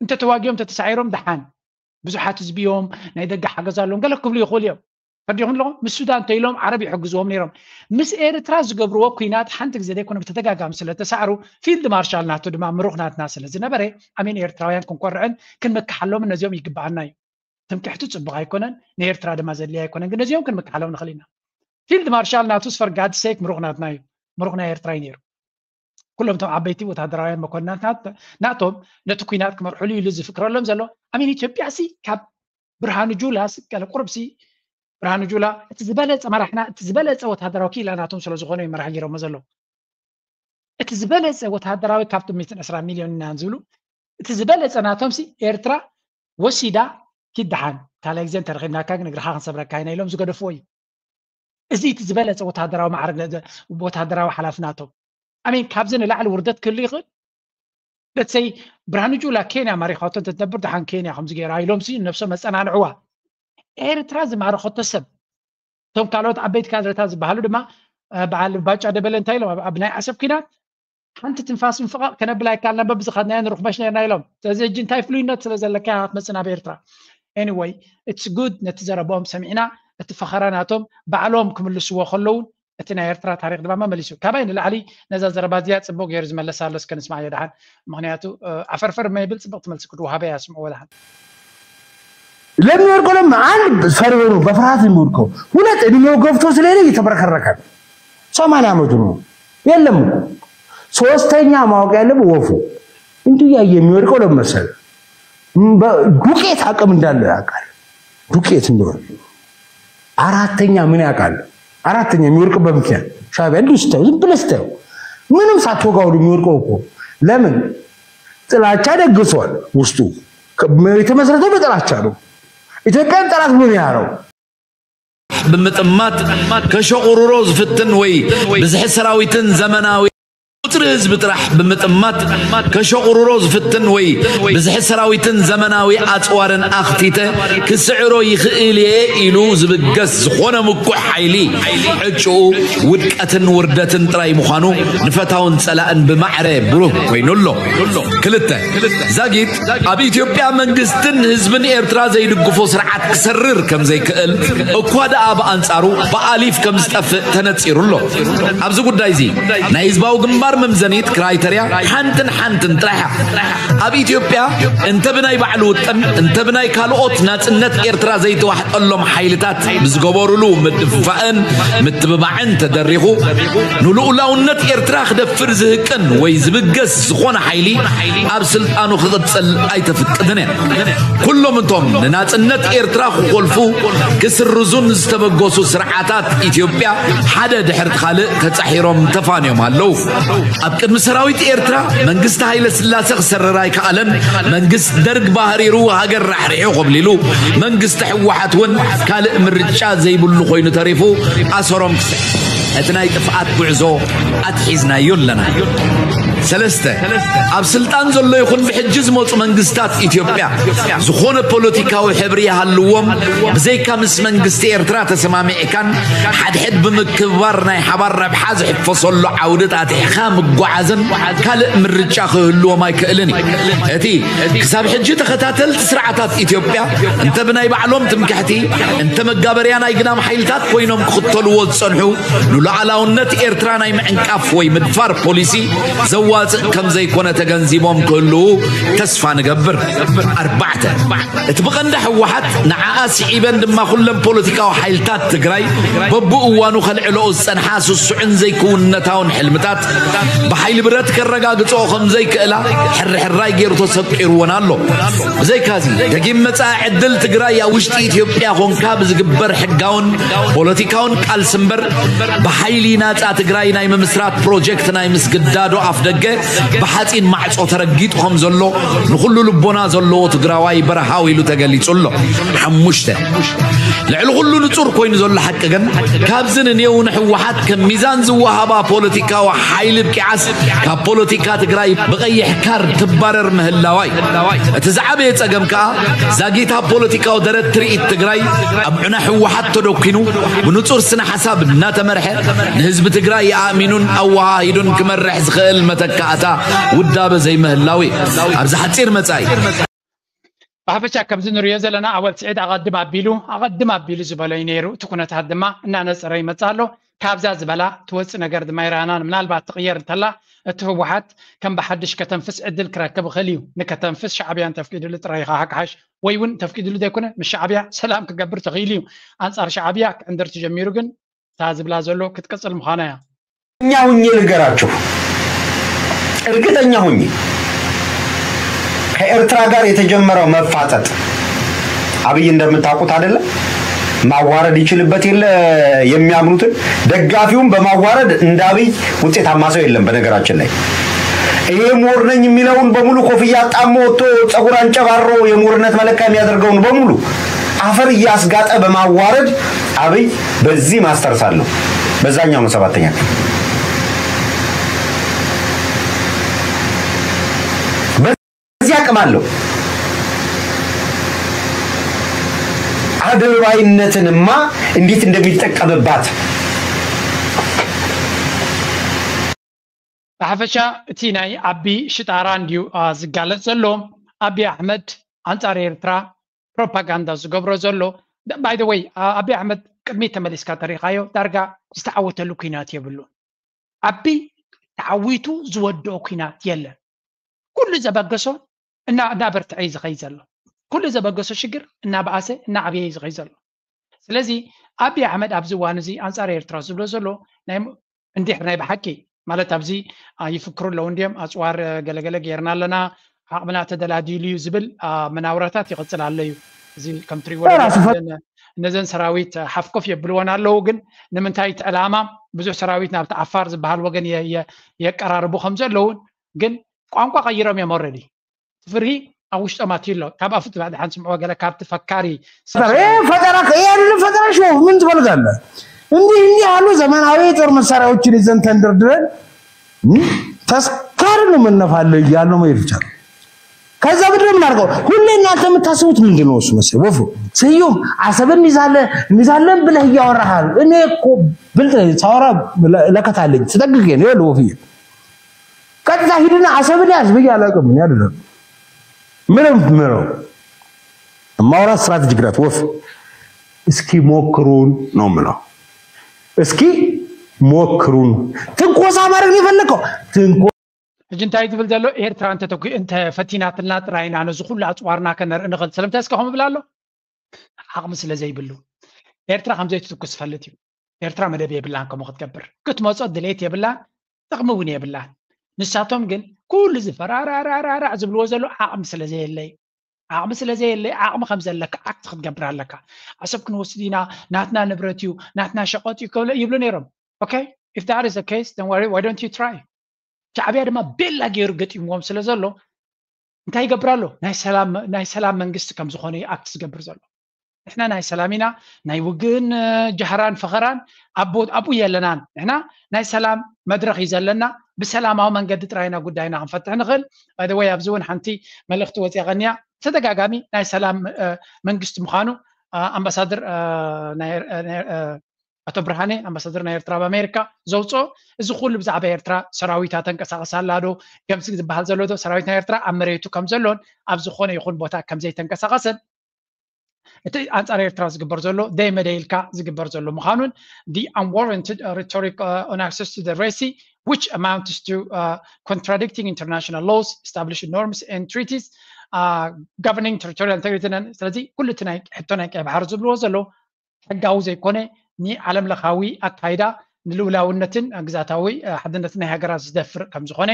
እንተተዋጊኦም እንተተሳዒሮም ደሓን ብዙሓት ህዝቢ እዮም ናይ ደገ ሓገዝ ኣለዎም ገለ ክብሉ ይኽእሉ እዮም። ፈርዲኹም ኣለኹም ምስ ሱዳን እንተኢሎም ዓረብ ይሕግዝዎም ነይሮም። ምስ ኤርትራ ዝገብርዎ ኩናት ሓንቲ ግዜ ዘይኮነ ብተደጋጋሚ ስለ ተሳዕሩ ፊልድ ማርሻል ናቱ ድማ ምሩኽ ናትና ስለ ዝነበረ ኣሜን ኤርትራውያን ክንኮርዕን ክንመክሓሎምን ነዚኦም ይግብኣና እዩ። ትምክሕቲ ፅቡቕ ኣይኮነን፣ ንኤርትራ ድማ ዘድልያ ኣይኮነን። ግን ነዚኦም ክንምክሓሎም ንኽእል ኢና። ፊልድ ማርሻል ናቱስ for God's sake ምሩኽ ናትና እዩ። ምሩኽ ናይ ኤርትራ እዩ ነይሩ። ኩሎም እቶም ዓበይቲ ወታደራውያን መኮንናት ናቶም ነቲ ኩናት ክመርሕሉ ኢሉ ዝፍክረሎም ዘሎ ኣሜን ኢትዮጵያ ሲ ካብ ብርሃኑ ጁላ ገለ ቁርብሲ ብርሃኑ ጁላ እቲ ዝበለፀ መራሕና እቲ ዝበለፀ ወታደራዊ ክኢላ ናቶም ስለ ዝኾነ እዩ መራሕ ገይሮሞ ዘለዉ። እቲ ዝበለፀ ወታደራዊ ካብቶም ሚእትን ዕስራ ሚልዮን ኢና ዝብሉ እቲ ዝበለፀ ናቶምሲ ኤርትራ ወሲዳ ኪደሓን ካልኣይ ግዜ እንተረኺብናካ ግን እግርኻ ክንሰብረካ ኢና ኢሎም ዝገደፍዎ እዩ። እዚ እቲ ዝበለፀ ወታደራዊ ማዕረግ ወታደራዊ ሓላፊ ናቶም ኣሜን ካብዚ ንላዕሊ ውርደት ክህሉ ይኽእል። ለትሰይ ብርሃኑ ጁላ ኬንያ ማሪኻቶ እንተትነብር ደሓን ኬንያ ከምዚ ገይራ ኢሎም ሲ ነብሶም መፀናንዕዋ። ኤርትራ ዝማረኸቶ ሰብ እቶም ካልኦት ዓበይቲ ካድረታት ዝበሃሉ ድማ በዓል ባጫ ደበለ እንታይ ኢሎም ኣብ ናይ ዓሰብ ኩናት ሓንቲ ትንፋስ እንፍቓቕ ከነብል ኣይካልና በብዝኸድናዮ ንርኽበሽ ነርና ኢሎም። ስለዚ ሕጂ እንታይ ፍሉይነት ስለ ዘለካ ኢኻ ክትመፅእ ናብ ኤርትራ? Anyway it's good ነቲ ዘረብኦም ሰሚዕና እቲ ፈኸራ ናቶም ባዕሎም ክምልስዎ ከለውን እቲ ናይ ኤርትራ ታሪክ ድማ መመሊሱ ካባይ ንላዕሊ ነዛ ዘረባ እዚኣ ፅቡቅ ገይሩ ዝመለሳ ኣሎ እስከ ንስማዕዮ ደሓን። ምክንያቱ ዓፈርፈር መይብል ፅብቅ ትመልሲ ክትወሃበ እያ ስምዕዎ ደሓን። ለሚወድቆ ለማ አንድ ፈሪሆ ነው በፍርሃት የሚወድቀው። ሁለት እድሜው ገፍቶ ስለሄደ እየተብረከረከ ነው። ሰማንያ ዓመቱ ነው የለም እኮ። ሶስተኛ ማወቅ ያለብህ ወፉ እንዲህ እያየ የሚወድቀው ለመሰለ ዱቄት አቅም እንዳለው ያውቃል። ዱቄት እንደሆነ አራተኛ ምን ያውቃል? አራተኛ የሚወድቅበት ምክንያት ሻዕቢያ እንዲሁ ስታዩ ዝም ብለህ ስታዩ ምንም ሳትወጋው የሚወድቀው እኮ ለምን ጥላቻ ደግሷል። ውስጡ የተመሰረተው በጥላቻ ነው። ኢትዮጵያን ጠላት ብሎ ነው ያረው። ብምጥማት ከሸቑርሮ ዝፍትን ወይ ብዝሒ ሰራዊትን ዘመናዊ ቁፅሪ ህዝቢ ጥራሕ ብምጥማት ከሸቑርሮ ዝፍትን ወይ ብዝሒ ሰራዊትን ዘመናዊ ኣፅዋርን ኣኽቲተ ክስዕሮ ይኽእል እየ ኢሉ ዝብገስ ዝኾነ ምኩሕ ሓይሊ ዕጭኡ ውድቀትን ውርደትን ጥራይ ምዃኑ ንፈታውን ፀላእን ብማዕረ ብሩህ ኮይኑ ኣሎ። ክልተ ዛጊት ኣብ ኢትዮጵያ መንግስትን ህዝብን ኤርትራ ዘይድግፎ ስርዓት ክሰርር ከም ዘይክእል እኳ ደኣ ብኣንጻሩ ብኣሊፍ ከም ዝጠፍእ ተነጺሩ ኣሎ። ኣብዚ ጉዳይ እዚ ናይ ህዝባዊ ግንባር መምዘኒት ክራይተርያ ሓንትን ሓንትን ጥራሕ እያ። ኣብ ኢትዮጵያ እንተ ብናይ ባዕሉ ውጥን እንተ ብናይ ካልኦት ናጽነት ኤርትራ ዘይተዋሕጠሎም ሓይልታት ብዝገበሩሉ ምድፍፋእን ምትብባዕን ተደሪኹ ንልኡላውነት ኤርትራ ክደፍር ዝህቅን ወይ ዝብገስ ዝኾነ ሓይሊ ኣብ ስልጣኑ ክቕጽል ኣይተፍቅድን እያ። ኩሎም እቶም ንናጽነት ኤርትራ ክኾልፉ ክስርዙን ዝተበገሱ ስርዓታት ኢትዮጵያ ሓደ ድሕሪ ካልእ ተጻሒሮም ተፋንዮም ኣለዉ። ኣብ ቅድሚ ሰራዊት ኤርትራ መንግስቲ ሃይለ ስላሰ ክሰርር ኣይከኣለን። መንግስቲ ደርግ ባህሪሩ ሃገር ራሕሪሑ ኮብሊሉ፣ መንግስቲ ህወሓት እውን ካልእ ምርጫ ዘይብሉ ኮይኑ ተሪፉ ኣሰሮም ክስዕ እቲ ናይ ጥፍኣት ጉዕዞ ኣትሒዝናዮ ኣለና። ሰለስተ፣ ኣብ ስልጣን ዘሎ ይኹን ብሕጂ ዝመፁ መንግስታት ኢትዮጵያ ዝኾነ ፖለቲካዊ ሕብሪ ይሃልዎም፣ ብዘይካ ምስ መንግስቲ ኤርትራ ተሰማሚዕካን ሓድሕድ ብምክብባር ናይ ሓባር ረብሓ ዝሕፈሰሉ ዓውዲ ጣጢሕካ ምጓዓዝን ካልእ ምርጫ ክህልዎም ኣይክእልን እዩ። እቲ ክሳብ ሕጂ ተኸታተልቲ ስርዓታት ኢትዮጵያ እንተ ብናይ ባዕሎም ትምክሕቲ፣ እንተ መጋበርያ ናይ ግዳም ሓይልታት ኮይኖም ክኽተልዎ ዝጸንሑ፣ ንሉዓላውነት ኤርትራ ናይ ምዕንቃፍ ወይ ምድፋር ፖሊሲ ዘዋጽእ ከም ዘይኮነ ተገንዚቦም ክህልዉ ተስፋ ንገብር። ኣርባዕተ፣ እቲ ብቐንዳ ህወሓት ንዓኣ ስዒበን ድማ ኩለን ፖለቲካዊ ሓይልታት ትግራይ በብእዋኑ ከልዕለኦ ዝጸንሓ ስሱዕን ዘይክውንነታውን ሕልምታት ብሓይሊ ብረት ከረጋግጽኦ ከም ዘይክእላ ሕርሕራይ ገይሩ ተሰቂርወን ኣሎ። ብዘይካዚ ደጊም መጻኢ ዕድል ትግራይ ኣብ ውሽጢ ኢትዮጵያ ኮንካ ብዝግበር ሕጋውን ፖለቲካውን ቃልሲ እምበር ብሓይሊ ናጻ ትግራይ ናይ ምምስራት ፕሮጀክት ናይ ምስግዳዱ ኣፍ ደገ ብሓጺን ማዕጾ ተረጊጡ ከም ዘሎ ንኹሉ ልቦና ዘለዎ ትግራዋይ በረሃው ኢሉ ተገሊጹ ኣሎ። ሓሙሽተ፣ ልዕሊ ኩሉ ንጹር ኮይኑ ዘሎ ሓቂ ግን ካብዚ ንኔው ንህወሓት ከም ሚዛን ዝወሃባ ፖለቲካዊ ሓይሊ ብቂዓስ ካብ ፖለቲካ ትግራይ ብቐይሕ ካርድ ትባረር ምህላዋ እዩ። እቲ ዝዓበየ ጸገም ከኣ ዛጊት ኣብ ፖለቲካዊ ደረት ትርኢት ትግራይ ኣብ ዑና ህወሓት ተደኪኑ ብንጹር ስነ ሓሳብ እናተመርሐ ንህዝቢ ትግራይ ኣእሚኑን ኣወሃሂዱን ክመርሕ ዝኽእል መተካእታ ውዳበ ዘይምህላው እዩ። ኣብዚ ሓጺር መጻኢ ብሓፈሻ ከምዚ ንሪኦ ዘለና ኣወል ስዒድ ኣቐድም ኣቢሉ ኣቐድም ኣቢሉ ዝበሎ እዩ ነይሩ። እቲ ኩነታት ድማ እናነፀረ ይመፅእ ኣሎ። ካብዛ ዝበላ ትወፅእ ነገር ድማ ይረኣናን ምናልባት ትቕየር እንተላ እቲ ህወሓት ከም ብሓድሽ ከተንፍስ ዕድል ክረክብ ይኽእል እዩ። ንከተንፍስ ሻዕብያ እንተፍቂድሉ ጥራይ እዩ ከዓ ክሓሽ ወይ እውን ተፍቂድሉ ዘይኮነ ምስ ሻዕብያ ሰላም ክገብር ተኽኢሉ እዩ። ኣንፃር ሻዕብያ ክዕንድር ተጀሚሩ ግን እታ ዝብላ ዘሎ ክትቅፅል ምዃና እያ። እኛ ሁኜ ልንገራችሁ እርግጠኛ ሆኜ ከኤርትራ ጋር የተጀመረው መፋጠጥ አብይ እንደምታውቁት አይደለም ማዋረድ ይችልበት የለ የሚያምኑትን ደጋፊውን በማዋረድ እንደ አብይ ውጤታማ ሰው የለም። በነገራችን ላይ ይሄ ምሁር ነኝ የሚለውን በሙሉ ኮፍያ አጣሞ ወጥቶ ጸጉር አንጨባሮ የምሁርነት መለካ የሚያደርገውን በሙሉ አፈር እያስጋጠ በማዋረድ አብይ በዚህ masters አለው በዛኛው ነው ሰባተኛ ክፍል በዚህ አቅም አለው። አድርባይነትንማ እንዴት እንደሚጠቀምባት ብሓፈሻ እቲ ናይ ኣቢ ሽጣራ እንድዩ ዝጋለፅ ዘሎ። ኣቢ ኣሕመድ ኣንፃር ኤርትራ ፕሮፓጋንዳ ዝገብሮ ዘሎ። By the way ኣቢ ኣሕመድ ቅድሚት ተመሊስካ ተሪኻዮ ዳርጋ ዝተዓወተሉ ኩናት የብሉን። ኣቢ ተዓዊቱ ዝወደኦ ኩናት የለን። ኩሉ ዘበገሶ እና እናበርትዐ እዩ ዝኸይድ ዘሎ። ኩሉ ዘበገሶ ሽግር እናበኣሰ እናዓበየ እዩ ዝኸይድ ዘሎ። ስለዚ ኣቢ ኣሕመድ ኣብዚ እዋን እዚ ኣንፃር ኤርትራ ዝብሎ ዘሎ ናይ እንድሕር ናይ ብሓቂ ማለት ኣብዚ ይፍክሩ ኣለዉ እንድዮም ኣፅዋር ገለገለ ገይርና ኣለና ዓቕምና ተደላዲሉ እዩ ዝብል መናውራታት ይቕፅል ኣሎ እዩ። እዚ ከም ትሪእዎ ነዘን ሰራዊት ሓፍኮፍ የብልወን ኣለዉ ግን ንምንታይ እቲ ዕላማ ብዙሕ ሰራዊት ናብቲ ዓፋር ዝበሃል ወገን የቀራርቡ ከም ዘለውን ግን ቋንቋ ቀይሮም እዮም already ፍርሂ ኣብ ውሽጦም ኣትዩ ኣሎ ካብ ኣፉ ትባዕ ድሓን ስምዕዎ ገለ ካብቲ ፈካሪ ፈጠራ ፈጠራ ሽ ምን ትፈልጋለህ እንዲህ እንዲህ ያሉ ዘመናዊ የጦር መሳሪያዎችን ይዘን ተንደርድረን ተስካር ነው መነፋለ እያሉ ነው መሄድ ይቻላል ከዛ ምድር ምን አድርገው ሁሌ እናንተ የምታስቡት ምንድን ነው እሱ መሰለህ ወፉ ስዩም አሰብን እንይዛለን እንይዛለን ብለህ እያወራሃል እኔ እኮ ብልጥ ሳወራ ለከታለኝ ትጠግቅ ነው ወፉ ቀጥታ ሂድና አሰብን ያዝ ብዬ አላውቅም። እኔ አይደለም ምንም ምነው እማወራ ስትራቴጂክ ናት። ወፍ እስኪ ሞክሩን ነው ምለው። እስኪ ሞክሩን ትንኮሳ ማድረግ ነው የፈለግከው ትንኮ ሕጂ እንታይ ዝብል ዘሎ ኤርትራ እንተተኪ እንተ ፈቲናትና ጥራይና ነዚ ኩሉ ኣፅዋርና ከነርኢ ንኽእል ስለምንታይ እስከ ከምኡ ብላ ኣሎ ዓቕሚ ስለ ዘይብሉ ኤርትራ ከም ዘይትትኩስ ዝፈልጥ እዩ ኤርትራ መደብ የብላን ከምኡ ክትገብር ክትመፆ ድሌት የብላን ጥቕሚ እውን የብላን ንሳቶም ግን ኩሉ ዝፈራራራራራዕ ዝብልዎ ዘሎ ዓቕሚ ስለ ዘየለይ ዓቕሚ ስለ ዘየለይ ዓቕሚ ከም ዘለካ ኣክት ክትገብር ኣለካ ኣሰብ ክንወስድ ኢና ናትና ንብረት እዩ ናትና ሸቐጥ እዩ ይብሉ ነይሮም okay if that is the case then why, why don't you try ሻዕብያ ድማ ቤላ ገይሩ ገጢምዎም ስለ ዘሎ እንታይ ይገብር ኣሎ? ናይ ሰላም መንግስቲ ከም ዝኾነ ኣክት ዝገብር ዘሎ። ንሕና ናይ ሰላም ኢና፣ ናይ ውግእን ጃህራን ፈኸራን ኣብኡ የለናን። ንሕና ናይ ሰላም መድረኽ እዩ ዘለና። ብሰላማዊ መንገዲ ጥራይና ጉዳይና ክንፈትሕ ንኽእል። ባይደወይ ኣብዚ እውን ሓንቲ መልእኽቲ ወፂኣ ቀኒያ። ተደጋጋሚ ናይ ሰላም መንግስቲ ምዃኑ ኣምባሳደር ኣቶ ብርሃነ ኣምባሳደር ናይ ኤርትራ ኣብ ኣሜሪካ ዘውፅኦ፣ እዚ ኩሉ ብዛዕባ ኤርትራ ሰራዊታ ተንቀሳቀስ ኣላ ዶ፣ ከምዚ ዝበሃል ዘሎ ዶ፣ ሰራዊት ናይ ኤርትራ ኣብ መሬቱ ከም ዘሎን ኣብ ዝኾነ ይኹን ቦታ ከም ዘይተንቀሳቀሰን፣ እቲ ኣንጻር ኤርትራ ዝግበር ዘሎ ደይ መደይ ኢልካ ዝግበር ዘሎ ምዃኑን፣ the unwarranted rhetoric on access to the Red Sea, which amounts to contradicting international laws, established norms and treaties governing territorial integrity. ስለዚ ኩሉ እቲ ናይ ሕቶ ናይ ቀይ ባሕሪ ዝብልዎ ዘለዉ ሕጋዊ ዘይኮነ፣ ንዓለም ለኻዊ ኣካይዳ ንልኡላውነትን ግዛታዊ ሓድነትን ናይ ሃገራት ዝደፍር ከም ዝኾነ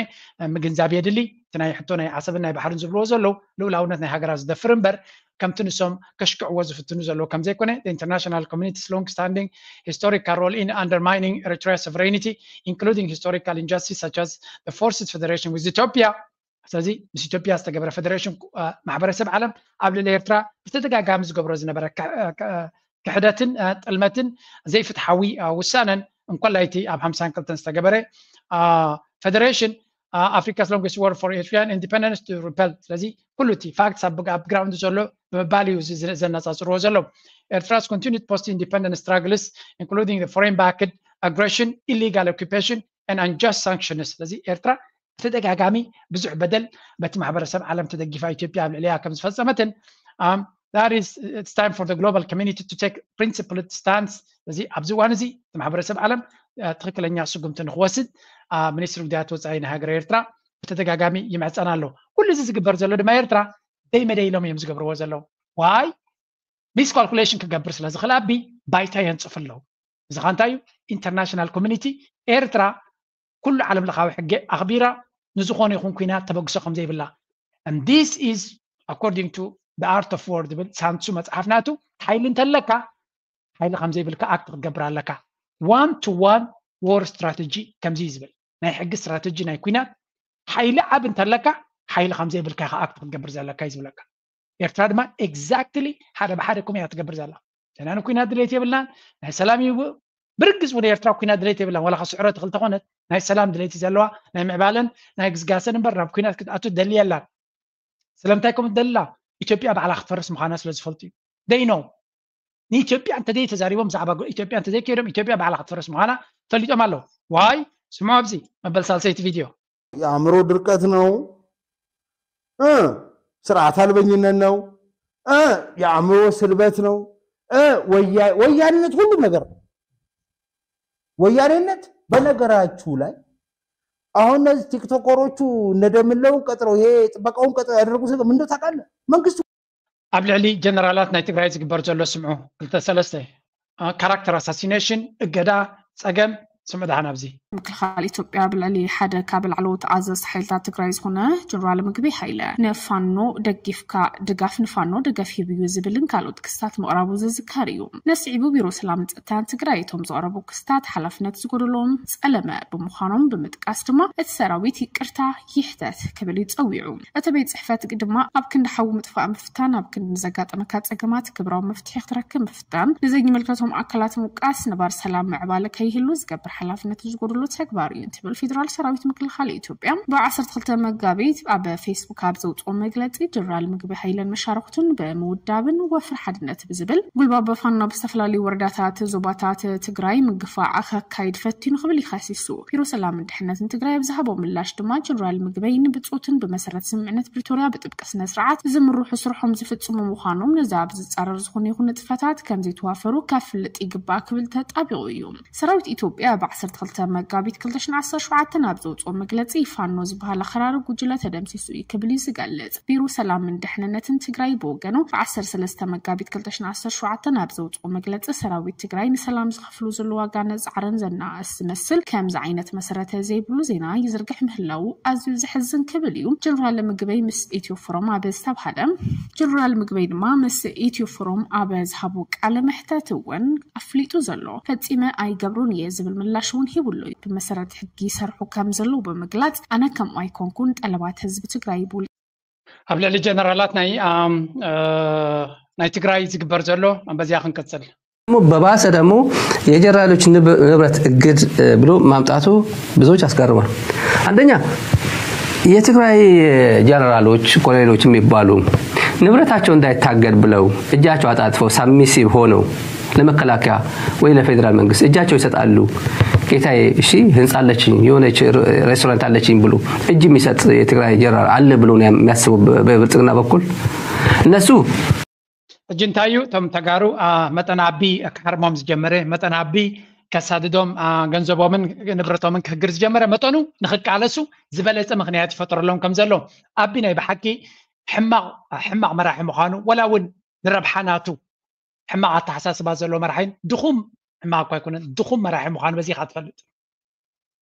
ምግንዛብ የድሊ። እቲ ናይ ሕቶ ናይ ዓሰብን ናይ ባሕርን ዝብልዎ ዘለዉ ልኡላውነት ናይ ሃገራት ዝደፍር እምበር ከምቲ ንሶም ከሽክዕዎ ዝፍትኑ ዘለዉ ከም ዘይኮነ፣ the international community's long standing historical role in undermining Eritrea's sovereignty, including historical injustice such as the forced federation with Ethiopia. ስለዚ ምስ ኢትዮጵያ ዝተገበረ ፌደሬሽን ማሕበረሰብ ዓለም ኣብ ልዕሊ ኤርትራ ብተደጋጋሚ ዝገብሮ ዝነበረ ክሕደትን ጥልመትን ዘይፍትሓዊ ውሳነን እንኮላይ እቲ ኣብ ሓምሳን ክልተን ዝተገበረ ፌደሬሽን Africa's longest war for Eritrean independence to repel። ስለዚ ኩሉ እቲ ፋክትስ ኣብ ግራውንድ ዘሎ ብምባል እዩ ዘነፃፅርዎ ዘሎ። Eritrea's continued post independence struggles, including the foreign backed aggression, illegal occupation and unjust sanctions. ስለዚ ኤርትራ ብተደጋጋሚ ብዙሕ በደል በቲ ማሕበረሰብ ዓለም ተደጊፋ ኢትዮጵያ ኣብ ልዕሊያ ከም ዝፈፀመትን that is it's time for the global community to take principled stance። እዚ ኣብዚ እዋን እዚ እቲ ማሕበረሰብ ዓለም ትክክለኛ ስጉምቲ ንክወስድ ሚኒስትሪ ጉዳያት ወፃኢ ናይ ሃገር ኤርትራ ብተደጋጋሚ ይምዕፀን ኣሎ። ኩሉ እዚ ዝግበር ዘሎ ድማ ኤርትራ ደይ መደይ ኢሎም እዮም ዝገብርዎ ዘለዉ። ዋይ ሚስኳልኩሌሽን ክገብር ስለ ዝኽእል ኣቢ ባይታ የንፅፍ ኣለዉ። እዚ ኸ እንታይ እዩ? ኢንተርናሽናል ኮሚኒቲ ኤርትራ ኩሉ ዓለም ለኻዊ ሕጊ ኣኽቢራ ንዝኾነ ይኹን ኩናት ተበግሶ ከም ዘይብላ and this is according to the art of war ዝብል ሳንሱ መፅሓፍ ናቱ ሓይሊ እንተለካ ሓይሊ ከም ዘይብልካ ኣክት ክትገብር ኣለካ። One to one war strategy ከምዚ እዩ ዝብል ናይ ሕጊ ስትራተጂ ናይ ኩናት ሓይሊ ዓብ እንተለካ ሓይሊ ከም ዘይብልካ ኢኻ ኣክት ክትገብር ዘለካ እዩ ዝብለካ። ኤርትራ ድማ ኤግዛክትሊ ሓደ ብሓደ ከምኡ እያ ትገብር ዘላ። ንሕና ንኩናት ድሌት የብልናን። ናይ ሰላም እዩ ብርግፅ እውን ኤርትራ ኩናት ድሌት የብላን። ዋላ ስዕረት ክልተ ኮነት ናይ ሰላም ድሌት እዩ ዘለዋ ናይ ምዕባለን ናይ ግስጋሰን እምበር ናብ ኩናት ክትኣቱ ደሊ የላን። ስለምንታይ ከምኡ ደላ? ኢትዮጵያ ባዕላ ክትፈርስ ምዃና ስለ ዝፈልጡ እዩ። ደይ ነው ንኢትዮጵያ እንተዘይ ተዛሪቦም ብዛዕባ ኢትዮጵያ እንተዘይ ከይዶም ኢትዮጵያ ባዕላ ክትፈርስ ምዃና ፈሊጦም ኣለዉ። ዋይ ስምዖ ኣብዚ መበል ሳልሰይቲ ቪድዮ የአእምሮ ድርቀት ነው፣ ስርዓት አልበኝነት ነው፣ የአእምሮ ስልበት ነው። ወያኔነት ሁሉም ነገር ነው። ወያኔነት በነገራችሁ ላይ አሁን እነዚህ ቲክቶከሮቹ እነ ደምለውን ቀጥረው ይሄ ጥበቃውን ቀጥረው ያደረጉት ነገር ምን እንደው ታውቃለህ? መንግስቱ ኣብ ልዕሊ ጀነራላት ናይ ትግራይ ዝግበር ዘሎ ስምዑ ክልተ ሰለስተ ካራክተር ኣሳሲኔሽን እገዳ ጸገም ስምዑ ደሓን ኣብዚ ምክልኻል ኢትዮጵያ ኣብ ልዕሊ ሓደ ካብ ላዕለዎት ኣዘዝቲ ሓይልታት ትግራይ ዝኾነ ጀነራል ምግበይ ሃይለ ንፋኖ ደጊፍካ ድጋፍ ንፋኖ ደገፍ ሂብ እዩ ዝብልን ካልኦት ክስታት ምቕራቡ ዝዝከር እዩ። ነስዒቡ ቢሮ ሰላምን ጸጥታን ትግራይ እቶም ዝቐረቡ ክስታት ሓላፍነት ዝጎደሎም ጸለመ ብምዃኖም ብምጥቃስ ድማ እቲ ሰራዊት ይቅርታ ይሕተት ክብል እዩ ጸዊዑ። እቲ ቤት ጽሕፈት ድማ ኣብ ክንዲ ሓዊ ምጥፋእ ምፍታን ኣብ ክንዲ ንዘጋጠመካ ጸገማት ግብራዊ መፍትሒ ክትረክብ ምፍታን ንዘይምልከቶም ኣካላት ምውቃስ ነባር ሰላም ምዕባለ ከይህሉ ዝገብር ሓላፍነት ዝጎደሎ ተግባር እዩ እንትብል ፌደራል ሰራዊት ምክልኻል ኢትዮጵያ ብ ዓሰርተ ክልተ መጋቢት ኣብ ፌስቡክ ኣብ ዘውፅኦ መግለፂ ጀነራል ምግበይ ሃይለን መሻርክቱን ብምውዳብን ወፍሪ ሓድነት ብዝብል ጉልባብ ፋኖ ኣብ ዝተፈላለዩ ወረዳታት ዞባታት ትግራይ ምግፋዕ ከካይድ ፈቲኑ ክብል ይኸሲሱ። ቢሮ ሰላምን ድሕነትን ትግራይ ኣብ ዝሃቦ ምላሽ ድማ ጀነራል ምግበይ ንብፆትን ብመሰረት ስምምዕነት ፕሪቶርያ ብጥብቂ ስነ ስርዓት ዝምርሑ ስርሖም ዝፍፅሙ ምዃኖም ነዚ ኣብ ዝፃረር ዝኾነ ይኹን ንጥፈታት ከም ዘይተዋፈሩ ከፍልጥ ይግባእ ክብል ተጣቢቑ እዩ። ሰራዊት ኢትዮጵያ ብ ዓሰርተ ክልተ መጋቢት ክልተ ሽሕን ዓሰርተ ሸውዓተን ኣብ ዘውፅኦ መግለፂ ፋኖ ዝበሃል ኣኸራሪ ጉጅለ ተደምሲሱ እዩ ክብል እዩ ዝገልፅ። ቢሮ ሰላምን ድሕንነትን ትግራይ ብወገኑ ብ ዓሰርተ ሰለስተ መጋቢት ክልተ ሽሕን ዓሰርተ ሸውዓተን ኣብ ዘውፅኦ መግለፂ ሰራዊት ትግራይ ንሰላም ዝኸፍሎ ዘሎ ዋጋ ነፃዕረን ዘናእስ ዝመስል ከምዚ ዓይነት መሰረተ ዘይብሉ ዜና ይዝርግሕ ምህላው ኣዝዩ ዘሕዝን ክብል እዩ ጀነራል ምግበይ ምስ ኢትዮ ፎረም ኣብ ዝተብሃለ ጀነራል ምግበይ ድማ ምስ ኢትዮ ፎረም ኣብ ዝሃቦ ቃለ መሕተት እውን ኣፍሊጡ ዘሎ። ፈፂመ ኣይገብሮን እየ ዝብል ምላሽ እውን ሂቡ ኣሎ። ብመሰረት ሕጊ ይሰርሑ ከም ዘለዉ ብምግላጽ፣ ኣነ ከምኡ ኣይኮንኩን፣ ጠለባት ህዝቢ ትግራይ ይብሉ። ኣብ ልዕሊ ጀነራላት ናይ ናይ ትግራይ ዝግበር ዘሎ በዚያ ክንቅፅል። በባሰ ደግሞ የጀነራሎች ንብረት እግድ ብሎ ማምጣቱ ብዙዎች አስገርሟል። አንደኛ የትግራይ ጀነራሎች፣ ኮሎኔሎች የሚባሉ ንብረታቸው እንዳይታገድ ብለው እጃቸው አጣጥፈው ሳሚሲቭ ሆነው ለመከላከያ ወይ ለፌዴራል መንግስት እጃቸው ይሰጣሉ። ጌታዬ፣ እሺ፣ ህንፃ አለችኝ፣ የሆነች ሬስቶራንት አለችኝ ብሎ እጅ የሚሰጥ የትግራይ ጀነራል አለ ብሎ ነው የሚያስበው በብልጽግና በኩል እነሱ። ሕጂ እንታይ እዩ እቶም ተጋሩ መጠን ኣቢ ክሓርሞም ዝጀመረ፣ መጠን ኣቢ ከሳድዶም፣ ገንዘቦምን ንብረቶምን ክህግር ዝጀመረ መጠኑ ንክቃለሱ ዝበለፀ ምክንያት ይፈጥረሎም ከም ዘሎ። ኣቢ ናይ ብሓቂ ሕማቕ ሕማቕ መራሒ ምዃኑ፣ ወላ እውን ንረብሓ ናቱ ሕማቕ ኣተሓሳስባ ዘሎ መራሒን ድኹም፣ ሕማቕ እኳ ኣይኮነን፣ ድኹም መራሒ ምዃኑ በዚ ኢኻ ትፈልጥ።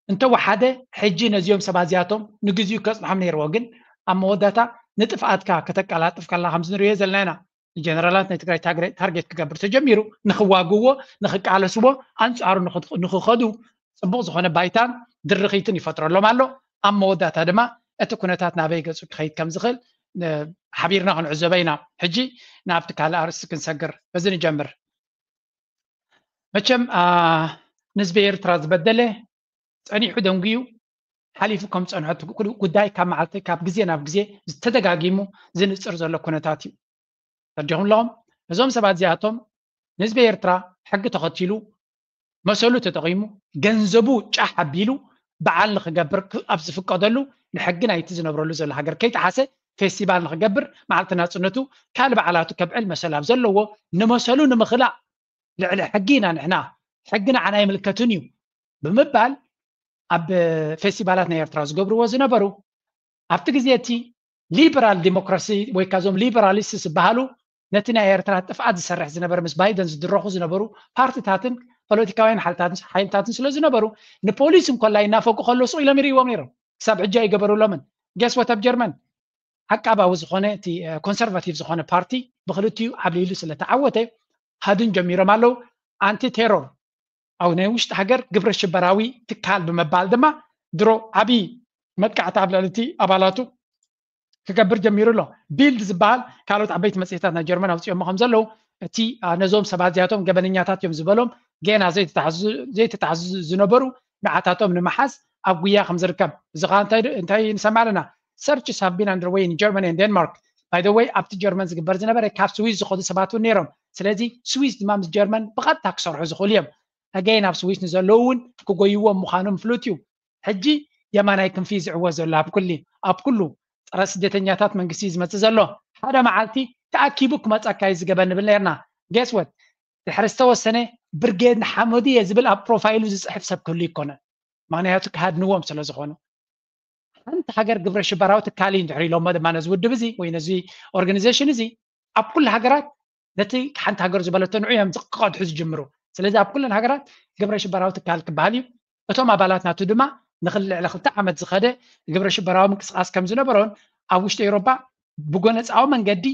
እንተወሓደ ሕጂ ነዚኦም ሰባት እዚኣቶም ንግዚኡ ከፅንሖም ነይርዎ፣ ግን ኣብ መወዳእታ ንጥፍኣትካ ከተቀላጥፍ ከላ ከምዚ ንሪኦ ዘለና ኢና። ንጀነራላት ናይ ትግራይ ታርጌት ክገብር ተጀሚሩ፣ ንክዋግዎ፣ ንክቃለስዎ፣ ኣንፃሩ ንክኸዱ ፅቡቕ ዝኾነ ባይታን ድርኺትን ይፈጥረሎም ኣሎ። ኣብ መወዳእታ ድማ እቲ ኩነታት ናበይ ገፁ ክኸይድ ከም ዝኽእል ሓቢርና ክንዕዘቦ ኢና። ሕጂ ናብቲ ካልእ ኣርእስቲ ክንሰግር፣ በዚ ንጀምር። መቸም ንህዝቢ ኤርትራ ዝበደለ ጸኒሑ ደንጉዩ ሓሊፉ ከም ዝጸንሐ እቲ ጉዳይ ካብ መዓልቲ ካብ ግዜ ናብ ግዜ ዝተደጋጊሙ ዝንጽር ዘሎ ኩነታት እዩ። ተረዲኹም ኣለኹም? እዞም ሰባት እዚኣቶም ንህዝቢ ኤርትራ ሕጊ ተኸቲሉ መሰሉ ተጠቒሙ ገንዘቡ ጫሕ ኣቢሉ በዓል ንኽገብር ኣብ ዝፍቀደሉ ንሕጊ ናይቲ ዝነብረሉ ዘሎ ሃገር ከይጠሓሰ ፌስቲቫል ንኽገብር መዓልቲ ናጽነቱ ካልእ በዓላቱ ከብዕል መሰል ኣብ ዘለዎ ንመሰሉ ንምኽላእ ልዕሊ ሕጊ ኢና ንሕና፣ ሕጊ ንዓና ኣይምልከትን እዩ ብምባል ኣብ ፌስቲቫላት ናይ ኤርትራ ዝገብርዎ ዝነበሩ ኣብቲ ግዜ እቲ ሊበራል ዲሞክራሲ ወይ ካዞም ሊበራሊስት ዝበሃሉ ነቲ ናይ ኤርትራ ጥፍኣት ዝሰርሕ ዝነበረ ምስ ባይደን ዝድረኹ ዝነበሩ ፓርቲታትን ፖለቲካውያን ሓይልታትን ስለ ዝነበሩ ንፖሊስ እንኮላይ እናፈቁ ከሎ ስቕ ኢሎም ይርእዎም ነይሮም። ክሳብ ሕጂ ኣይገበሩሎምን። ጌስ ወት ኣብ ጀርመን ዓቃባዊ ዝኾነ እቲ ኮንሰርቫቲቭ ዝኾነ ፓርቲ ብክልቲኡ ዓብሊሉ ስለተዓወተ ሃድን ጀሚሮም ኣለዉ። ኣንቲ ቴሮር ኣብ ናይ ውሽጢ ሃገር ግብረ ሽበራዊ ትካል ብምባል ድማ ድሮ ዓብዪ መጥቃዕቲ ኣብ ልዕሊ እቲ ኣባላቱ ክገብር ጀሚሩ ኣሎ። ቢልድ ዝበሃል ካልኦት ዓበይቲ መፅሄታት ናይ ጀርመን ኣውፅኦሞ ከም ዘለዉ እቲ ነዞም ሰባት እዚኣቶም ገበነኛታት እዮም ዝበሎም ገና ዘይተታሕዙ ዝነበሩ ንዓታቶም ንምሓዝ ኣብ ጉያ ከም ዝርከብ እዚ ከዓ እንታይ ንሰምዕ ኣለና። Searches have been underway in Germany and Denmark. By the way ኣብቲ ጀርመን ዝግበር ዝነበረ ካብ ስዊዝ ዝኸዱ ሰባት እውን ነይሮም። ስለዚ ስዊዝ ድማ ምስ ጀርመን ብቐጥታ ክሰርሑ ዝኽእሉ እዮም። ኣገይን ኣብ ስዊዝ ንዘለዉ እውን ክጎይዎም ምዃኖም ፍሉጥ እዩ። ሕጂ የማናይ ክንፊ ዝዕወት ዘሎ ኣብ ኩሊ ኣብ ኩሉ ፀረ ስደተኛታት መንግስቲ እዩ ዝመፅእ ዘሎ። ሓደ መዓልቲ ተኣኪቡ ክመፀካ እዩ ዝገበ ንብል ነርና። ጌስወት ድሕሪ ዝተወሰነ ብርጌድ ንሓመዱ እየ ዝብል ኣብ ፕሮፋይሉ ዝፅሕፍ ሰብ ክህሉ ይኮነን። ምክንያቱ ክሃድንዎም ስለ ዝኾኑ ሓንቲ ሃገር ግብረ ሽበራዊ ትካል እዩ እንድሕር ኢሎሞ ድማ ነዚ ውድብ እዚ ወይ ነዚ ኦርጋኒዜሽን እዚ ኣብ ኩሉ ሃገራት ነቲ ሓንቲ ሃገር ዝበለቶ ንዑ እዮም ክቐድሑ ዝጅምሩ። ስለዚ ኣብ ኩለን ሃገራት ግብረ ሽበራዊ ትካል ክበሃል እዩ። እቶም ኣባላት ናቱ ድማ ንልዕሊ ክልተ ዓመት ዝኸደ ግብረ ሽበራዊ ምንቅስቃስ ከም ዝነበሮን ኣብ ውሽጢ ኤውሮጳ ብጎነፃዊ መንገዲ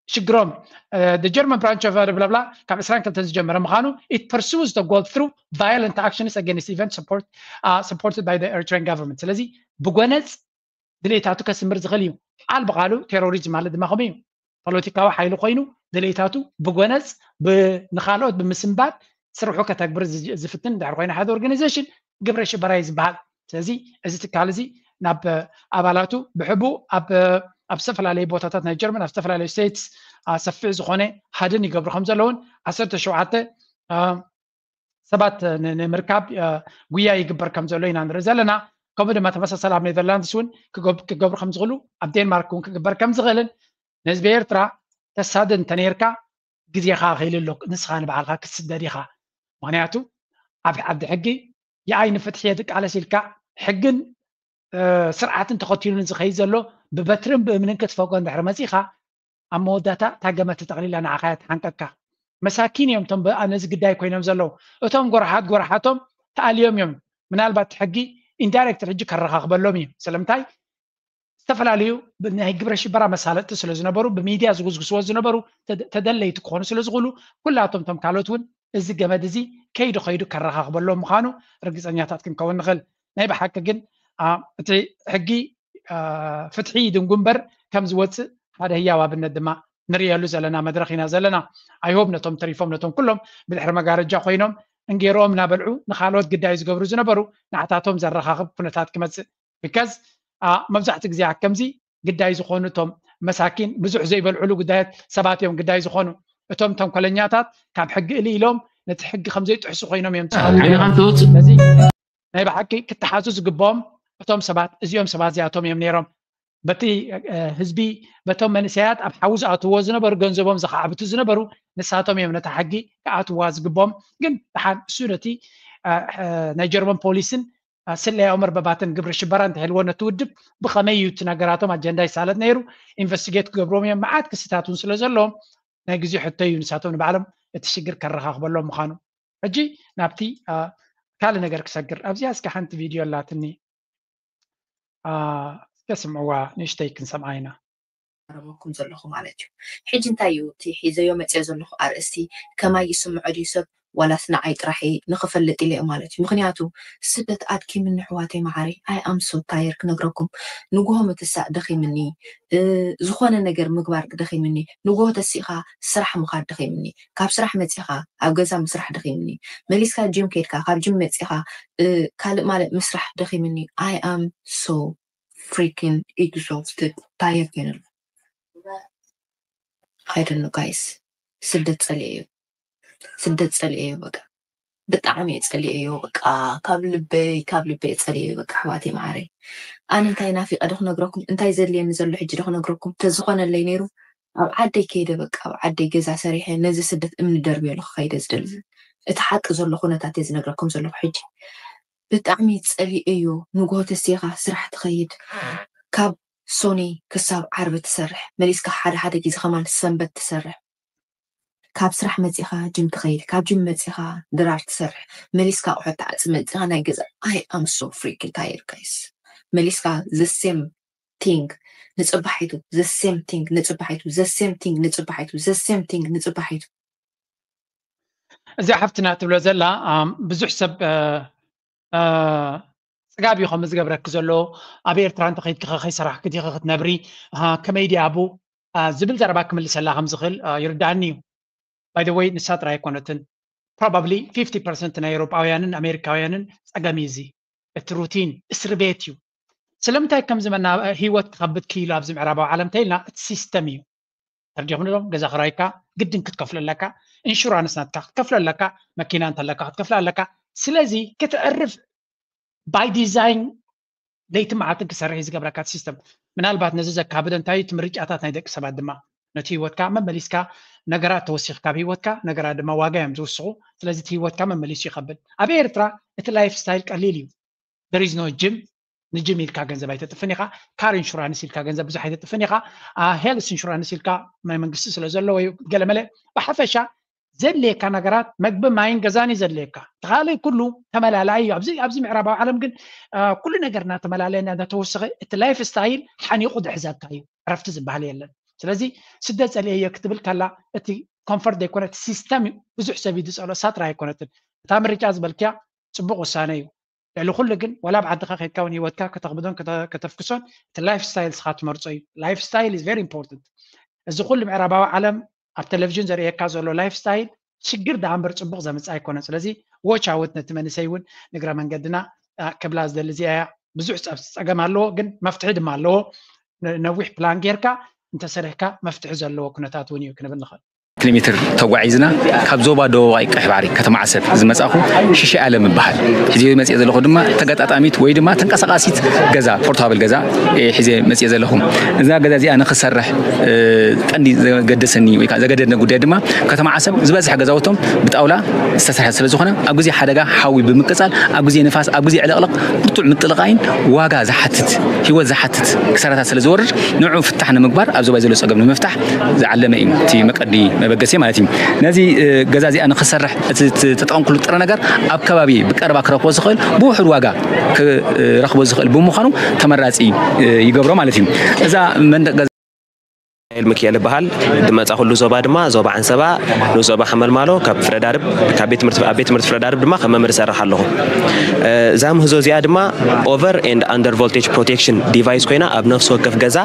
ሽግሮም the German branch of ብላብላ ካብ ዕስራን ክልተን ዝጀመረ ምዃኑ it pursues the goal through violent actions against events support supported by the Eritrean government። ስለዚ ብጎነፅ ድሌታቱ ከስምር ዝኽእል እዩ። ቃል ብቃሉ ቴሮሪዝም ማለት ድማ ከምኡ እዩ። ፖለቲካዊ ሓይሊ ኮይኑ ድሌታቱ ብጎነፅ ንካልኦት ብምስንባድ ስርሑ ከተግብር ዝፍትን ድሕር ኮይኑ ሓደ ኦርጋኒዜሽን ግብረ ሽበራ እዩ ዝበሃል። ስለዚ እዚ ትካል እዚ ናብ ኣባላቱ ብሕቡ ኣብ ዝተፈላለዩ ቦታታት ናይ ጀርመን ኣብ ዝተፈላለዩ ስቴትስ ሰፊሕ ዝኾነ ሃድን ይገብሩ ከም ዘለውን ዓሰርተ ሸውዓተ ሰባት ንምርካብ ጉያ ይግበር ከም ዘሎ ኢና ንርኢ ዘለና። ከምኡ ድማ ተመሳሳሊ ኣብ ኔዘርላንድስ እውን ክገብሩ ከም ዝኽእሉ ኣብ ዴንማርክ እውን ክግበር ከም ዝኽእልን ንህዝቢ ኤርትራ ተሳድድ እንተነይርካ ግዜኻ ከይሉ ኣሎ። ንስኻ ንባዕልካ ክትስደድ ኢኻ። ምክንያቱ ኣብ ዓዲ ሕጊ የኣይ ንፍትሒ እየ ዝቃለስ ኢልካ ሕግን ስርዓትን ተኸቲሉ ንዝኸይድ ዘሎ ብበትርን ብእምንን ክትፈጎ እንድሕር መፂኻ ኣብ መወዳእታ እታ ገመድ ተጠቕሊላ ንዓኻ እያ ትሓንቀካ። መሳኪን እዮም እቶም ነዚ ግዳይ ኮይኖም ዘለዉ። እቶም ጎርሓት ጎርሓቶም ተኣልዮም እዮም። ምናልባት ሕጊ ኢንዳይሬክት ሕጂ ከረኻኽበሎም እዩ። ስለምንታይ ዝተፈላለዩ ናይ ግብረ ሽበራ መሳለጥቲ ስለ ዝነበሩ ብሚድያ ዝጉስጉስዎ ዝነበሩ ተደለይቲ ክኾኑ ስለ ዝኽእሉ ኩላቶም እቶም ካልኦት እውን እዚ ገመድ እዚ ከይዱ ከይዱ ከረኻኽበሎም ምዃኑ ርግፀኛታት ክንከውን ንኽእል። ናይ ብሓቂ ግን እቲ ሕጊ ፍትሒ ይድንጉ እምበር ከም ዝወፅእ ሓደ ህያው ኣብነት ድማ ንርእየሉ ዘለና መድረኽ ኢና ዘለና። ኣይሆብ ነቶም ተሪፎም ነቶም ኩሎም ብድሕሪ መጋረጃ ኮይኖም እንጌሮኦም እናበልዑ ንካልኦት ግዳይ ዝገብሩ ዝነበሩ ንዓታቶም ዘረኻኽብ ኩነታት ክመፅእ because መብዛሕትኡ ግዜ ከምዚ ግዳይ ዝኾኑ እቶም መሳኪን ብዙሕ ዘይበልዕሉ ጉዳያት ሰባት እዮም ግዳይ ዝኾኑ። እቶም ተንኮለኛታት ካብ ሕጊ እልይ ኢሎም ነቲ ሕጊ ከም ዘይጥሕሱ ኮይኖም እዮም ዝስኣሉ። ስለዚ ናይ ብሓቂ ክተሓዙ ዝግብኦም እቶም ሰባት እዚኦም ሰባት እዚኣቶም እዮም ነይሮም። በቲ ህዝቢ በቶም መንእሰያት ኣብ ሓዊ ዝኣትዎ ዝነበሩ ገንዘቦም ዝኸዓብቱ ዝነበሩ ንሳቶም እዮም ነታ ሕጊ ክኣትዋ ዝግብኦም። ግን ደሓን እሱ ነቲ ናይ ጀርመን ፖሊስን ስለያዊ መርበባትን ግብሪ ሽበራ እንተልዎ ነቲ ውድብ ብኸመይ እዩ እቲ ነገራቶም ኣጀንዳ ይሳለጥ ነይሩ ኢንቨስቲጌት ክገብርዎም እዮም። መዓት ክስታት እውን ስለ ዘለዎም ናይ ግዜ ሕቶ እዩ። ንሳቶም ንባዕሎም እቲ ሽግር ከረኻኽበሎም ምዃኑ። ሕጂ ናብቲ ካልእ ነገር ክሰግር ኣብዚኣ እስከ ሓንቲ ቪድዮ ኣላትኒ እስከ ስምዕዋ ንእሽተይ ክንሰምዓ ኢና። ረበኩም ዘለኹ ማለት እዩ። ሕጂ እንታይ እዩ እቲ ሒዘዮ መፅዮ ዘለኹ ኣርእስቲ ከማይ ይስምዖ ድዩ ሰብ ዋላስ ንዓይ ጥራሕ ንኽፈልጥ ኢለ ማለት እዩ። ምክንያቱ ስደት ኣድኪምኒ ኣሕዋተይ መዓረይ I am so tired ክነግረኩም። ንጉሆ ምትሳእ ደኺምኒ፣ ዝኾነ ነገር ምግባር ደኺምኒ፣ ንጉሆ ተሲእኻ ስራሕ ምኻድ ደኺምኒ፣ ካብ ስራሕ መፂኻ ኣብ ገዛ ምስራሕ ደኺምኒ፣ መሊስካ ጅም ከይድካ ካብ ጅም መፂኻ ካልእ ማለት ምስራሕ ደኺምኒ። I am so freaking exhausted tired ኮይነ ኣለኹ። I don't know guys ስደት ፀሊኤዮ ስደት ፀሊኤዮ በቃ ብጣዕሚ እየ ፀሊኤዮ በቃ ካብ ልበይ ካብ ልበይ እየ ፀሊኤዮ በቃ ኣሕዋተይ መዓረይ። ኣነ እንታይ ናፊቀ ዶ ክነግረኩም እንታይ ዘድልየኒ ዘሎ ሕጂ ዶ ክነግረኩም ተዝኾነለይ ነይሩ ኣብ ዓደይ ከይደ በቃ ኣብ ዓደይ ገዛ ሰሪሐ ነዚ ስደት እምኒ ደርብዮ ዶ ክኸይደ ዝደሊ እቲ ሓቂ ዘሎ ኩነታት እየ ዝነግረኩም ዘለኹ ሕጂ። ብጣዕሚ ፀሊኤዮ ንግሆ ተሲኻ ስራሕ ትኸይድ ካብ ሶኒ ክሳብ ዓርቢ ትሰርሕ መሊስካ ሓደ ሓደ ግዜ ከማን ሰንበት ትሰርሕ ካብ ስራሕ መፂኻ ጅም ትኸይድ ካብ ጅም መፂኻ ድራር ትሰርሕ መሊስካ ኣቑሑት ትዓፅብ መፂኻ ናይ ገዛ I am so freaking tired guys መሊስካ the same thing ንፅባሒቱ the same thing ንፅባሒቱ the same thing ንፅባሒቱ the same thing ንፅባሒቱ እዚኣ ሓፍትና ትብሎ ዘላ ብዙሕ ሰብ ፅጋብ እዩ ከም ዝገብረኪ ዘሎ ኣብ ኤርትራ እንተኸይድኪ ከይሰራሕኪ ዲኺ ክትነብሪ ከመይ ድያ ኣቡ ዝብል ዘረባ ክምልሰላ ከም ዝኽእል ይርዳእኒ እዩ። By the way ንሳ ጥራይ ኣይኮነትን probably fifty percent ናይ ኤውሮጳውያንን ኣሜሪካውያንን ፀገም እዩ እዚ እቲ ሩቲን እስሪ ቤት እዩ። ስለምንታይ ከምዚ መና ህይወት ክኸብድ ክኢሉ ኣብዚ ምዕራባዊ ዓለም ተይልና እቲ ሲስተም እዩ። ተርዲኹም ዶ ገዛ ክራይካ ግድን ክትከፍሎ ኣለካ፣ ኢንሹራንስ ናትካ ክትከፍሎ ኣለካ፣ መኪና እንተለካ ክትከፍሎ ኣለካ። ስለዚ ክትዕርፍ by design ለይቲ መዓልትን ክሰርሕ እዩ ዝገብረካ እቲ ሲስተም። ምናልባት ነዚ ዘካብደ እንታይ እቲ ምርጫታት ናይ ደቂ ሰባት ድማ ነቲ ህይወትካ መመሊስካ ነገራት ተወሲኽካ ኣብ ህይወትካ ነገራት ድማ ዋጋ እዮም ዝውስኹ። ስለዚ እቲ ህይወትካ መመሊሱ ይኸብድ። ኣብ ኤርትራ እቲ ላይፍ ስታይል ቀሊል እዩ። There is no gym ንጅም ኢልካ ገንዘብ ኣይተጥፍን ኢኻ። ካር ኢንሹራንስ ኢልካ ገንዘብ ብዙሕ ኣይተጥፍን ኢኻ። ሄልስ ኢንሹራንስ ኢልካ ናይ መንግስቲ ስለ ዘለዎ እዩ ገለመለ። ብሓፈሻ ዘድልየካ ነገራት መግቢ ማይን ገዛን እዩ ዘድልየካ። እቲ ካልእ ኩሉ ተመላላኢ እዩ። ኣብዚ ኣብዚ ምዕራባዊ ዓለም ግን ኩሉ ነገር እናተመላለየ እናተወሰኸ እቲ ላይፍ ስታይል ሓኒቑ ዝሕዘካ እዩ። ዕረፍቲ ዝበሃል የለን። ስለዚ ስደት ጸሊኤዮ ክትብል ከላ እቲ ኮንፈርት ዘይኮነ እቲ ሲስተም እዩ። ብዙሕ ሰብ እዩ ዝጸልኦ እሳ ጥራይ ኣይኮነትን። እታ ምርጫ ዝበልክያ ጽቡቕ ውሳነ እዩ። ልዕሊ ኩሉ ግን ዋላ ኣብ ዓድኻ ከይድካ እውን ህይወትካ ከተኽብዶን ከተፍክሶን እቲ ላይፍ ስታይል ስኻ ትመርጾ እዩ። Life style is very important። እዚ ኩሉ ምዕራባዊ ዓለም ኣብ ቴሌቪዥን ዘርእየካ ዘሎ ላይፍ ስታይል ሽግር ደኣ እምበር ጽቡቕ ዘምጽእ ኣይኮነን። ስለዚ ዎች ኣውት ነቲ መንእሰይ እውን ንግረ መንገድና ክብላ ዝደሊ እዚኣ እያ። ብዙሕ ጸገም ኣለዎ ግን መፍትሒ ድማ ኣለዎ። ነዊሕ ፕላን ጌርካ እንተሰሪሕካ መፍትሒ ዘለዎ ኩነታት እውን እዩ ክንብል ንኽእል። ኪሎ ሜትር ተጓዒዝና ካብ ዞባ ደቡባዊ ቀይሕ ባሕሪ ከተማ ዓሰብ ዝመጻኹ ሽሻይ ኣለም እበሃል። ሕዚ መጽእ ዘለኹ ድማ ተገጣጣሚት ወይ ድማ ተንቀሳቃሲት ገዛ ፖርታብል ገዛ ሕዚ መጽእ ዘለኹ። እዛ ገዛ እዚኣ ንክሰርሕ ቀንዲ ዘገደሰኒ ወይ ከዓ ዘገደደኒ ጉዳይ ድማ ከተማ ዓሰብ ዝበዝሐ ገዛውቶም ብጣውላ ዝተሰርሐ ስለ ዝኾነ ኣብ ግዜ ሓደጋ ሓዊ ብምቅጻል ኣብ ግዜ ንፋስ ኣብ ግዜ ዕልቕልቕ ብርቱዕ ምጥልቓይን ዋጋ ዝሓትት ህይወት ዝሓትት ክሳራታት ስለ ዝወርድ ንዑ ፍታሕ ንምግባር ኣብ ዞባይ ዘሎ ፀገም ንምፍታሕ ዝዓለመ እዩ እቲ መቀዲ መበገሲ ማለት እዩ። ነዚ ገዛ እዚኣ ንክሰርሕ እቲ ተጠቐምኩሉ ጥረ ነገር ኣብ ከባቢ ብቀረባ ክረክቦ ዝኽእል ብውሑድ ዋጋ ክረክቦ ዝኽእል ብምዃኑ ተመራፂ ይገብሮ ማለት እዩ። እዛ መንደቅ ገዛ ሚካኤል ይበሃል። ዝመጻኹሉ ዞባ ድማ ዞባ ዓንሰባ፣ ንዞባ ሓመልማሎ ካብ ፍረዳርብ፣ ካብ ቤት ትምህርቲ፣ ኣብ ቤት ትምህርቲ ፍረዳርብ ድማ ከም መምህር እሰርሕ ኣለኹ። እዛ ምህዞ እዚኣ ድማ over and under voltage protection device ኮይና ኣብ ነፍሲ ወከፍ ገዛ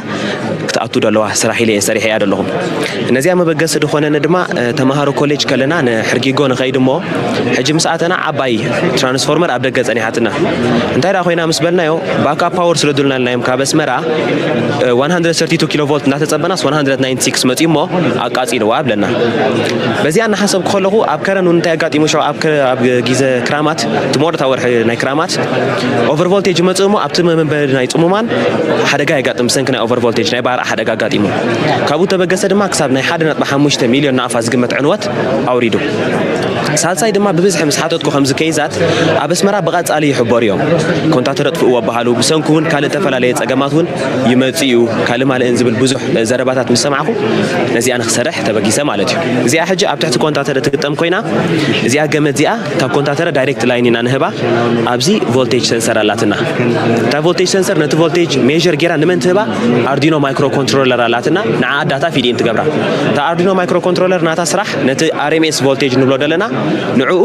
ክትኣቱ ዘለዋ ስራሕ ኢለ እየ ሰሪሐያ ዘለኹ። ነዚኣ መበገሲ ዝኾነኒ ድማ ተምሃሮ ኮሌጅ ከለና ንሕርጊጎ ንኸይድ እሞ ሕጂ ምስ ኣተና ዓባይ ትራንስፎርመር ኣብ ደገ ጸኒሓትና። እንታይ ደኣ ኮይና ምስ በልናዮ backup power ስለ ድልናልናዮም ካብ ኣስመራ one hundred thirty two ኪሎ ቮልት እናተጸበናስ one hundred ninety six መጺኡ እሞ ኣቃጺልዋ ብለና። በዚኣ እናሓሰብኩ ከለኹ ኣብ ከረን እውን እንታይ ኣጋጢሙ ሸው ኣብ ግዜ ክራማት ትሞርታ ወርሒ ናይ ክራማት over voltage ይመጽእ እሞ ኣብቲ መንበሪ ናይ ጽሙማን ሓደጋ የጋጥም። ብሰንኪ ናይ over voltage ናይ ባርዕ ሓደጋ ኣጋጢሙ ካብኡ ተበገሰ ድማ ክሳብ ናይ ሓደ ነጥቢ ሓሙሽተ ሚልዮን ናቕፋ ዝግመት ዕንወት ኣውሪዱ። ሳልሳይ ድማ ብብዝሒ ምስ ሓተትኩ ከምዚ ከይዛት ኣብ ኣስመራ ብቐጻሊ ይሕበሩ እዮም። ኮንታተር ኣጥፍእዎ በሃሉ ብሰንኩ እውን ካልእ ተፈላለየ ጸገማት እውን ይመጽእ እዩ ካልእ ማልእን ዝብል ብዙሕ ዘረባታት ምስ ሰማዕኩ ነዚኣ ንክሰርሕ ተበጊሰ ማለት እዩ። እዚኣ ሕጂ ኣብ ትሕቲ ኮንታተር እትግጠም ኮይና እዚኣ ገመድ እዚኣ ካብ ኮንታተረ ዳይሬክት ላይን ኢና ንህባ። ኣብዚ ቮልቴጅ ሰንሰር ኣላትና። እታ ቮልቴጅ ሰንሰር ነቲ ቮልቴጅ ሜር ጌራ ንመን ትህባ? ኣርዲኖ ማይክሮ ኮንትሮለር ኣላትና። ንዓ ዳታ ፊድ ኢን ትገብራ። እታ ኣርዲኖ ማይክሮ ኮንትሮለር ናታ ስራሕ ነቲ RMS ቮልቴጅ ንብሎ ዘለና ንዕኡ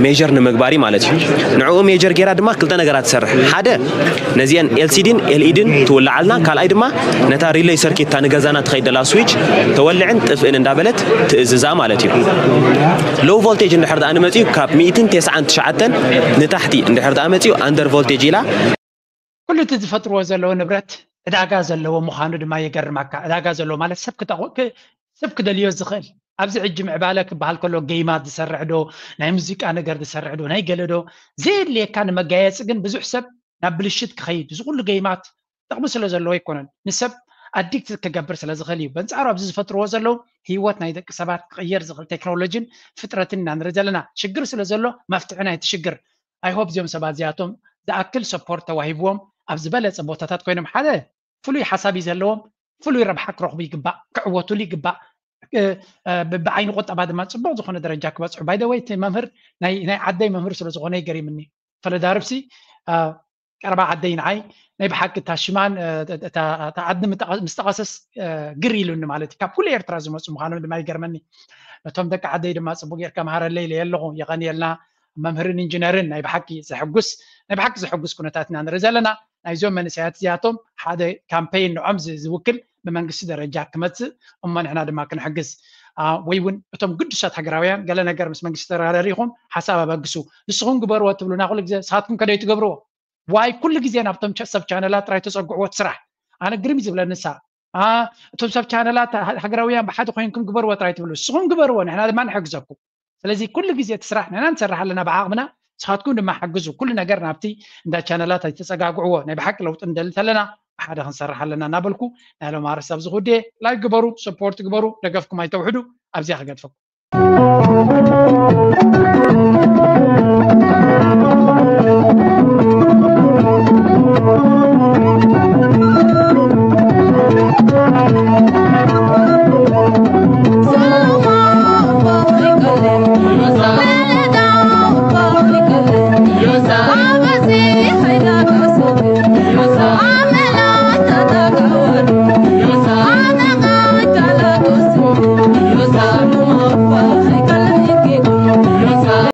ሜር ንምግባር ማለት እዩ። ንዕኡ ሜር ጌራ ድማ ክልተ ነገራት ትሰርሕ። ሓደ ነዚአን LCD ን LED ን ትውልዓልና። ካልኣይ ድማ ነታ relay circuit እታ ንገዛና ትኸይድ ዘላ ስዊች ተወልዕን ጥፍእን እንዳበለት ትእዝዛ ማለት እዩ። Low voltage እንድሕር ደኣ ንመፅዩ ካብ ሚእትን ተስዓን ትሽዓተን ንታሕቲ እንድሕር ደኣ መፅዩ under voltage ኢላ ኩሉ እቲ ዝፈጥርዎ ዘለዉ ንብረት ዕዳጋ ዘለዎ ምዃኑ ድማ የገርመካ። ዕዳጋ ዘለዎ ማለት ሰብ ክተቑ- ክ- ሰብ ክደልዮ ዝኽእል ኣብዚ ሕጂ ምዕባለ ክበሃል ከሎ ጌይማት ዝሰርሕ ዶ ናይ ሙዚቃ ነገር ዝሰርሕ ዶ ናይ ገለ ዶ ዘየድልየካ ንመጋየፂ ግን ብዙሕ ሰብ ናብ ብልሽት ክኸይድ እዚ ኩሉ ጌይማት ጥቕሚ ስለ ዘለዎ ኣይኮነን ንሰብ ኣዲክት ክገብር ስለ ዝኽእል እዩ። በንፃሩ ኣብዚ ዝፈጥርዎ ዘለዉ ህይወት ናይ ደቂ ሰባት ክቕየር ዝኽእል ቴክኖሎጂን ፍጥረትን ኢና ንርኢ ዘለና። ሽግር ስለ ዘሎ መፍትሒ ናይቲ ሽግር I hope እዚኦም ሰባት እዚኣቶም ዝኣክል ሰፖርት ተዋሂብዎም ኣብ ዝበለፀ ቦታታት ኮይኖም ሓደ ፍሉይ ሓሳብ እዩ ዘለዎም ፍሉይ ረብሓ ክረኽቡ ይግባእ ክዕወቱሉ ይግባእ ብዓይኒ ቁጠባ ድማ ፅቡቅ ዝኾነ ደረጃ ክበፅሑ by the way እቲ መምህር ናይ ዓደይ መምህር ስለ ዝኾነ ይገሪምኒ ፈለዳርብሲ ቀረባ ዓደይ ንዓይ ናይ ብሓቂ እታ ሽማን እታ ዓዲ ምስ ጠቐሰስ ግር ኢሉኒ ማለት እዩ ካብ ኩሉ ኤርትራ ዝመፁ ምዃኖም ድማ ይገርመኒ ነቶም ደቂ ዓደይ ድማ ፅቡቅ ጌርካ መሃረለይ ኢለየ ኣለኹ የቐንየልና መምህርን ኢንጂነርን ናይ ብሓቂ ዘሐጉስ ናይ ብሓቂ ዘሐጉስ ኩነታት ኢና ንርኢ ዘለና ናይዞም መንእሰያት እዚኣቶም ሓደ ካምፔይን ንዖም ዝውክል ብመንግስቲ ደረጃ ክመፅእ እሞ ንሕና ድማ ክንሕግዝ ወይ እውን እቶም ግዱሳት ሃገራውያን ገለ ነገር ምስ መንግስቲ ተረዳሪኹም ሓሳብ ኣበግሱ ንስኹም ግበርዎ ትብሉና ኩሉ ግዜ ንስኻትኩም ከደይ ትገብርዎ ዋይ ኩሉ ግዜ ናብቶም ሰብ ቻነላት ጥራይ ተፀግዕዎ ትስራሕ ኣነ ግርም ዝብለኒ ንሳ እቶም ሰብ ቻነላት ሃገራውያን ብሓደ ኮይንኩም ግበርዎ ጥራይ ትብሉ ንስኹም ግበርዎ ንሕና ድማ ንሕግዘኩም ስለዚ ኩሉ ግዜ እቲ ስራሕ ንሕና ንሰርሕ ኣለና ብዓቕምና ንስኻትኩም ድማ ሓግዙ ኩሉ ነገር ናብቲ እንዳ ቻነላት ኣይተፀጋግዕዎ ናይ ብሓቂ ለውጢ ንደሊ ተለና ብሓደ ክንሰርሕ ኣለና እናበልኩ ናይ ሎም ኣርስ ኣብዚ ክውድየ ላይክ ግበሩ ሰፖርት ግበሩ ደገፍኩም ኣይተውሕዱ ኣብዚኣ ክገድፈኩም